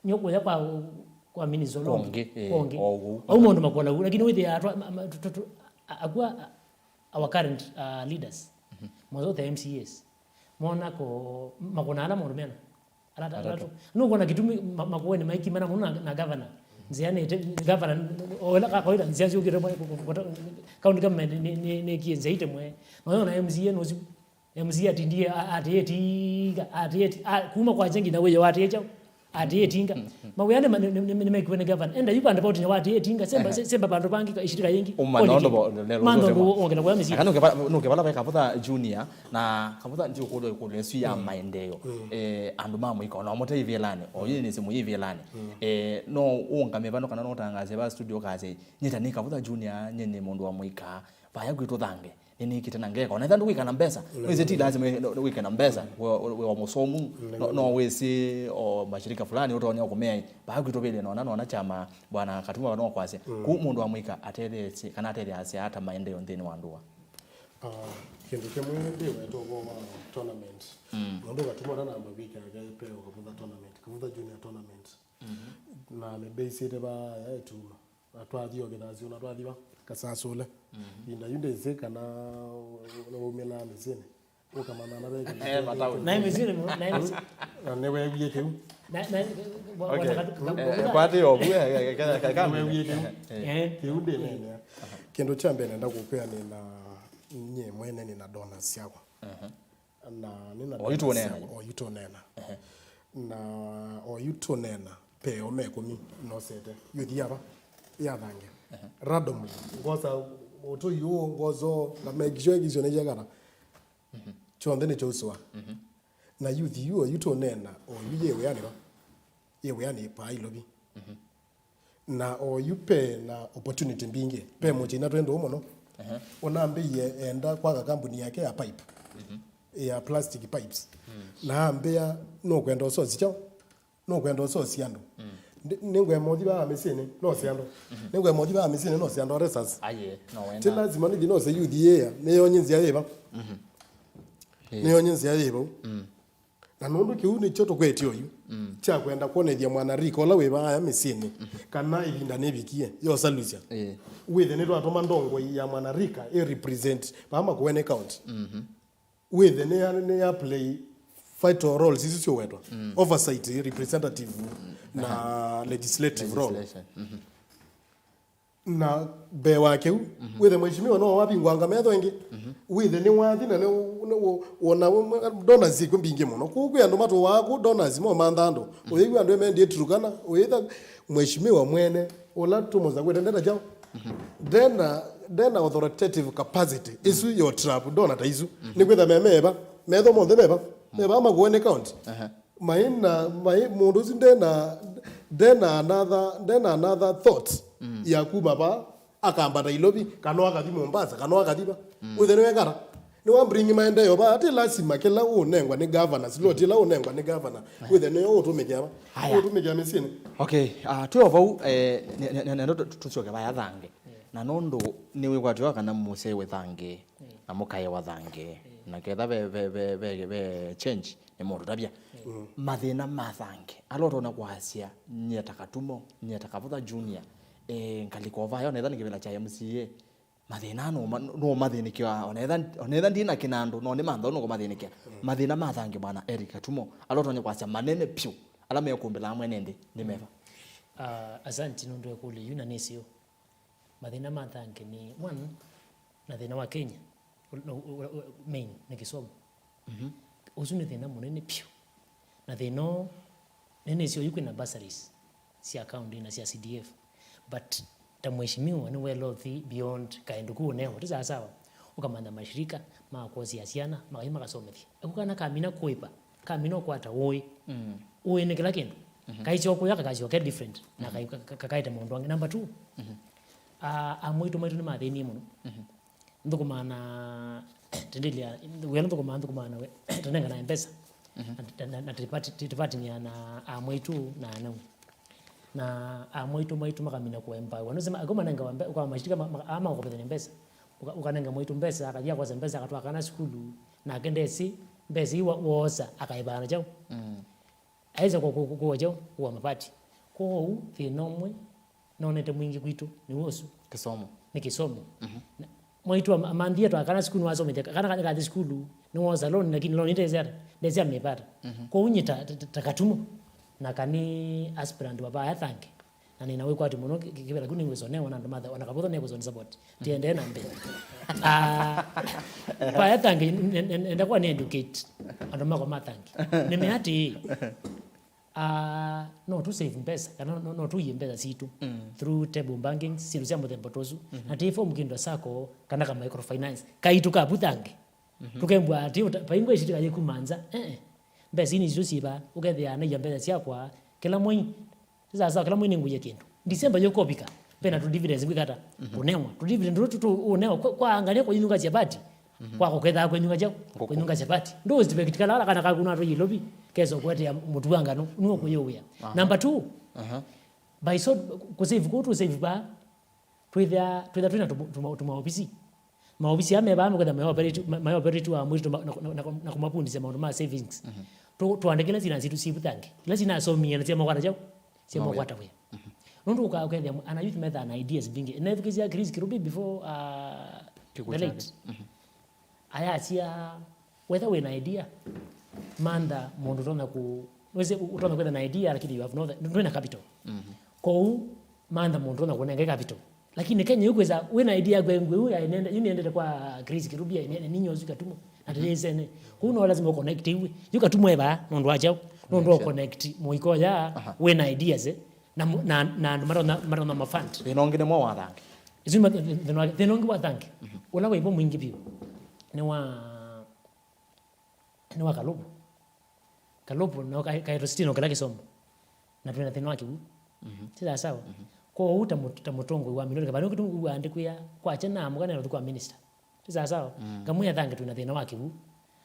nĩ ũkũya kwa kwa minister ũla ũngĩ. Ũngĩ, eh, ũngĩ. O ũu. Au maũndũ makola ũu, lakini wĩthĩa atwa ma- ma- tu- tu- tu- a- akua a- our current uh, leaders. Mwanzo the M C As. Mona ko makona ala maũndũ mena. Ala ala tu. Nũkwona kĩtumi ma- makueni maikimana mũno na, na governor. Nzĩa nĩ te- governor ola ka kawaida nzĩa ciũkĩte mwe- ku- ku- ku- county government nĩ nĩ nĩ kie nzĩa ite mwe. Na yona M C A nũsi M C A atindie a- atĩĩtinga atĩĩti a- kuma kwa chengi na wĩyo atĩĩcha atĩĩtinga. Mawĩa nĩ ma- nĩ- nĩ- nĩ- nĩmekiwe nĩ governor. Enda yu vandũ pauti nyawa atĩĩtinga semba se- semba vandũ pangi ka- ishirika yingi. Ũmanya ũndũ bo- lelo mantho ũsema. Ndũ ongela kwa M C A. Kana nũkĩvala nũkĩvala ve kavutha junior. Na kavutha ndio kũlwa kũlwa ĩsu ya maendeleo. Eh, andũ ma mũika ona mũte ivilani o yini nĩ simu ivilani. Eh, no ũngame vano kana no tangaze va studio kaze nyita nĩ kavutha junior nyenye mũndũ wa mũika vaya kwitũ Thange nĩnĩkĩte na ngeka ona ethĩwa ndũkwĩka na mbesa. Wĩsĩ ti lazima wĩ- wĩke na mbesa we- we- we wa mũsomu. No- no wĩsĩ o mashirika fulani ũtonya kũmea vaya kwitũ vĩlĩ nona nona chama bwana Katuma vano kwasya kũ mũndũ wa mũika atetheesye kana atetheasya ata maendeleo nthĩnĩ wa ndũa. Ah, kĩndũ kĩmwe ndĩweta ũvoo wa tournament. Nũndũ Katuma ũtanamba kwĩkĩa kepeo kavutha tournament kavutha junior tournament. Na nĩmbĩisĩte va yaetuma na twathi o kĩthasi ona twathi va kasasũle. Vinda yu ndĩsĩ kana nĩwaumĩlaa mĩsyĩnĩ ũkamana na veke. Eh, mataũni. Naĩ mĩsyĩnĩ mũno naĩ mĩsyĩ- Na nĩweewie kĩu. Na- na- wa- Okay. Wana katu- ka- Eh, ka- kwatĩ ovu eh, eh, eh, eh, eh, eh, nĩweewie kĩu. Eh. Kĩu ndĩneenea. Kĩndũ kya mbee nenda kũkwĩa nĩ na nyie mwene nĩ na donors syakwa. Na nĩ na O yu tũũneena yu. O yu tũũneena. Na o yu tũũneena peo me kũmi nosete yuthi yava ya Thange. Randomly ngosa ũtũi ũũ ngoso na make sure ngicio nĩ kyakana. Kyonthe nĩ kyausũa. Na yuthi yu o yu tũũneena o yu yĩ wĩanĩ va yĩ wĩanĩ paa Ilovi. Na o yu pe na opportunity mbingĩ. Pe mũchina twĩ ndũũ mũno. Ũnambĩie enda kwaka kambuni yake ya pipe, ya plastic pipes. Na ambĩa nũkwenda ũsosi kyaũ? Nũkwenda ũsosi andũ. Ndi- nĩngwema ũthi vaa mĩsyĩnĩ nose andũ. Nĩngwema ũthi vaa mĩsyĩnĩ nose andũ aresas. Aye, no wenda. Ti lazima nĩthi nose yuthi yĩa nĩyonye nzĩa yĩva. Nĩyonye nzĩa yĩva. Na nũndũ kĩu nĩkyo tũkwetye oyu kya kwenda kwonethya mwanarika ũla wĩ vaaya mĩsyĩnĩ kana ĩvinda nĩvikie yosalusya. Ĩĩ. Wĩthe nĩtwatũma ndongoi ya mwanarika ĩ represent vaa Makueni County. Wĩthe nĩ ya, nĩ ya play vital roles isu syũwetwa oversight, representative na legislative role. Legislation. Na mbee wa kĩu wĩthe mheshimiwa no wavingwanga metho ĩngĩ. Wĩthe nĩwathi na nĩ- nĩ- wona donors ikw'o mbingĩ mũno kũu kwĩ andũ matũwaa kũu donors momantha andũ ũyĩw'a andũ emendie Turkana ũyĩtha mheshimiwa mwene ũla tũmũsakũĩte ndena kyaũ ndena ndena authoritative capacity isu yo trap donor ta isu nĩkwĩtha memeva metho monthe meva meva Makueni County. Aha. Maĩ na maĩ mũndũ ũsu ndena ndena another ndena another thought ya kuma va akambata Ilovi kana akathi Mombasa kana akathi va wĩthe nĩwekara nĩwa bring maendeeo va ati lasima kĩla ũnengwa nĩ governor slot ĩla ũnengwa nĩ governor wĩthe nĩyo ũtũmĩkĩa va. Haya. Ũtũmĩkĩa mĩsyĩnĩ. Okay, uh, twĩ o vau eh, nendo tũsyoke vaya Thange na nũndũ nĩwĩkwatĩwa kana mũsyaĩwe Thange na mũkaĩwa Thange na ketha ve, ve, ve, ve, ve change nĩ mũndũ tavya mathĩna ma Thange ala ũtonya kwasya nyie ta Katumo nyie ta Kavutha Junior eh, ngalĩko vaya onetha nĩ kĩvĩla kya M C A mathĩna no no mathĩnĩkĩa onetha onetha ndina kinandu no nĩ mantha no kũmathĩnĩkĩa mathĩna ma Thange bwana Eric Katumo ala ũtonya kwasya manene piũ ala mekũmbĩlaa mwene nthĩ nĩ meva. Ah, asanti nũndũ ekũlyo yu na nĩsio. Mathĩna ma Thange nĩ, one, na thĩna wa Kenya, ũ- na ũ- ũ- ũ- main nĩ kĩsomo. Ũsu nĩ thĩna mũnene pyũ. Na thĩna ũũ, nĩnĩsĩ oyu kwĩna bursaries sya county na sya C D F. But ta mheshimiwa nĩ well off beyond kaĩndũ kũũ neo, ti sawasawa. Ũkamantha mashirika ma kũosya syana, makathi makasomethya. Eku kana kamina kũĩva, kamina ũkwata ũĩ. Ũĩ nĩ kĩla kĩndũ. Mhm. Kaisyoka kũya kakasyoka ke different, na kai-, ka-, ka-, kakaete maũndũ angĩ. Number two, mhm, a, amwaitũ maitũ nĩmathĩnie mũno. Mhm. Nthũkũmaa na, tendĩlya, wĩa nthũkũmaa, nthũkũmaa na we, tũnenganae mbesa. Mhm. Na, na, na, na tũpati-, tũpatania na amwaitũ na anau. Na amwaitũ maitũ makamina kũembawa. Nũsema, ako manengawa mbe-, kwa mashitika ma-, ma-, ama makopethania mbesa. Ũka-, ũkanenga mwaitũ mbesa, akathi akosa mbesa, akatwaa kana sukulu, nake ndesi, mbesa ii wa-, wosa, akaĩvaa na kyaũ? Mm. Aĩsa kũ-, kũ-, kũ-, kũwa kyaũ? Kũwa mavati. Kwoou, thĩna ũmwe nonete mwingĩ kwitũ, nĩ ũsu. Kĩsomo. Nĩ kĩsomo. Mhm. Na mwaitũ am-, amanthie twa kana sukulu nĩwasomethya, kana kanya kathi sukulu, nĩwosa loan, lakini loan ndesya, ndesya mĩvata. Mhm. Kwoou nyie ta, ta, ta, ta Katumo, na kanĩ aspirant wa Vaya Thange. Na nĩna wĩkwatyo mũno kĩ-, kĩ-, kĩvĩla kĩu nĩngwĩsa ũnewa na andũ matha, ona Kavutha nĩngwĩsa ũni support. Tiendee na mbee. Ah, Vaya Thange, n-, n-, n-, nenda kwa nĩ educate andũ makwa ma Thange. Nĩme atĩĩ, ah, no tũ save mbesa, kana no, no tũie mbesa sitũ, mm, through table banking, syĩndũ sya mũthemba ta ũsu. Mhm. Na tĩ form kĩndũ ta sacco, kana ka microfinance. Kaitũ ka vu Thange. Mhm. Tũkembwa atĩ, ũta-, vaingwa ĩshitĩka yĩkuma nza. Eh, eh. Mbesa ii nĩsitũ syĩva, ũkethĩa naia mbesa syakwa, kĩla mwei, Sasa sawa, kĩla mwei nĩngũie kĩndũ. December yũkũvika, vena tũ dividends ngwĩka ata? Mhm. Ũnewa. Tũ dividend tũtũ tũ-, ũnewa kwa, kwa angalia kwa inyunga cia party. Mhm. Kwa kũketha kwa inyunga cia, ngũkũ, kwa inyunga cia party. Ndo expect kala ala kana kaku na tũ yilovi, kesa kwetea mũtu wa ngano, nĩwe kũyũwĩa. Aha. Number two, aha, by so, kũ save kũu tũ save ba, twĩthĩa, twĩthĩa twĩna tũma-, tũma-, tũmaovisi. Maovisi aa me vaa, mekwĩthĩa mayoperate, ma-, mayoperate wa mwĩtũ na, na, na, na kũmavundisya maũndũ ma savings. Mhm. Tũ-, tũandĩke ila syĩna syitũ syĩ vu Thange. Ila syĩnasomie na syamakwata kyaũ? Syamakwata wĩa. Mhm. Nũndũ ũka-, ũkethĩa ana youth methaa na ideas mbingĩ. Nethukĩsya Chris Kirubi before, uh, the late. Mhm. Ayasya, wetha wĩna idea, mantha mũndũ ũtonya kũ-, wĩsĩ ũtonya kwĩtha na idea, lakini you have no, ndwĩna capital. Mhm. Kwoou, mantha mũndũ ũtonya kũnenge capital. Lakini Kenya yu kwĩsa, wĩna idea yaku engwe, yu ya nende, yu nendete kwa Chris Kirubi, ya nene, ninyo ũsu Katumo. Na tĩrĩsene. Kwoou no lazima ũconnect iwe. Yu Katumo eva, nũndũ wa kyaũ, nũndũ wa connect mũiko ya, aha, wĩna ideas, eh, na mu-, na, na andũ matonya, matonya ma fund. Thĩna ũngĩ nĩ mwa wa Thange. Isu nĩ ma-, thĩna wa, thĩna ũngĩ wa Thange. Mhm. Ũla wĩvo mwingĩ vyũ. Nĩ wa, nĩ wa Kalũvũ. Kalũvũ no ka-, kaetwo sitino kĩla kĩsomo. Na twĩna thĩna wa kĩw'ũ. Mhm. Ti sawa sawa? Mhm. Kwoou ta mũ-, ta mũtongoi wa milioni kavaa nĩkĩtũmi wĩw'aa ndikwĩa kwakya naamũka nenda ũthi kwa minister. Ti sawa sawa? Mm. Ngamwĩa Thange twĩna thĩna wa kĩw'ũ.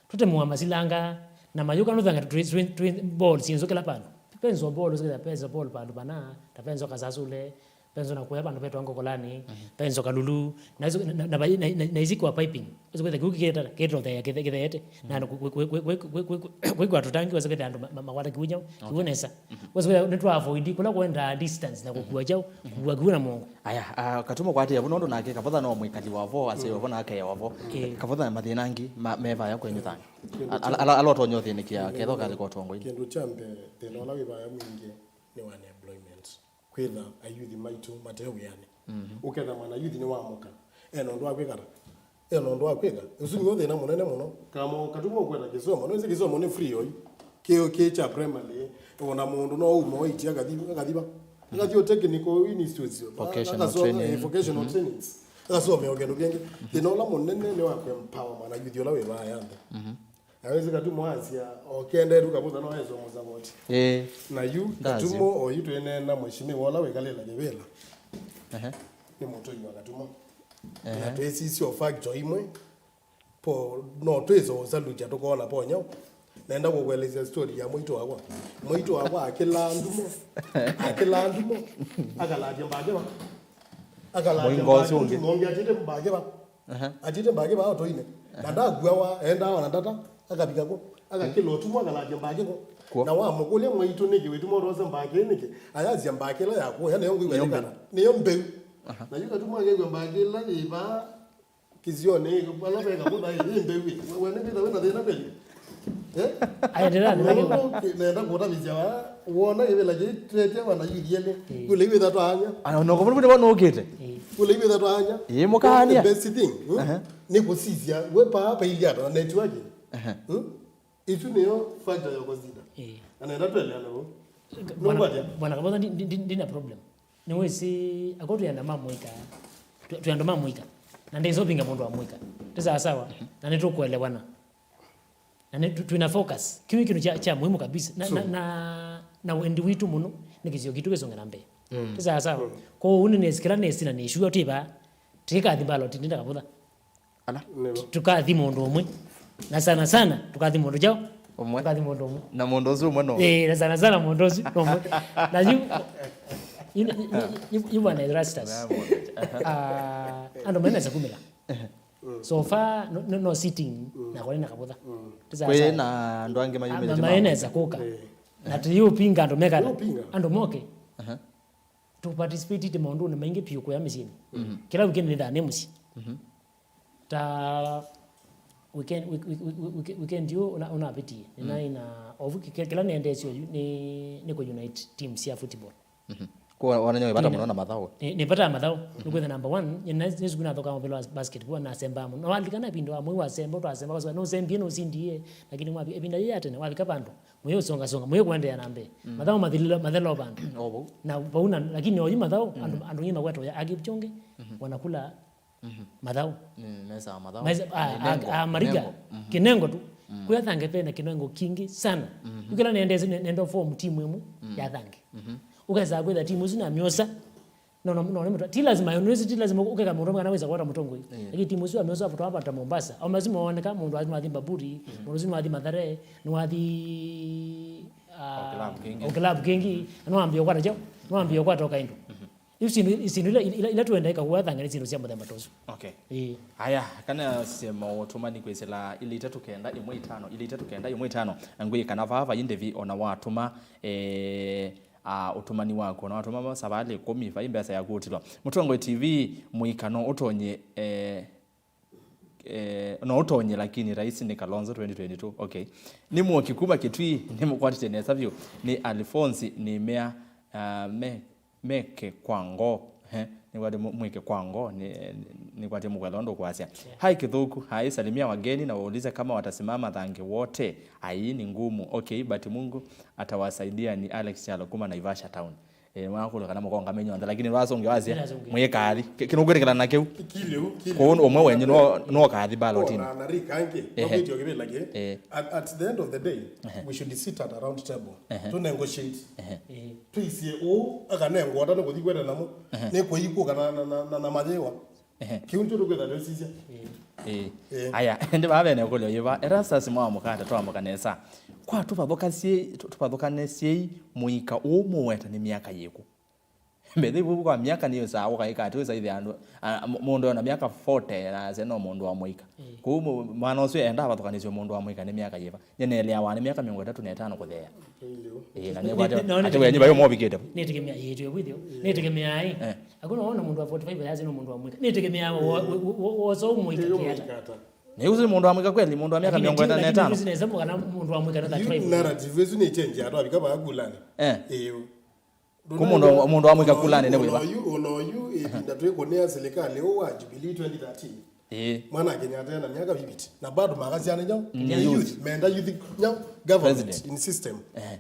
Tũtemũa masilanga na mayũka nũthanga twĩ, twĩ, twĩ ball syĩnzũ kĩla vandũ. Penso ball, ũsĩkĩtha penso ball vandũ vana, ta penso Kasasũle, penso na kũya vandũ vetwa Ngokolani, mhm, penso Kalulu, na isu, na, na, na, na, na isi kwa piping. Ũsĩkĩtha kĩu kĩkĩta, kĩtothea, kĩthe-, kĩtheete. Na andũ kwĩ, kwĩ, kwĩkwa tũtangi, ũsĩkĩtha andũ ma-, ma-, makwata kĩw'ũ nyaũ, kĩw'ũ nesa. Mhm. Ũsĩkĩtha nĩtwa avoid kũla kwenda distance na kũkua kyaũ, kũkua kĩw'ũ na mũongo. Aya, ah, Katumo kwatĩĩa vu nũndũ nake Kavutha no mwĩkali wa vo, asya, mm, wa vo na akea wa vo. Mm. Kavutha mathĩna angĩ ma-, me vaya kwenyu Thange. Kĩndũ kya, ala, ala, ala ũtonya ũthĩnĩkĩa, mm, ketho kalĩka ũtongoinĩ. Kĩndũ kya mbee, thĩna ũla wĩ vaya mwingĩ nĩ wa unemployment. Kwĩtha ayuthi maitũ mate wĩanĩ. Mhm. Ũketha mwana yuthi nĩwamũka, ena ũndũ wa kwĩka ta, ena ũndũ wa kwĩka. Ũsu nĩw'o thĩna mũnene mũno. Kamo Katumo ũkwenda kĩsomo, nĩwĩsĩ kĩsomo nĩ free oyu. Kĩ, kĩ kya primary, ona mũndũ no uma oitia akathi, akathi va. Akathi o technical institutes, vocational, akasoma, training, eh, vocational, mhm, trainings. Akasomea o kĩndũ kĩngĩ. Mhm. Thĩna ũla mũnene nĩ wa kũempower mwana yuthi ũla wĩ vaa ya nthĩ. Mhm. Na wĩsĩ Katumo asya, o kenda etu Kavutha no esa ũmũsavoti. Ĩĩ. Na yu, ndasyo, Katumo, o yu twĩneena mheshimiwa ũla wĩkalĩla kĩvĩla. Ehe. Nĩ mũtũi wa Katumo. Ehe. Na twĩsisya o factor imwe, po, no twĩsa ũsalutya tũkoona po nyau. Nenda kũkũelesya story ya mwaitũ wakwa. Mwaitũ wakwa akĩlaa ndumo. Akĩlaa ndumo. Akalatya mbakĩva. Akalatya mũingo ũcio mbakĩva. Ũngĩ. Mũndũ ũngĩ atĩte mbakĩva. Aha. Atĩte mbakĩ vaa ũtoinĩ. Na ndakuawa, endaa ona ndata, akavika kũ, akakĩla ũtumwa, akalatya mbakĩ kũ. Kwo. Na wamũkũlya mwaitũ nĩkĩ wĩtuma ũtosa mbakĩ nĩkĩ, ayasya mbakĩ ĩla yakũya nĩyo ngwĩw'a nĩyo mbeu. Nĩkana, nĩyo mbeu. Aha. Na yu Katumo akew'a mbakĩ ĩla yĩ vaa kĩsionĩ, vala ve Kavutha ĩ, yĩ mbeu ĩ. We, we nĩkwĩtha wĩna thĩna kweli? Eh? Aendelea, nĩnake. Nenda kũtavĩsya vaa, wona kĩvĩla kĩtete wana yuthi elĩ. Eh. Kule iwĩtha twaanya. Ana no kũvũrũmĩte wana ũkĩte. Eh. Kule iwĩtha twaanya. Ĩ, mũkaania. The best thing, hmm? Aha. Nĩ kũsisya, we paa paili ata na network. Aha. Hmm? Itu nĩyo factor ya consider. Eh. Anaenda tweleana vo. Bwana, nũkwatya? Bwana Kavutha, ndi, ndi, ndi, ndina problem. Nĩwĩsĩ, ako twĩ andũ ma mũika, twĩ, twĩ andũ ma mũika. Na ndĩsopinga mũndũ wa mũika. Ti sawa sawa. Mhm. Na nĩtũkũelewana. Na nĩ, tu-, twĩna focus. Kĩu nĩ kĩndũ kya, kya muhimu kabisa. Na, true, na, na Na wendi witũ mũno nĩ kĩsio kitũ kĩsonge na mbee. Ti sawa sawa? Kwoou nĩ nesi kĩla nesi na nĩsua twĩ vaa, tĩkathi mbaloti nĩ ndakavũtha. Ala. Nĩvo. Tũkathi mũndũ ũmwe. Na sana sana tũkathi mũndũ kyaũ? Ũmwe. Tũkathi mũndũ ũmwe. Na mũndũ ũsu ũmwe no. Eh, na sana sana mũndũ ũsu no ũmwe. Na yu yu yu yu bwana Erastus. Ah, andũ menesa kumĩla. So far no, no, no sitting na kũrĩ na kavũtha. Ti sawa sawa? Kwĩ na andũ angĩ mayumĩte. Maenesa kũka. Na tũyũpinga andũ mekana. Andũ moke. Tũparticipatĩte maũndũnĩ maingĩ piũ kũya mĩsyĩnĩ. Kĩla weekend nĩthaa nĩ mũsyĩ. Ta weekend, week- week- week- week- weekend yu ũna- ũnavĩtie nĩnaĩ na ovu kĩ- kĩla nĩendeesyo yu nĩ nĩ kũ unite team sya football. Kwa wananyao ivata mũno na mathaũ. Nĩ- nĩvataa mathaũ. Nĩkwĩtha number one, nĩsuku nathoka mũvĩla wa basketball nasembaa mũno. Na walikana ĩvinda wa mwei wasemba twasembaa kwa sababu nũsembie nũsindie, lakini mwavi ĩvinda yĩ ya tene wavika vandũ mwĩũsongasonga mwĩũkũendeea na mbee. Mathaũ mathililo mathela vandũ. O vau. Na vau na lakini oyu mathaũ andũ andũ ngĩ makweta ũya akipchonge wanakula mathaũ. Mm, mesa mathaũ. Mesa- ah, ah, ah, mariga. Kinengo tu. Kwĩ athange pena kinengo kingi sana. Ukila nendese nendo form timu ĩmwe ya athange. Ukesa kwĩtha timu isu na miosa. No no no nĩ mũtwa- ti lazima nĩwĩsĩ ti lazima ũkeka mũndũ kana wĩsa kwata mũtongoi. Lakini timu isu amiosa apo twapata Mombasa au mazima waoneka mũndũ athi nwathi Mbaburi, mũndũ athi nwathi Mathare, nwathi o club kĩngĩ, nwaambia kwata chao, nwaambia kwata kaindu. Iu syĩndũ syĩndũ ila ila ila tuenda ika kuwa thangani syĩndũ sya mũthemba ta ũsu. Okay. Ĩĩ. Aya, kana sema ũtũmani kwĩsĩla ile itatu kenda ĩmwe itano, ile itatu kenda ĩmwe itano, na ngwĩ kana vaa vai ndĩvi ona watũma eh, a ũtũmani waku ona watũma savali kũmi vai mbesa yaku ũtilwa. Mũtongoi T V mũikano ũtonye eh, Eh, no ũtonye lakini rais nĩ Kalonzo twenty twenty-two. Okay. Nĩ Mwoki kuma Kitui, nĩ mũkwatĩte nesa vyũ. Nĩ Alphonse nĩ mea uh, me meke kwa ngoo. He, nĩ kwati mwike kwa ngoo nĩ nĩ kwati mũkwela ũndũ kwasya. Hai Kithuku, hai salimia wageni na waulize kama watasimama thange wote. Ai ni ngumu. Okay, but Mungu atawasaidia. Ni Alex Chalo kuma Naivasha town. Eh, mwakulwa kana mũkonga menyu onthe lakini vasonge wasya mwĩkathi kinũkwĩtĩkĩla na kĩu. Kiliu kiliu. Kwoou ũmwe wenyu no no kathi balotini. Na na rika angi. Ehe. Nokitio kivila ki. Eh. At, at the end of the day we should sit at a round table to negotiate. Twisie uu akanengwa ata nikuthi kwenda namo. Ni kuiku kana na na na mayewa. Ehe. Kĩu nĩkyo tũkwĩtha twĩsisya. Ĩĩ. Ĩĩ. Aya, ĩndĩ vaa vene ũkũlyo yĩva, Erastus mwa mũkata twamũka nesa. Kwa tũvathũkasyei, tũ- tũvathũkanesyei mũika ũũ mũweta nĩ myaka yĩkũ? Mbethe ivuvu kwa myaka nĩyĩsaa ũkaĩka atĩ wĩsaithya andũ, a- m- mũndũ ona myaka forty na asya no mũndũ wa mũika. Kũu mũ- mwana ũsu enda avathũkanĩsyo mũndũ wa mũika nĩ myaka yĩva? Nĩneleawa nĩ myaka mĩongo ĩtatũ na ĩtano kũtheea. Ĩĩ, na nĩkwatĩ atĩ wenyu vai ũmovikĩte. Nĩtegemea ĩĩ twĩ wĩthĩo. Nĩtegemea ĩ. Eh. Hakuna wona mũndũ wa forty-five yasĩ no mũndũ wa mwĩka. Nĩtegemea wosa ũmwĩka kĩata. Nĩ ũsu nĩ mũndũ wa mwĩka kweli, mũndũ wa mĩaka mĩongo ĩna na ĩtano. Nesa kana mũndũ wa mwĩka na thirty-five. Narrative ĩsu nĩ change atwavika vaa kulani. Eh. Ĩĩ. Kũ mũndũ mũndũ wa mwĩka kulani nĩ wĩva? Ũnoyu ũnoyu ĩvinda twĩkũnĩa serikali ũũ wa Jubilee twenty thirteen. Ĩĩ. Mwana Kenyatta ena miaka fifty na bado makasiana nyau. Youth. Menda youth nyau government in system. Eh.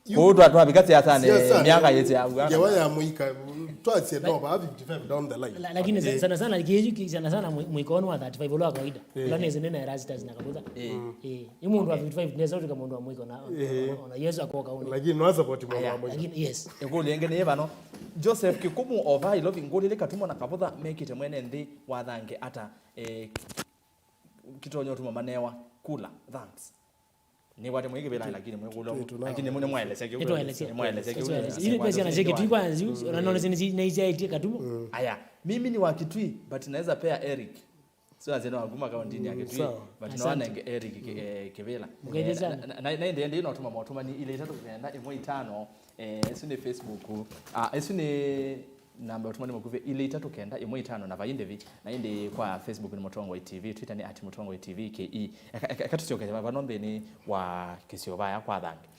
Kũu twa- twavika siasanĩ. Siasanĩ. Myaka yĩsĩ au. Ngewa ya mũika twasye no ba fifty-five down the line. La- lakini sa- sana sana kiyu ki- sana sana mwi- mwiko wonu wa thirty-five ula wa kawaida. Ula nezi nena Erastus na Kabutha. Eh. Ĩ mũndũ wa fifty-five nesa utuka mũndũ wa mwiko na ona Yesu akoka uni. Lakini no support mũndũ wa mwiko. Lakini yes. Ĩkũlyo ĩngĩ nĩ vano. Joseph Kikumu ova ilovi ngũlĩlĩ Katumo na Kabutha mekĩte mwene nthĩ wa thange ata eh, kĩtonya ũtuma manewa kula. Thanks. Nĩkwate mwĩkĩvĩla lakini mwĩkũlwa. Lakini nĩmwaelesya kĩu. Nĩtwaelesya. Nĩmwaelesya kĩu. Ili pesa na cheki tu kwa yu na none sini na ija iti Katumo. Aya, mimi ni wa Kitui but naweza pea Eric. So asema wakuma kaunti ya Kitui but no anenge Eric kĩvĩla. Na ende ende no tuma motuma ni ile itatu kenda ĩmwe itano. Eh, ĩsu nĩ Facebook. Ah, ĩsu nĩ namba ũtũmani mũkuvĩ ile itatu kenda ĩmwe itano na vai ndĩvi, na ĩndĩ kwa Facebook nĩ Mũtongoi T V, Twitter nĩ at Mũtongoi T V K E. Eka tũsyokete vano nthĩnĩ wa kĩsio vaya kwa thangi.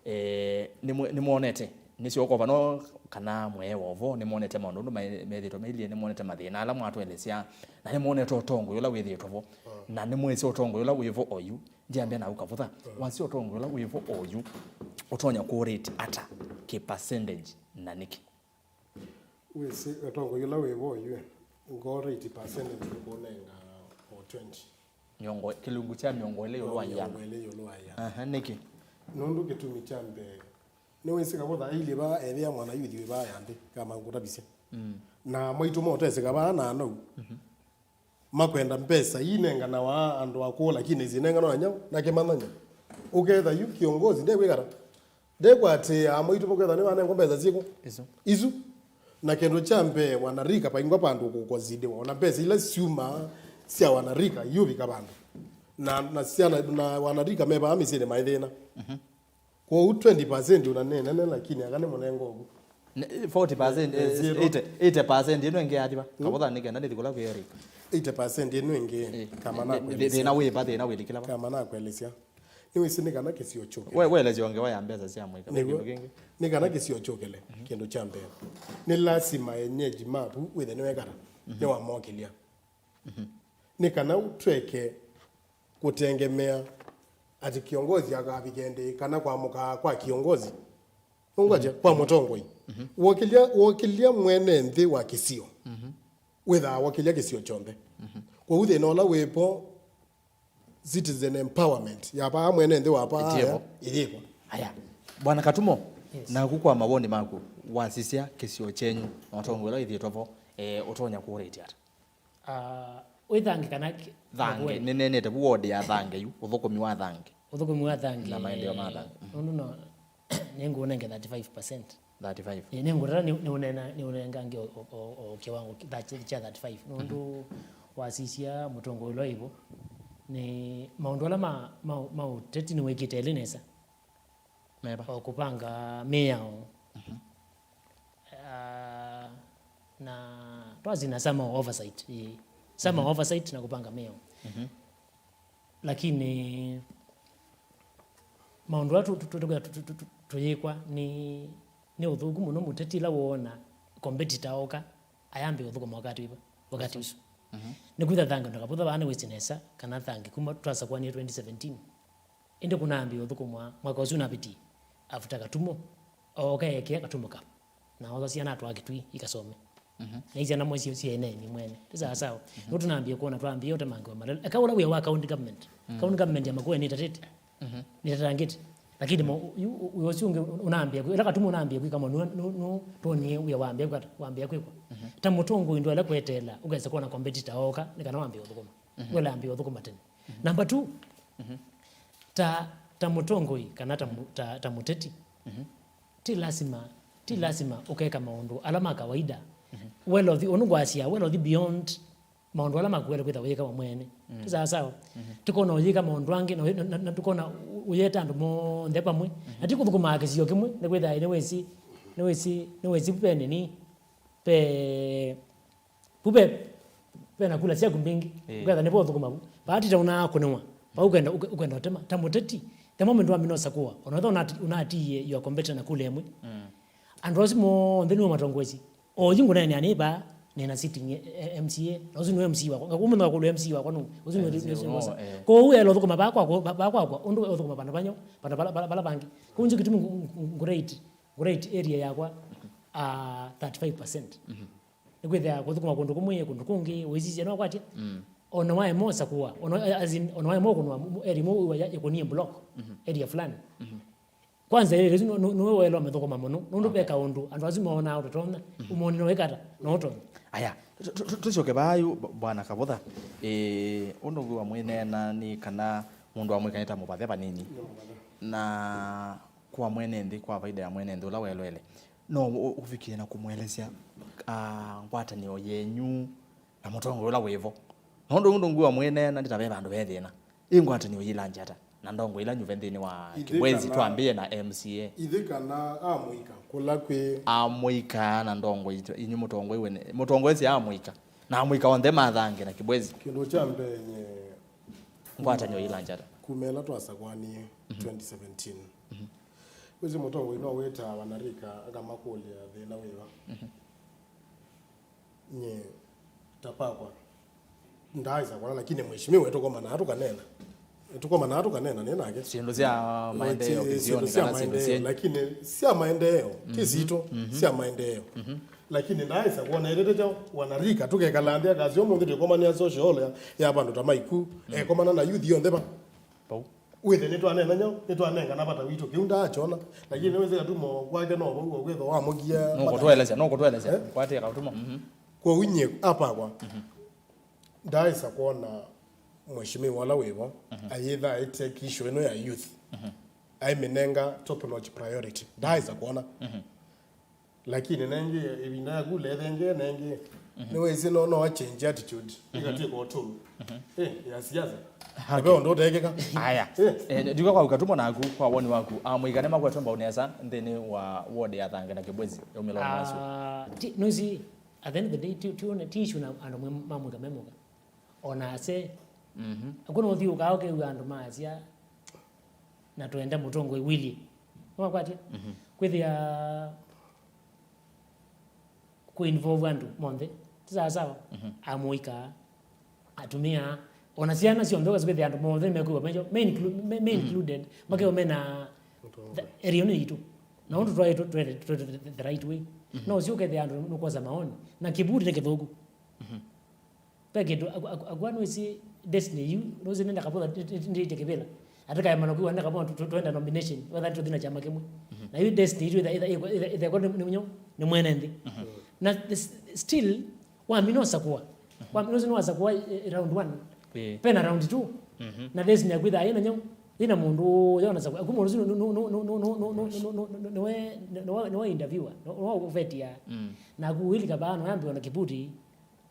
Eh, nĩmwonete nĩsyoko vano kana mwee wovo nĩmonete maũndũ ũndũ methĩtwe mailie, nĩmonete mathĩna ala mwatũelesya, na nĩmonete ũtongoi ũla wĩthĩtwe vo, na nĩmwĩsĩ ũtongoi ũla wĩvo oyu. Ndiambia na ukavutha wasi ũtongoi ũla wĩvo oyu ũtonya kũrate ata kĩ percentage na nĩkĩ? Wĩsĩ ũtongoi ũla wĩ vo yu, ngorĩti percentage nĩkũnenga o twenty. Mĩongo, kĩlungu kya mĩongo ĩlĩ ĩũlũ wa ĩana. Mĩongo ĩlĩ ĩũlũ wa ĩana. Aha, nĩkĩ? Nũndũ kĩtumi kya mbee, Nĩwĩsĩ Kavutha ailyĩ vaa ethĩa mwana yuthi wĩ vaa ya nthĩ, kama ngũtavisya. Mm. Na mwaitũ moteseka vaa na anou. Mhm. Makwenda mbesa inenganawa andũ akũũ, lakini isinenganwa na nyau, na kĩmanyany'o. Ũketha yu kĩongozi ndekwĩkata. Ndekwatĩĩa amwaitũ mũketha nĩwanengwa mbesa syĩkũ? Isu. Isu. Na kĩndũ kya mbee, wanarika paingwa vandũ kũkonsidiwa. Ona mbesa ila syumaa sya wanarika iũvika vandũ. Na, na syana, na wanarika me vaa mĩsyĩnĩ maĩ thĩna. Mhm. Kwoou twenty percent ũnanenene, lakini aka nĩ mũnengo ũvu. Ne-, forty percent, eh, eh, zero. Eighty, eighty percent ĩno ĩngĩ yathi va? Hmm? Kavutha nĩ kenda nĩthi kũla kwĩ Eric. Eighty percent ĩno ĩngĩ, eh, kama nĩ-, nakwelesya. Thĩna wĩ va, thĩna wĩlikĩla va? Kama nakwelesya. Nĩwĩsĩ nĩ kana kĩsio kyũkĩle. We, welesya ongewa ya mbesa sya mũika, ve kĩndũ kĩngĩ. Nĩ kana kĩsio kyũkĩle, mhm, kĩndũ kya mbee. Nĩ lasima enyeji mapu wĩthe nĩwekata, mhm, nĩwamokĩlya. Mhm. Nĩ kana tweke kũtengemea ati kĩongozi akavike ndĩ kana kwamũka kwa kĩongozi. Nũngwatya, mhm, kwa mũtongoi. Mhm. Wokĩlya, wokĩlya mwene nthĩ wa kĩsio. Mhm. Wĩthaa wokĩlya kĩsio kyonthe. Mhm. Kwoou thĩna ũla wĩpo, citizen empowerment ya paa mwene nthĩ wa paa ĩtiĩvo. Aya, ĩyĩvo. Aya. Bwana Katumo, yes, naku kwa mawoni maku, wasisya kĩsio kyenyu na ũtongoi ũla wĩthĩĩtwe vo, eh, ũtonya kũũrĩtya ata? Ah, wĩ Thange kana ki-, Thange, Makueni? Nĩnenete vu ward ya Thange yu, ũthũkũmi wa Thange. Ũthũkũmi wa Thange. Na maendeeo ma Thange. Mhm. Nũndũ no, nĩngũnenge thirty-five percent. Thirty-five. Ĩĩ, nĩngũtata nĩ, nĩũnena, nĩũnengange o, o, o, o kĩwango ki-, tha-, kya thirty-five. Nũndũ, mhm, wasisya mũtongoi ũla wĩvo, nĩ maũndũ ala ma, ma, ma ũteti nĩwĩkĩte elĩ nesa. Meva? O kũvanga mĩao. Mhm. Ah, na twasina sama oversight, ĩĩ. Sama, mhm, oversight na kũvanga mĩao. Mhm. Lakini maũndũ ala tũ-, tũ-, tũ-, tũ-, tũ-, tũ-, tũyĩkwa nĩ, nĩ ũthũku mũno mũteti ĩla woona competitor oka, ayambĩĩa ũthũkũma wakati wĩva, wakati ũsu. Mhm. Nĩkwĩtha Thange na Kavutha vaa nĩwĩsĩ nesa kana Thange kuma twasakũanie twenty seventeen. Ĩndĩ kũnambĩĩa ũthũkũmwa mwaka ũsu ũnavĩtie, after Katumo, ooka eekĩa Katumo Cup. Na osa syana atwaa Kitui ikasome. Mhm. Na isyana mwe syo syaeneni mwene. Ti sawa sawa. Mhm. Nũndũ tũnambĩĩa kwona twambĩĩa ũtemangĩwa malelũ. Eka ũla wĩa wa county government. Mm. County government ya Makueni nĩtatĩte. Mhm. Nĩtatangĩte. Lakini mo-, yu-, wĩa ũsu ũngĩ ũnambĩĩa kwĩ-, ĩla Katumo ũnambĩĩa kwĩka mo, nũ-, nũ-, nũ-, twonie wĩa wambĩĩa kwĩka-, wambĩĩa kwĩkwa. Mhm. Ta mũtongoi ndwaĩle kweteela, ũkesa kwona competitor ooka, nĩ kana wambĩĩa ũthũkũma. Mhm. Wĩla ambĩĩa ũthũkũma tene. Mhm. Number two, mhm, ta, ta mũtongoi kana ta mũ-, ta, ta mũteti, mhm, ti lasima, ti, mhm, lasima ũkeka maũndũ ala ma kawaida. Mhm. Well of the, ũnũ ngwasya, well of the beyond maũndũ ala makuele kwĩtha wĩka we mwene. Mm. Ti sawa sawa. Mhm. Tũkona ũyĩka maũndũ angĩ, na, na, na, na tũkona ũ-, ũyeta andũ monthe vamwe. Mhm. Na ti kũthũkũmaa kĩsio kĩmwe, nĩkwĩtha nĩwĩsĩ, nĩwĩsĩ, nĩwĩsĩ ve nini, ve Vu ve, ve na kula syaku mbingĩ, ĩĩ, ũketha nĩvo ũthũkũma vu. Vaa ti ta ũnaakũnĩwa. Vau ũkwenda, ũke-, ũkwenda ũtema. Ta mũteti, the moment wamina ũsakũa, ona wetha ũnati-, ũnatiie your competitor na kula ĩmwe. Mm. Andũ asu monthe nĩwe matongoesye. Oyu ngũneenea nĩ vaa, nĩ na sitting, eh, M C A. Na ũsu nĩwe M C A wakwa. Ngakumenya kũlwa M C A wakwa nũ. Ũsu nĩwe, M C A nĩwe ũno, ũsu, eh. Kwoou ela ũthũkũma vaa kwakwa, va-, vaa kwakwa, ũndũ ũthũkũma vana vanyo, vana vala, vala, vala vangĩ. Kwoou nĩkyo kĩtumi ngu-, ngu-, ngu-, ngũrate, ngũrate area yakwa, ah, thirty-five percent. Mhm. Nĩkwĩthĩa kũthũkũma kũndũ kũmwe, kũndũ kũngĩ, ũisisya no kwatya. Mm. Ona waema ũsakũa, ona, as in, ona waema ũkũnwa mu-, area ĩmwe wĩwa ya-, ĩkũnie block, mhm, area fulani. Mhm. Kwanza area ĩsu nũ-, nũ-, nũwe waĩle ũmĩthũkũma mũno, nũndũ, okay, ve kaũndũ andũ asu monaa ũtotonya, mhm, ũmoni no wĩkata, no ũtonya. Aya, tũ-, tũ-, tũ-, tũsyoke vaa yu, b-, Bwana Kavutha. Ĩĩ, ũndũ ngwĩwa mwĩneena nĩ kana mũndũ amwĩkanĩta mũvathe vanini. Nĩ mũvathe. Na kwa mwene nthĩ, kwa vaida ya mwene nthĩ ũla welwele, no ũ-, ũvikĩe na kũmũelesya, ah, ngwatanĩo yenyu na mũtongoi ũla wĩ vo. Nũndũ ũndũ ngwĩwa mwĩneena nĩ ta ve vandũ ve thĩna. Ĩ ngwatanĩo yĩlanzya ata na ndongo ila nyuve nthĩnĩ wa Kĩbwezi, kana twambĩe na M C A? Ithe kana amũika kũla kwĩ amũika na ndongo itũ, inyu mũtongoi wene, mũtongoi si amũika na amũika onthe ma Thange na Kĩbwezi. Kĩndũ kya mbee nye ngwatanĩo yĩlanzya ata? Kuma ĩla twasakũanie, mhm, twenty seventeen. Mhm. Wĩsĩ mũtongoi no wĩtaa wanarika akamakũlya thĩna wĩva. Mhm. Nye, ta kwakwa, ndaaĩsa kwona, lakini mheshimiwa tũkomanaa tũkanena. Tũkomanaa tũkanena nĩ nake. Syĩndũ sya maendeeo, syĩndũ kĩsionĩ sya kana syĩndũ maendeeo, syenyu. Lakini sya maendeeo, ti, mhm, sitũ, mhm, sya maendeeo. Mhm. Lakini ndaaĩsa kwona ĩtete kya wanarika, tũkekala nthĩ akasya ũmũnthĩ twĩkomanĩa social hall ya, ya vandũ ta maiku, mm, ekomana na youth yonthe va. Vau. Wĩthe nĩtwanenany'a, nĩtwanengana vata witũ, kĩu ndaakyona. Lakini nĩwĩsĩ Katumo kwake no vau ũkwĩthwa wamũkia. Nũkũtũelesya, nũkũtũelesya. Eh? Kwatĩe Katumo. Mhm. Kwoou nyie apakwa, ndaaĩsa kwona mheshimiwa ũla wĩvo ayĩtha aitake issue ĩno ya youth, aimĩnenga top notch priority. Ndaaĩsa kwona. Lakini nengĩ, ĩvinda yaku lethe nge nengĩ, nĩwĩsĩ no, no change attitude, ĩkatw'ĩka ũtũlu. Eh, ya siasa. Okay. Ve ũndũ ũtekĩka. Aya. Eh. Eh, ndiuka kwa Katumo naku, kwa woni waku, amũika nĩmakwetwe mbau nesa nthĩnĩ wa ward ya Thange na Kibwezi yaumĩla ũmwe asu? Ah, ti, nũsi, at the end of the day, ti, ti, ti issue na andũ mwe-, mamũika memũka. Ona ase. Mhm. Akuna ũthiũkaa ũkew'a andũ maasya, na twenda mũtongoi Willy. Nĩwakwatya? Mhm. Kwĩthĩa kũ involve andũ monthe. Ti sawa sawa. Mhm. Amũika, atumĩa, ona syana syonthe ũkasĩ kwĩthĩa andũ monthe mekwĩwa mecho, me inclu-, me, me included, makewa mena the area ĩno yitũ. Na ũndũ twaĩ tũ-, twete, twete the right way. Mhm. No ũsĩ ũkethĩa andũ nũkwosa maoni. Na kĩbuti nĩ kĩthũku. Mhm. Ve kĩndũ, aku-, aku-, akwa nũĩsĩ destiny yu, nũĩsĩ nenda Kavutha, ndi-, ndi-, ndĩĩtye kĩvĩla. Atĩ kaemana kwĩwa nenda Kavutha tu-, tu-, twenda nomination, wetha tũthi na kyama kĩmwe. Mhm. Na yu destiny yu ĩtha-, ĩtha-, ĩtha-, ĩthekwa nĩ, nĩ, nĩ, nĩ mwene nthĩ. Mhm. Na s-, still, wamina ũsakũa. Mhm. Wamina ũsakũa, nũĩsĩ nĩwasakũa, eh, round one. Ĩĩ. Pena round two. Mhm. Na destiny yaku ĩthaa yĩna nyau. Yĩna mũndũ ũyona sakũa. Aku mũndũ ũsu nũ-, nũ-, nĩwe, nĩwe, nĩwe, nĩwe interviewer. Nĩwe ũvetia. Mm. Na aku Willy Kavaa, nĩwe ambiwa na kĩbuti.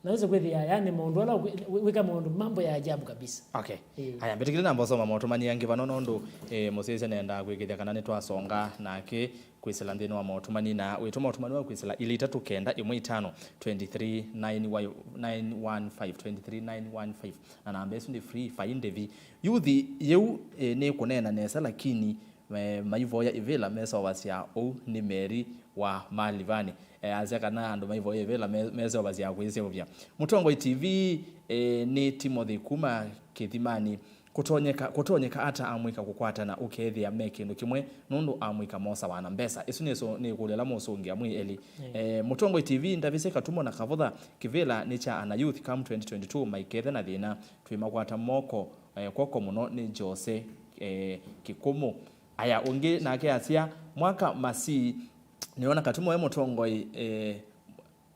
Na wĩsa kwĩthĩa, yani, maũndũ ala wĩ-, wĩka maũndũ mambo ya ajabu kabisa. Okay. Eh. Aya, mbĩtĩkĩle namba ũsoma motũmani angĩ vano nũndũ, eh, mũsyaĩĩsya nĩendaa kwĩkĩthya kana nĩtwasonga nake kwĩsĩla nthĩnĩ wa motũmani na wĩtũma ũtũmani wa kwĩsĩla ilĩ itatũ kenda ĩmwe itano twenty three nine one five, twenty three nine one five. Na namba ĩsu nĩ free, vai ndĩvi. Yuthi yĩu, eh, nĩ kũneena nesa lakini, eh, maivoya ĩvĩla meseũvasya ũu nĩ Mary wa Malivani. Eh, asya kana andũ maivoya ĩvĩla me-, meseũvasya kwĩseũvya. Mũtongoi T V, eh, nĩ Timothy kuma Kĩthimani. Kũtonyeka, kũtonyeka ata amũika kũkwatana ũkethĩa me kĩndũ kĩmwe nũndũ amũika mosawa na mbesa? Ĩsu nĩ so-, nĩ ĩkũlyo ĩla mũsũngĩa mwĩ elĩ. Eh, Mũtongoi T V, ndavĩsye Katumo na Kavutha, kĩvĩla nĩ kya ana youth come twenty twenty-two maikethe na thĩna. Twĩmakwata moko, eh, kw'oko mũno nĩ Jose, eh, Kĩkũmũ. Aya, ũngĩ nake asya, Mwaka Masi, nĩona Katumo e mũtongoi, eh,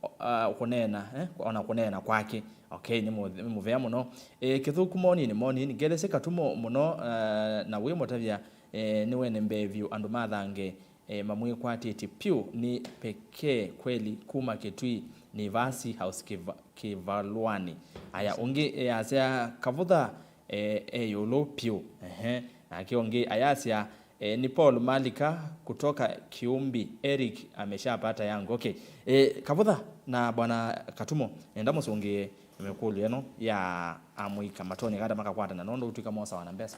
o-, ah, kũneena, eh, ona kũneena kwake. Okay, nĩ mũth-, nĩ mũvea mũno. Eh, kĩthũku moninĩ, moninĩ, ngelesye Katumo mũno, eh, na wĩ mũtavya, eh, nĩwene mbee vyũ andũ ma Thange, eh, mamwĩkwatĩtye pyũ nĩ pekee kweli kuma Kĩtui nĩ Vasi House Kĩva-, Kĩvalũanĩ. Aya, ũngĩ, eh, asya Kavutha, eh, e ĩũlũ pyũ. Ehe. Nake ũngĩ ayasya, eh, nĩ Paul Malika kutoka Kiumbi, Eric ameshapata yangu. Okay. Eh, Kavutha na Bwana Katumo, nenda mũsũngĩe mĩkũlyo ĩno ya amũika matonyeka ata makakwatana nũndũ ũtw'ĩka mosawa na mbesa.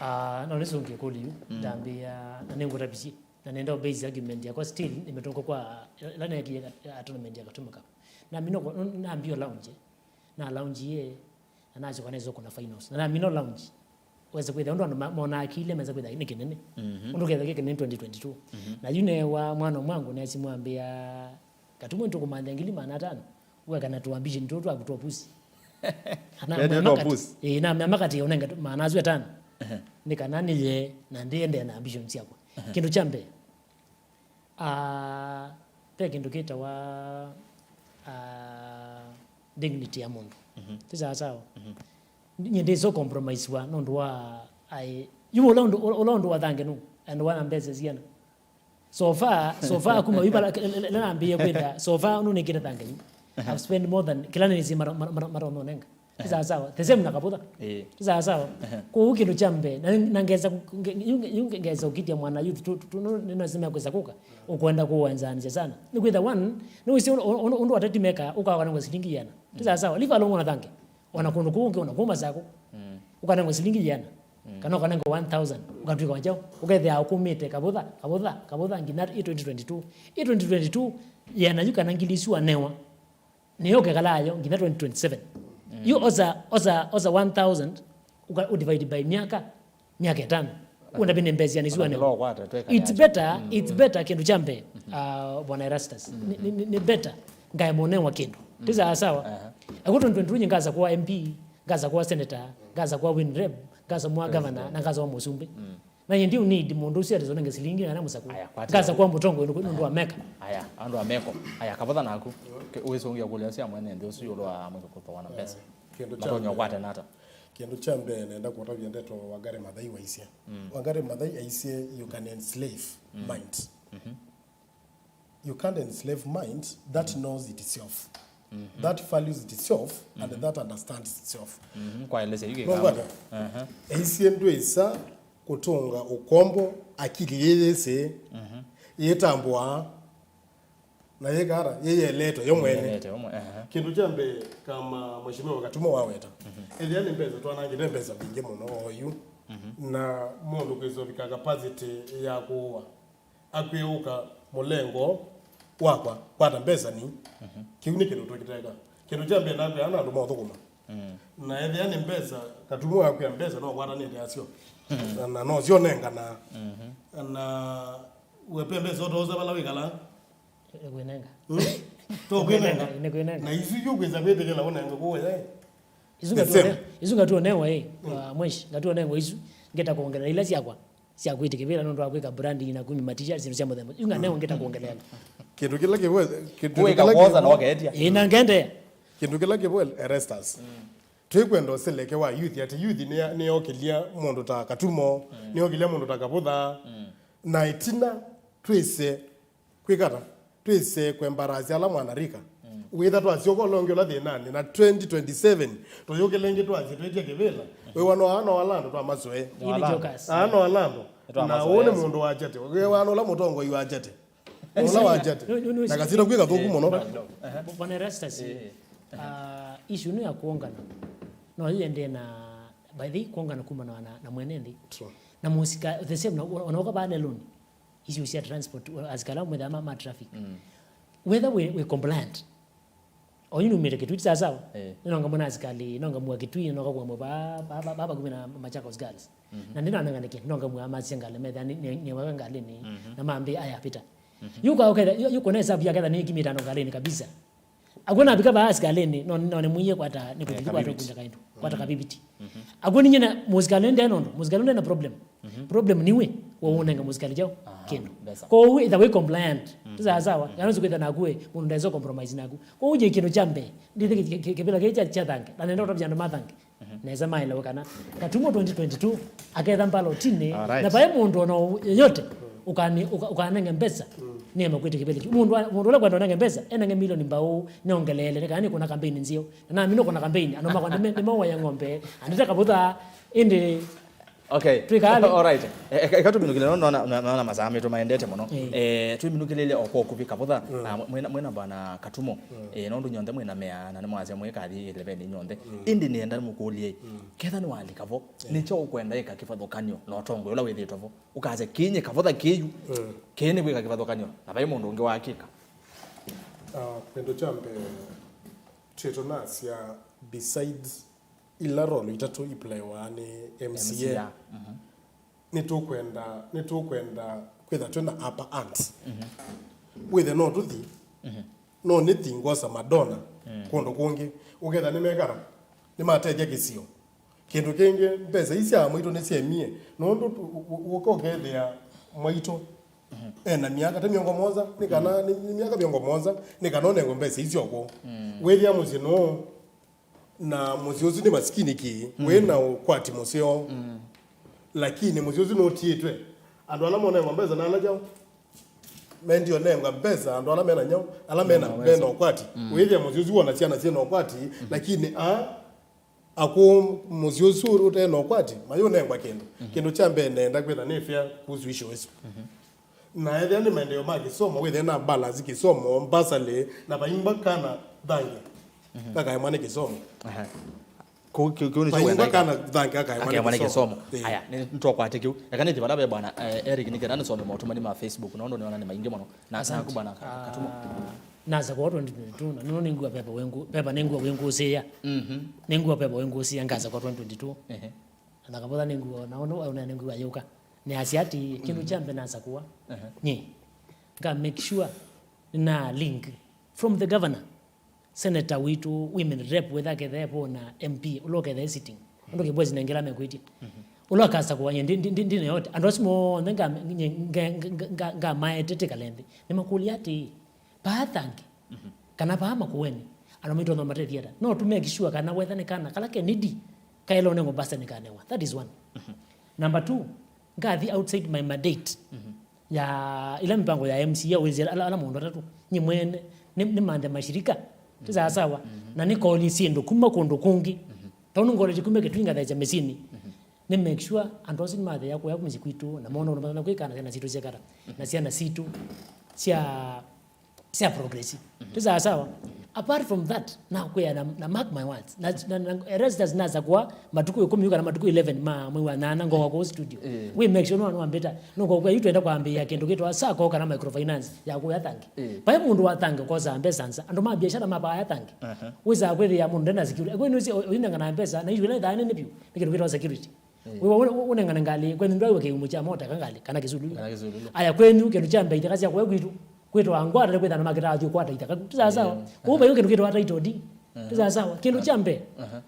Ah, no nĩsũngĩe kũlyo yu, mm, ndambĩa, na nĩngũtavisye. Na nenda base argument yakwa still nĩmĩtũngwa kwa ĩla neekie atournament ya Katumo Cup. Na mino, nambio lounge, na lounge ye, na nasyoka nesa kuna finals. Na, na mino lounge, wesa kwĩthĩa ũndũ andũ ma-, monaa kĩile mesa kwĩthĩa nĩ kĩnene. Mhm. Ũndũ ketha kĩ kĩnene twenty twenty-two. Mhm. Na yu newa mwana mwangu nesimwambĩa, Katumo nĩtũkũmantha ngili maana atano. Weka na tũ ambition tũtũ twaku twa pusi. Ana Nende mema twa kati-, pusi. Eh, na mema kati ya unenge tu, maana asu atano. Ehe. Nĩ kana nĩye na ndiende na ambition syakwa. Ehe. Kĩndũ kya mbee. Ah, ve kĩndũ kĩtawa, ah, dignity ya mũndũ. Mhm. Ti sawa sawa. Mhm. Nye ndĩso compromise wa nũndũ wa ai. Yu ũla ũndũ, ũla ũndũ wa Thange nũ. And wana mbesa siana. So far, so far, kuma wibala, nambĩie kwĩtha, so far, nũnĩkĩte Thange yu. I've spent more than, kĩla nĩnĩsĩ mara-, mara-, mara-, marononenga. Ti sawa sawa. The same na Kavutha. Eh. Ti sawa sawa. Kũu kĩndũ kya mbee, na, na ngesa ku-, nge-, yu nge-, yu nge-, ngesa ũkitya mwana youth tu, tu, tu, no, nĩ lazima kwĩsa kũka. Ũkwenda kũwenzanĩsya sana. Nĩ kwĩtha one, nĩ wĩsĩ ũndũ, ũndũ, ũndũ ateti meka, ũkawa na silingi yana. Ti sawa sawa. Leave alone ona Thange. Ona kũndũ kũngĩ, ona kuma Masakũ. Mm. Ũkanengwa silingi yiana. Mm. Kana ũkanengwa one thousand, ũkatw'ĩka wa kyaũ? Ũkethĩa ũkũmĩte Kavutha, Kavutha, Kavutha, nginya ĩ twenty twenty-two. Ĩ twenty twenty-two, yiana yu kana ngili isu wanewa, nĩyo ũkekalayo nginya twenty twenty-seven. Mm. Yu osa, osa, osa one thousand, ũka-, ũdivide by myaka, myaka ĩtano. Ũndavye nĩ mbesa nĩsu. Ona wanewa. Kĩla ũkwata, tweka it's yasyo. Better, mm, it's better kĩndũ kya mbee, mm-hmm, ah, Bwana Erastus. Mm-hmm. Nĩ, nĩ, nĩ, nĩ better ngae monewa kĩndũ. Mm. Ti sawa sawa. Aha. Eko twenty twenty-two nye ngasa kwa M P, ngasa kwa senator, ngasa kwa win rep, Ngasa mwa governor, na ngasa wa mũsumbĩ. Na nyie ndiũ need mũndũ ũcio atĩsonenge silingi na mũsakũ. Aya, kwatĩĩa. Ngasa kwa mũtongoi nũndũ wa meka. Aya, andũ a meko. Aya, Kavutha naku. Ke-, wĩsũngĩa kũlya sya mwene nthĩ ũsu ĩũlũ wa mwĩkũkũtho wa na mbesa. Kĩndũ kya Matonya mbee, ũkwate nata? Kĩndũ kya mbee nenda kũtavya ndeto Wangari Maathai waisye. Wangari Maathai aisye, "You can enslave mind. You can't enslave mind that knows itself, that values itself, and that understands itself." Mhm, kwaelesya yu. Nongwata. Aisye ndwĩsa kũtũnga ũkombo akili yĩyĩsĩ, yĩtambũaa, na yĩkara yĩyĩeleetwe yo mwene. Yĩyĩeleetwe yo mwe-, aha. Kĩndũ kya mbee, kama Mheshimiwa Katumo waweta, ethĩa nĩ mbesa twanangĩte mbesa mbingĩ mũno oyu, na mũndũ kwĩsovika capacity ya kũũa, akwĩa ũka mũlengo wakwa, kwata mbesa ni. Kĩu nĩ kĩndũ tũkĩteka. Kĩndũ kya mbee, nakwĩa ana andũ mothũkũma. Na ethĩa nĩ mbesa, Katumo akwĩa mbesa no kwatanĩte asyo. Na, na no syo nengana. Na we pe mbesa ũtosa vala wĩkala. Nĩkwĩnenga. Tokwĩnenga. Nĩkwĩnenga. Na isu yu kwĩsa kwĩtĩkĩla ũnenge kũũ ya. Isu the same. Ngatuonewa, isu ngatuonewa ĩ, uh, mweshi, ngatuonewa isu, ngeta kuongerera ila syakwa sya kwĩtĩkĩvĩla nũndũ wa kwĩka branding na kumi matisha, syĩndũ sya mũthemba. Isu nganewa ngeta kuongerera. Kĩndũ kĩla kĩvwe, kĩndũ kũĩka kĩla kwosa kĩvwe, na ũketia. Ĩ, na ngendea. Kĩndũ kĩla kĩvwe, Erastus. Twĩkwenda ũselekewa youth, ati youth nĩ, nĩyokĩlya mũndũ ta Katumo, nĩyokĩlya mũndũ ta Kavutha. Na ĩtina twĩse kwĩkata, twĩse kwembarasi ala mwanarika. Wĩtha twasyoka ũla ũngĩ ũla thĩnanĩ, na twenty twenty-seven tũyũkĩle ĩngĩ twasye twĩtye kĩvĩla. Wĩwa no ana wala andũ twa masoe. Ii nĩ jokers. Ana wala andũ. Na ũũ nĩ mũndũ wa chate. Wĩwa no ũla mũtongoi wa chate. Ũla wa chate. Na kasita kwĩka thũku mũno. Bwana Erastus, ah, issue ĩno ya kuongana. No, yu ende na, by the way, kuongana kuma na, na, na mwene nthĩ. True. Na mũsika, the same, na, ona ũka vaa lelũnĩ. Issue sya transport, asikali amwe ma, ma traffic. Whether we, we compliant. Oyu numĩte Kitui sawa sawa. Eh. Nĩnonga mwana asikali, nonga mwa Kitui, nonga kwa mwa ba, ba, ba, ba, bakumi na Machakos girls. Na ndinananga nĩkĩ, nonga mwa masya ngalĩ metha nĩ, nĩ, nĩ waka ngalĩnĩ. Na mambi aya pita. Yuka oketha, yu, yuko na hesabu ya ketha nĩ kimita no ngalĩnĩ kabisa. Akw'o navika vaa asikalĩnĩ, no, no nĩmwĩie kwata, nĩkũthithi kwata kũnja kaĩndũ, kwata kaviviti. Akw'o ninyie na mũsikalĩ ndena ũndũ, mũsikalĩ ndena problem. Problem nĩwe, wa ũnenga mũsikalĩ kyaũ, kĩndũ. Mbesa. Kwoou, either wĩ compliant, ti sawa sawa, kana ũsu kwĩtha naku we, mũndũ ndesa compromise naku. Kwoou je kĩndũ kya mbee, ndĩthĩ kĩ-, kĩ-, kĩvĩla kĩĩ kya, kya thange, na nenda ũtavya andũ ma thange. Nesa maelewe kana Katumo twenty twenty-two aketha mbalotinĩ, na vai mũndũ ona yoyote ũkani-, ũka-, ũkanenge mbesa, nĩema kwĩtĩkĩvĩlĩki. Mũndũ wa, mũndũ ũla kwenda ũnenge mbesa, enenge milioni mbau, nĩongeleele, nĩ kana nĩkũna kampeni nzeo. Na nami nũkũna kampeni, andũ makwa nĩme-, nĩmawaya ng'ombe, andĩte Kavutha, ĩndĩ Okay. Twĩkale. All right. E, eka, eka tũminũkĩle, no, no, no, no, na masaa maitũ maendete mũno. Eh, twĩminũkĩlĩle o kwa ũkuvĩ Kavutha, na mwĩna, mwĩna bwana Katumo. Eh, nũndũ nyonthe mwĩna mea, na nĩmwasya mwĩkathi eleven nyonthe. Ĩndĩ nĩenda mũkũlye, ketha nĩwalika vo, nĩkyo ũkwenda ĩka kĩvathũkanyo na ũtongoi ũla wĩthĩtwe vo? Ũkasya, kĩĩ nyie Kavutha kĩyu, kĩĩ nĩkwĩka kĩvathũkanyo, na vai mũndũ ũngĩ wakĩka. Ah, kĩndũ kya mbee, twĩtũnasya besides ila role itatũ iplaywaa nĩ M C A. M C A. Nĩtũkwenda, nĩtũkwenda kwĩtha twĩ na upper hand. Wĩthe no tũthi, no nĩthi ngwosa madona kũndũ kũngĩ, ũketha nĩmekara, nĩmatethya kĩsio. Kĩndũ kĩngĩ, mbesa ii sya mwaitũ nĩsyemie, nũndũ ũka ũkethĩa mwaitũ ena myaka ta mĩongo mũonza, nĩ kana, nĩ, nĩ myaka mĩongo mũonza, nĩ kana ũnengwe mbesa icio kũu. Wĩthĩa mũsyĩ nũũ, na mũsyĩ ũsu nĩ masikini ki, wĩ na ũkwati mũseo. Lakini mũsyĩ ũsu nũtiĩtwe. Andũ ala monengwa mbesa na ala kyaũ? Mendio nengwa mbesa, andũ ala mena nyaũ, ala mena, mena ũkwati. Wĩthĩa mũsyĩ ũsu wona syana syĩ na ũkwati, lakini a, akũ mũsyĩ ũsu ũte na ũkwati, mayũnengwa kĩndũ. Kĩndũ kya mbee nenda kwĩtha nĩ fair kuhusu issue ĩsu. Na ethĩa nĩ maendeeo ma kĩsomo, wĩthĩe na balance kĩsomo, bursary, na vaimba kana thange kakaemwa nĩ kĩsomo. Aha. Kũ-, kĩ-, kĩu nĩkyo vaimba wendaga. Kana thange akaemwa nĩ kĩsomo. Ĩĩ. Aya, nĩ, nĩtwakwate kĩu. Eka nĩthi vala ve bwana, eh, Eric, nĩkenda nĩsome maũtũmani ma Facebook, nũndũ nĩona nĩ maingĩ mũno. Na, asante. Naku bwana Ka-, Katumo. Nasa kwa twenty twenty-two, na nĩno nĩngua pepa wĩngũ-, pepa nĩngua wĩngũsĩĩa. Nĩngua pepa wĩngũsĩĩa ngasa kwa twenty twenty-two. Ehe. Na Kavutha nĩngua, na ũndũ ũnene nĩngua yũka. Nĩasya atĩ, kĩndũ kya mbee nasakũa, nyie nga make sure nĩna link from the governor, senator witũ, women rep, wetha kethe po na M P, ũla ũkethe sitting. Nũndũ kĩboisi nengela mekwĩtye. Ũla akasakũa nye ndi, ndi, ndi, ndi na yote. Andũ asu monthe nga, nye, nga, nga, nga, nga, ngamaete tĩkale nthĩ. Nĩmakũlya atĩĩ, paa Thange. Kana paa Makueni. Andũ maitũ no matethie ata. No to make sure kana wetha nĩ kana kala ke needy, kaĩle ũnengwa basa nĩkanengwa. That is one. Number two, ngathi outside my mandate ya ila mĩpango ya M C A, wĩsĩ ala, ala maũndũ atatũ. Nyie mwene, nĩ, nĩ manthe mashirika. Ti sawa sawa. Na nĩ koni syĩndũ kuma kũndũ kũngĩ. Tondũ ngolete kuma Kitui ngathesya mĩsyĩnĩ. Nĩ make sure andũ asu nĩmathea kũya mĩsyĩ kwitũ, na mona ũndũ mathana kwĩka na syana sitũ syakata. Na syana sitũ sya, sya progress. Ti sawa sawa. Apart from that, nakwĩa na, na mark my words. Na, na, na Erastus nasakũa matukũ ĩkũmi kana matukũ eleven ma mwei wa nyanya ngoka kũu studio. Eh. We make sure no, no ambĩta. No kwa yu twenda kwambĩĩa kĩndũ kĩtwa sacco kana microfinance ya kũya Thange. Eh. Paĩ mũndũ wa Thange kosa mbesa nza. Andũ ma biashara mapaya Thange. Aha. Wĩsa kwĩthĩa mũndũ ndena security. Kwĩ nũsi ũinengana mbesa na icio ila ithane nĩ biũ. Nĩ kĩndũ kĩtwa security. Eh. Wĩwa ũne-, ũnengane ngalĩ, kwenyu ndwaiwe kĩumo kya mota ka ngalĩ, kana kĩsululu. Kana kĩsululu. Aya kwenyu, kĩndũ kya mbee ithaka sya kũya kwitũ, kwĩtwa ngwata, nĩ kwĩthana makĩtaa thiũ kwata ithaka. Ti sawa sawa. Eh. Kũu vaiũ kĩndũ kĩtwa title deed. Eh. Ti sawa sawa. Kĩndũ kya mbee. Aha.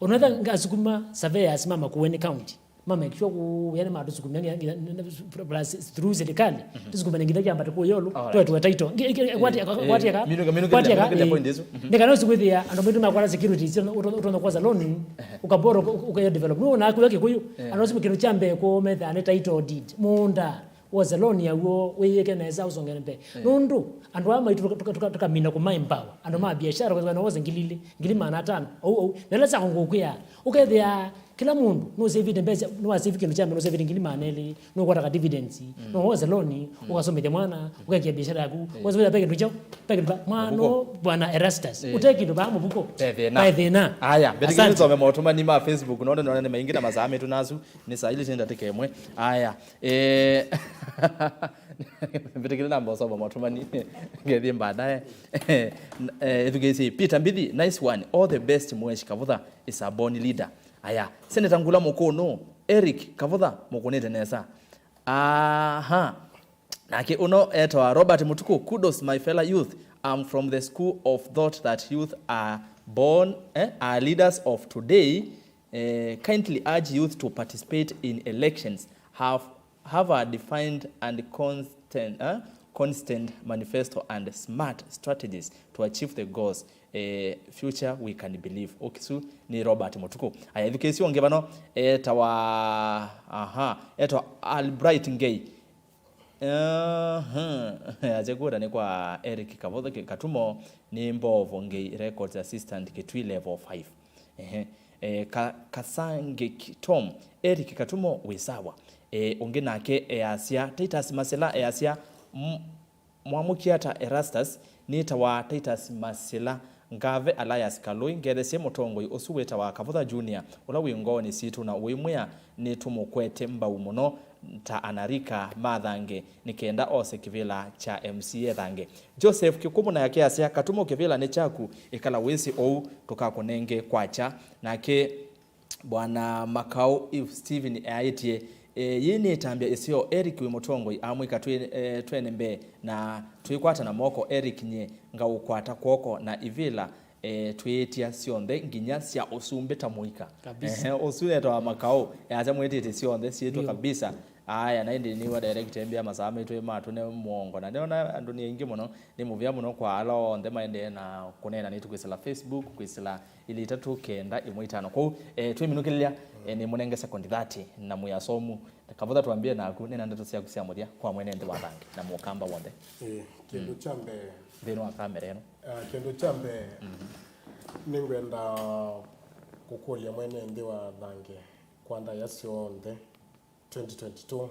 Ũnaweza ngasukuma surveyors ma Makueni County. Ma make sure kũ, yani matũsukumia nginya, nginya, plus through serikali. Tusukumane nginya kiambate kũ yolo. Alright. Twetwe title. Ngi-, ngi-, kwatia, eh, kwatia ka, minũke, minũke, kwatia ka, minũke eh, point isu. Nĩ kana ũsu kwĩthĩa andũ maitũ makwara security, sio ũtona kwaza loan, ũkaboro, ũka-, ũkaya develop. No, na kuya Kikuyu, eh, andũ asu kĩndũ kya mbee kũmetha nĩ title deed. Mũũnda, woze loan yaw'o, wĩyĩke nesa, ũsongene mbee. Eh. Nũndũ, andũ aa maitũ tũka-, tũka-, tũka-, tũkamina kũma empower. Andũ ma biashara, kwa sababu woze ngili ilĩ, ngili maana atano, au, au. Na ĩla sako ngũkwĩa, ũkethĩa, kĩla mũndũ, nũsavĩte mbesa, nũwasavĩ kĩndũ kya mbee, nũsavĩte ngili maana elĩ, nũkwata ka dividends, no woze loan, ũkasomethya mwana, ũkekĩa biashara yaku, woze wĩra pe kĩndũ kyaũ, pe kĩndũ ba-, mwana, mũvuko. Bwana Erastus, eh, ũte kĩndũ baa mũvuko. Pe thĩna. Pe thĩna. Aya, mbĩtĩkĩlĩ asante. Tusome maũtũmani ma Facebook, nonde nona nĩ maingĩ na masaa metũ nasu, nĩ saa ilĩ sya ndatĩka ĩmwe. Aya, eh, mbĩtĩkĩlĩ namba ũsoma maũtũmani, ngethie baadaye. Eh, ĩthukĩĩsye, Peter Mbithi, nice one, all the best, Mweshi Kavutha is a born leader. Aya, Senator Ngula Mũkũnũ, Eric Kavutha, mũkũnĩte nesa. Aha. Nake ũno etawa Robert Mũtukũ, kudos my fellow youth. I'm from the school of thought that youth are born, eh, are leaders of today. Eh, kindly urge youth to participate in elections. Have, have a defined and constant, eh, constant manifesto and smart strategies to achieve the goals. Eh, future we can believe. Ũkisu nĩ Robert Mũtukũ. Aya, ĩthukĩĩsye ũngĩ vano, etawa, aha, etawa Albright Ngei. Aha. Ache kura nĩ kwa Eric Kavutha Katumo, nĩ Mbovo Ngei Records Assistant Kitui Level five. Ehe. Eh, Ka-, Kasange Ki-, Tom, Eric Katumo wĩ sawa. Eh, ũngĩ nake easya, Titus Masela easya, m-, Mwamũkie ata Erastus? Nĩtawa Titus Masila. Ngave Elias Kalũi, ngethesye mũtongoi ũsu wĩtawa Kavutha Junior, ũla wĩ ngoonĩ sitũ, na ũimwĩa nĩtũmũkwete mbau mũno ta anarika ma Thange, nĩ kenda ose kĩvĩla kya M C A Thange. Joseph Kĩkũmũ nake asya, Katumo, kĩvĩla nĩ kyaku, ĩkala wĩsĩ ũu, tũkakũnenge kwakya. Nake Bwana Makau Eve Steven eaĩtye, e, yĩĩ nĩ ĩtambya ĩseo. Eric wĩ mũtongoi, amwĩka twĩ, e, twene mbee na twĩkwatana moko. Eric, nyie ngaũkwata kw'oko na ivĩla, e, twĩĩtya syonthe nginya sya ũsumbĩ ta mũika. Kabisa. Ehe, ũsu etawa Makau, easya mwĩtĩte syonthe syĩtwe. Ndio. Kabisa. Aya, na ĩndĩ nĩwa direct embĩa masaa maitũ matũne mũongo, na nĩona andũ nĩ aingĩ mũno. Nĩ mũvea mũno kwa ala onthe maendee na kũneena naitũ kwĩsĩla Facebook, kwĩsĩla ilĩ itatũ kenda ĩmwe itano. Kwoou, eh, twĩminũkĩlya, eh, nĩmũnenge sekondi thirty na mwĩ asomu. Kavutha, twambie naku, nena ndeto syaku sya mũthya kwa mwene nthĩ wa Thange na mũkamba w'onthe. Ĩĩ, kĩndũ kya mbee, nthĩnĩ wa kamera ĩno. Ah, kĩndũ kya mbee, nĩngwenda kũkũlya mwene nthĩ wa Thange kwa ndaĩa syonthe, twenty twenty-two,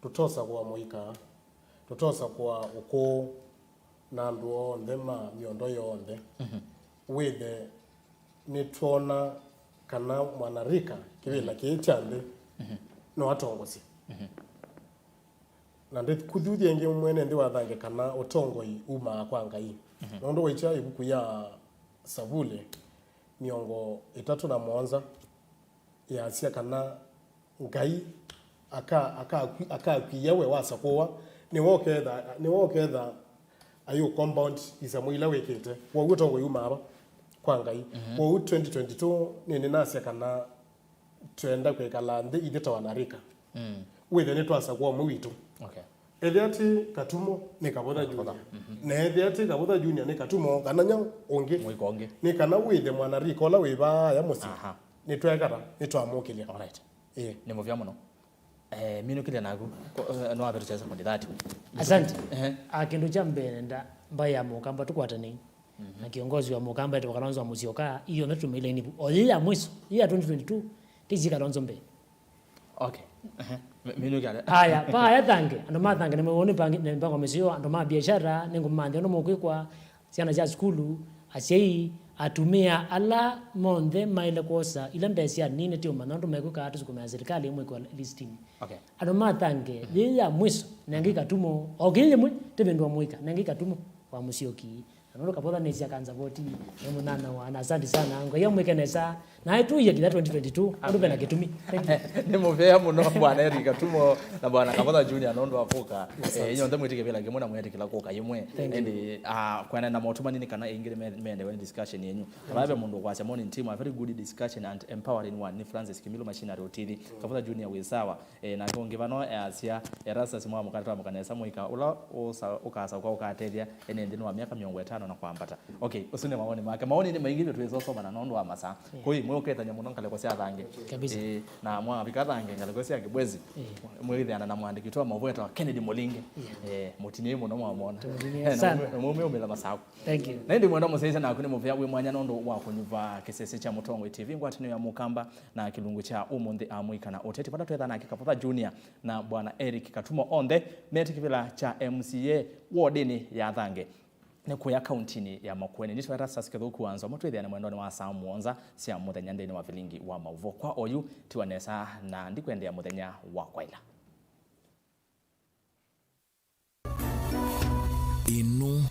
tũtosa kũa mũika, tũtosa kũa ũkũũ na andũ onthe ma mĩondo yonthe. Wĩthe nĩtwona kana mwanarika kĩvĩla kĩĩ kya nthĩ no atongosye. Na ndĩkũthuthya ĩngĩ mwene nthĩ wa Thange kana ũtongoi umaa kwa Ngai. Nũndũ waikya ĩvuku ya Savulĩ mĩongo ĩtatũ na mũonza, yasya kana Ngai aka-, akakwi-, akakwia we wasakũwa, nĩwe ũketha, nĩwe ũketha ayũ compound isamũ ila wĩkĩte. Kwoou ũtongoi umaa va? Kwa Ngai. Kwoou twenty twenty-two nĩnĩnasya kana twenda kwĩkala nthĩ ithyĩ ta wanarika. Mm. Wĩthĩe nĩtwasakũa ũmwe witũ. Okay. Ethĩa ti Katumo nĩ Kavutha Junior. Mhm. Na ethĩa ti Kavutha Junior nĩ Katumo kana nya ũngĩ. Mũika ũngĩ. Nĩ kana wĩthĩe mwanarika ũla wĩ vaya mũsyĩ. Aha. Nĩtwekata, nĩtwamũkĩlya. Alright. Ĩĩ. Nĩ mũvea mũno. Eh, minũkĩlya naku. Ko-, eh, no avetũkya sekondi thirty. Asante. Ehe. Ah, kĩndũ kya mbee nenda mbaĩ ya Mũkamba tũkwatanei. Mhm. Na kĩongozi wa Mũkamba etwa Kalonzo wa Musyoka, iyo nĩ tũmĩile inivu. O yĩ ya mwiso, yĩ ya twenty twenty-two, tĩisie Kalonzo mbee. Okay. Ehe. Mi-, minũkĩlya. Aya, pa aya Thange, andũ ma Thange nĩ mewoni pangi, nĩ mpango mĩseo, andũ ma biashara, nĩ ngũmanthĩa ũndũ mũkwĩkwa, syana sya sukulu, asyai, atumĩa, ala monthe maĩle kwosa ila mbesa nini ti ũmanya ũndũ mekwĩka tũsukumĩa silikalĩ ĩmwe kwa listing. Okay. Andũ ma Thange, mhm, yĩ ya mwiso, nengai Katumo, o kĩĩ yĩmwe, tĩvĩndũa mũika, nengai Katumo wa Musyoki. Na nũndũ Kavutha nĩsya kansavoti, nĩ mũnana wa, na asante sana, Ngai amwĩke nesa. Na aitũie nginya twenty twenty-two, ũndũ vena kĩtumi. Thank you. Nĩ mũvea mũno Bwana Eric Katumo na Bwana Kavutha Junior nũndũ wa kũka. Asante. Eh, inyonthe mwĩtĩkĩvĩla kĩmwe na mwĩtĩkĩla kũka yĩmwe. Thank you. Ĩndĩ, ah, kwenda na maũtũmani nĩ kana aingĩ nĩme-, mendewe nĩ discussion yenyu. Kana ve mũndũ ũkwasya morning team, a very good discussion and empowering one, nĩ Francis Kimilu Machinery Ũtithi. Kavutha Junior wĩ sawa. Eh, nake ũngĩ vano easya, Erastus Mwamũka twamũka nesa mũika ũla ũsa-, ũkasauka ũkatethya ene nthĩnĩ wa myaka mĩongo ĩtano na kwambata. Okay, ũsu nĩ mawoni make. Mawoni nĩ maingĩ vyũ twĩsosoma na nũndũ wa masaa. Yeah. Kũi, mwĩũkethany'a mũno ngalĩko sya Thange. Kabisa. Eh, na mwavika Thange ngalĩko sya Kibwezi. Yeah. Mwĩthĩana na mwandĩki wa maũvoo wĩtawa Kennedy Mũlinge. Yeah. Eh, mũtinie mũno mwamwona. Tũmũtinie sana. Eh, na mũme-, na mũme umĩla masaku. Thank you. Na ĩndĩ mwenda mũsyaĩĩsya naku nĩ mũvea wĩ mwanya nũndũ wa kũnyuva kĩsese kya Mũtongoi T V ngwatanĩo ya Mũkamba na kĩlungu kya ũmũnthĩ amũika na ũteti vala twetha nake Kavutha Junior na Bwana Eric Katumo onthe metĩ kĩvĩla kya M C A wodinĩ ya Thange nĩ kũya kauntinĩ ya Makueni. Nĩtwaĩta Sas Kĩthũku wa Nzomo twĩthĩane mwendonĩ wa saa mũonza sya mũthenya nthĩnĩ wa vilingi wa maũvoo. Kwa oyu tiwa nesa na ndikwendeea mũthenya wa kwaĩla. Ĩno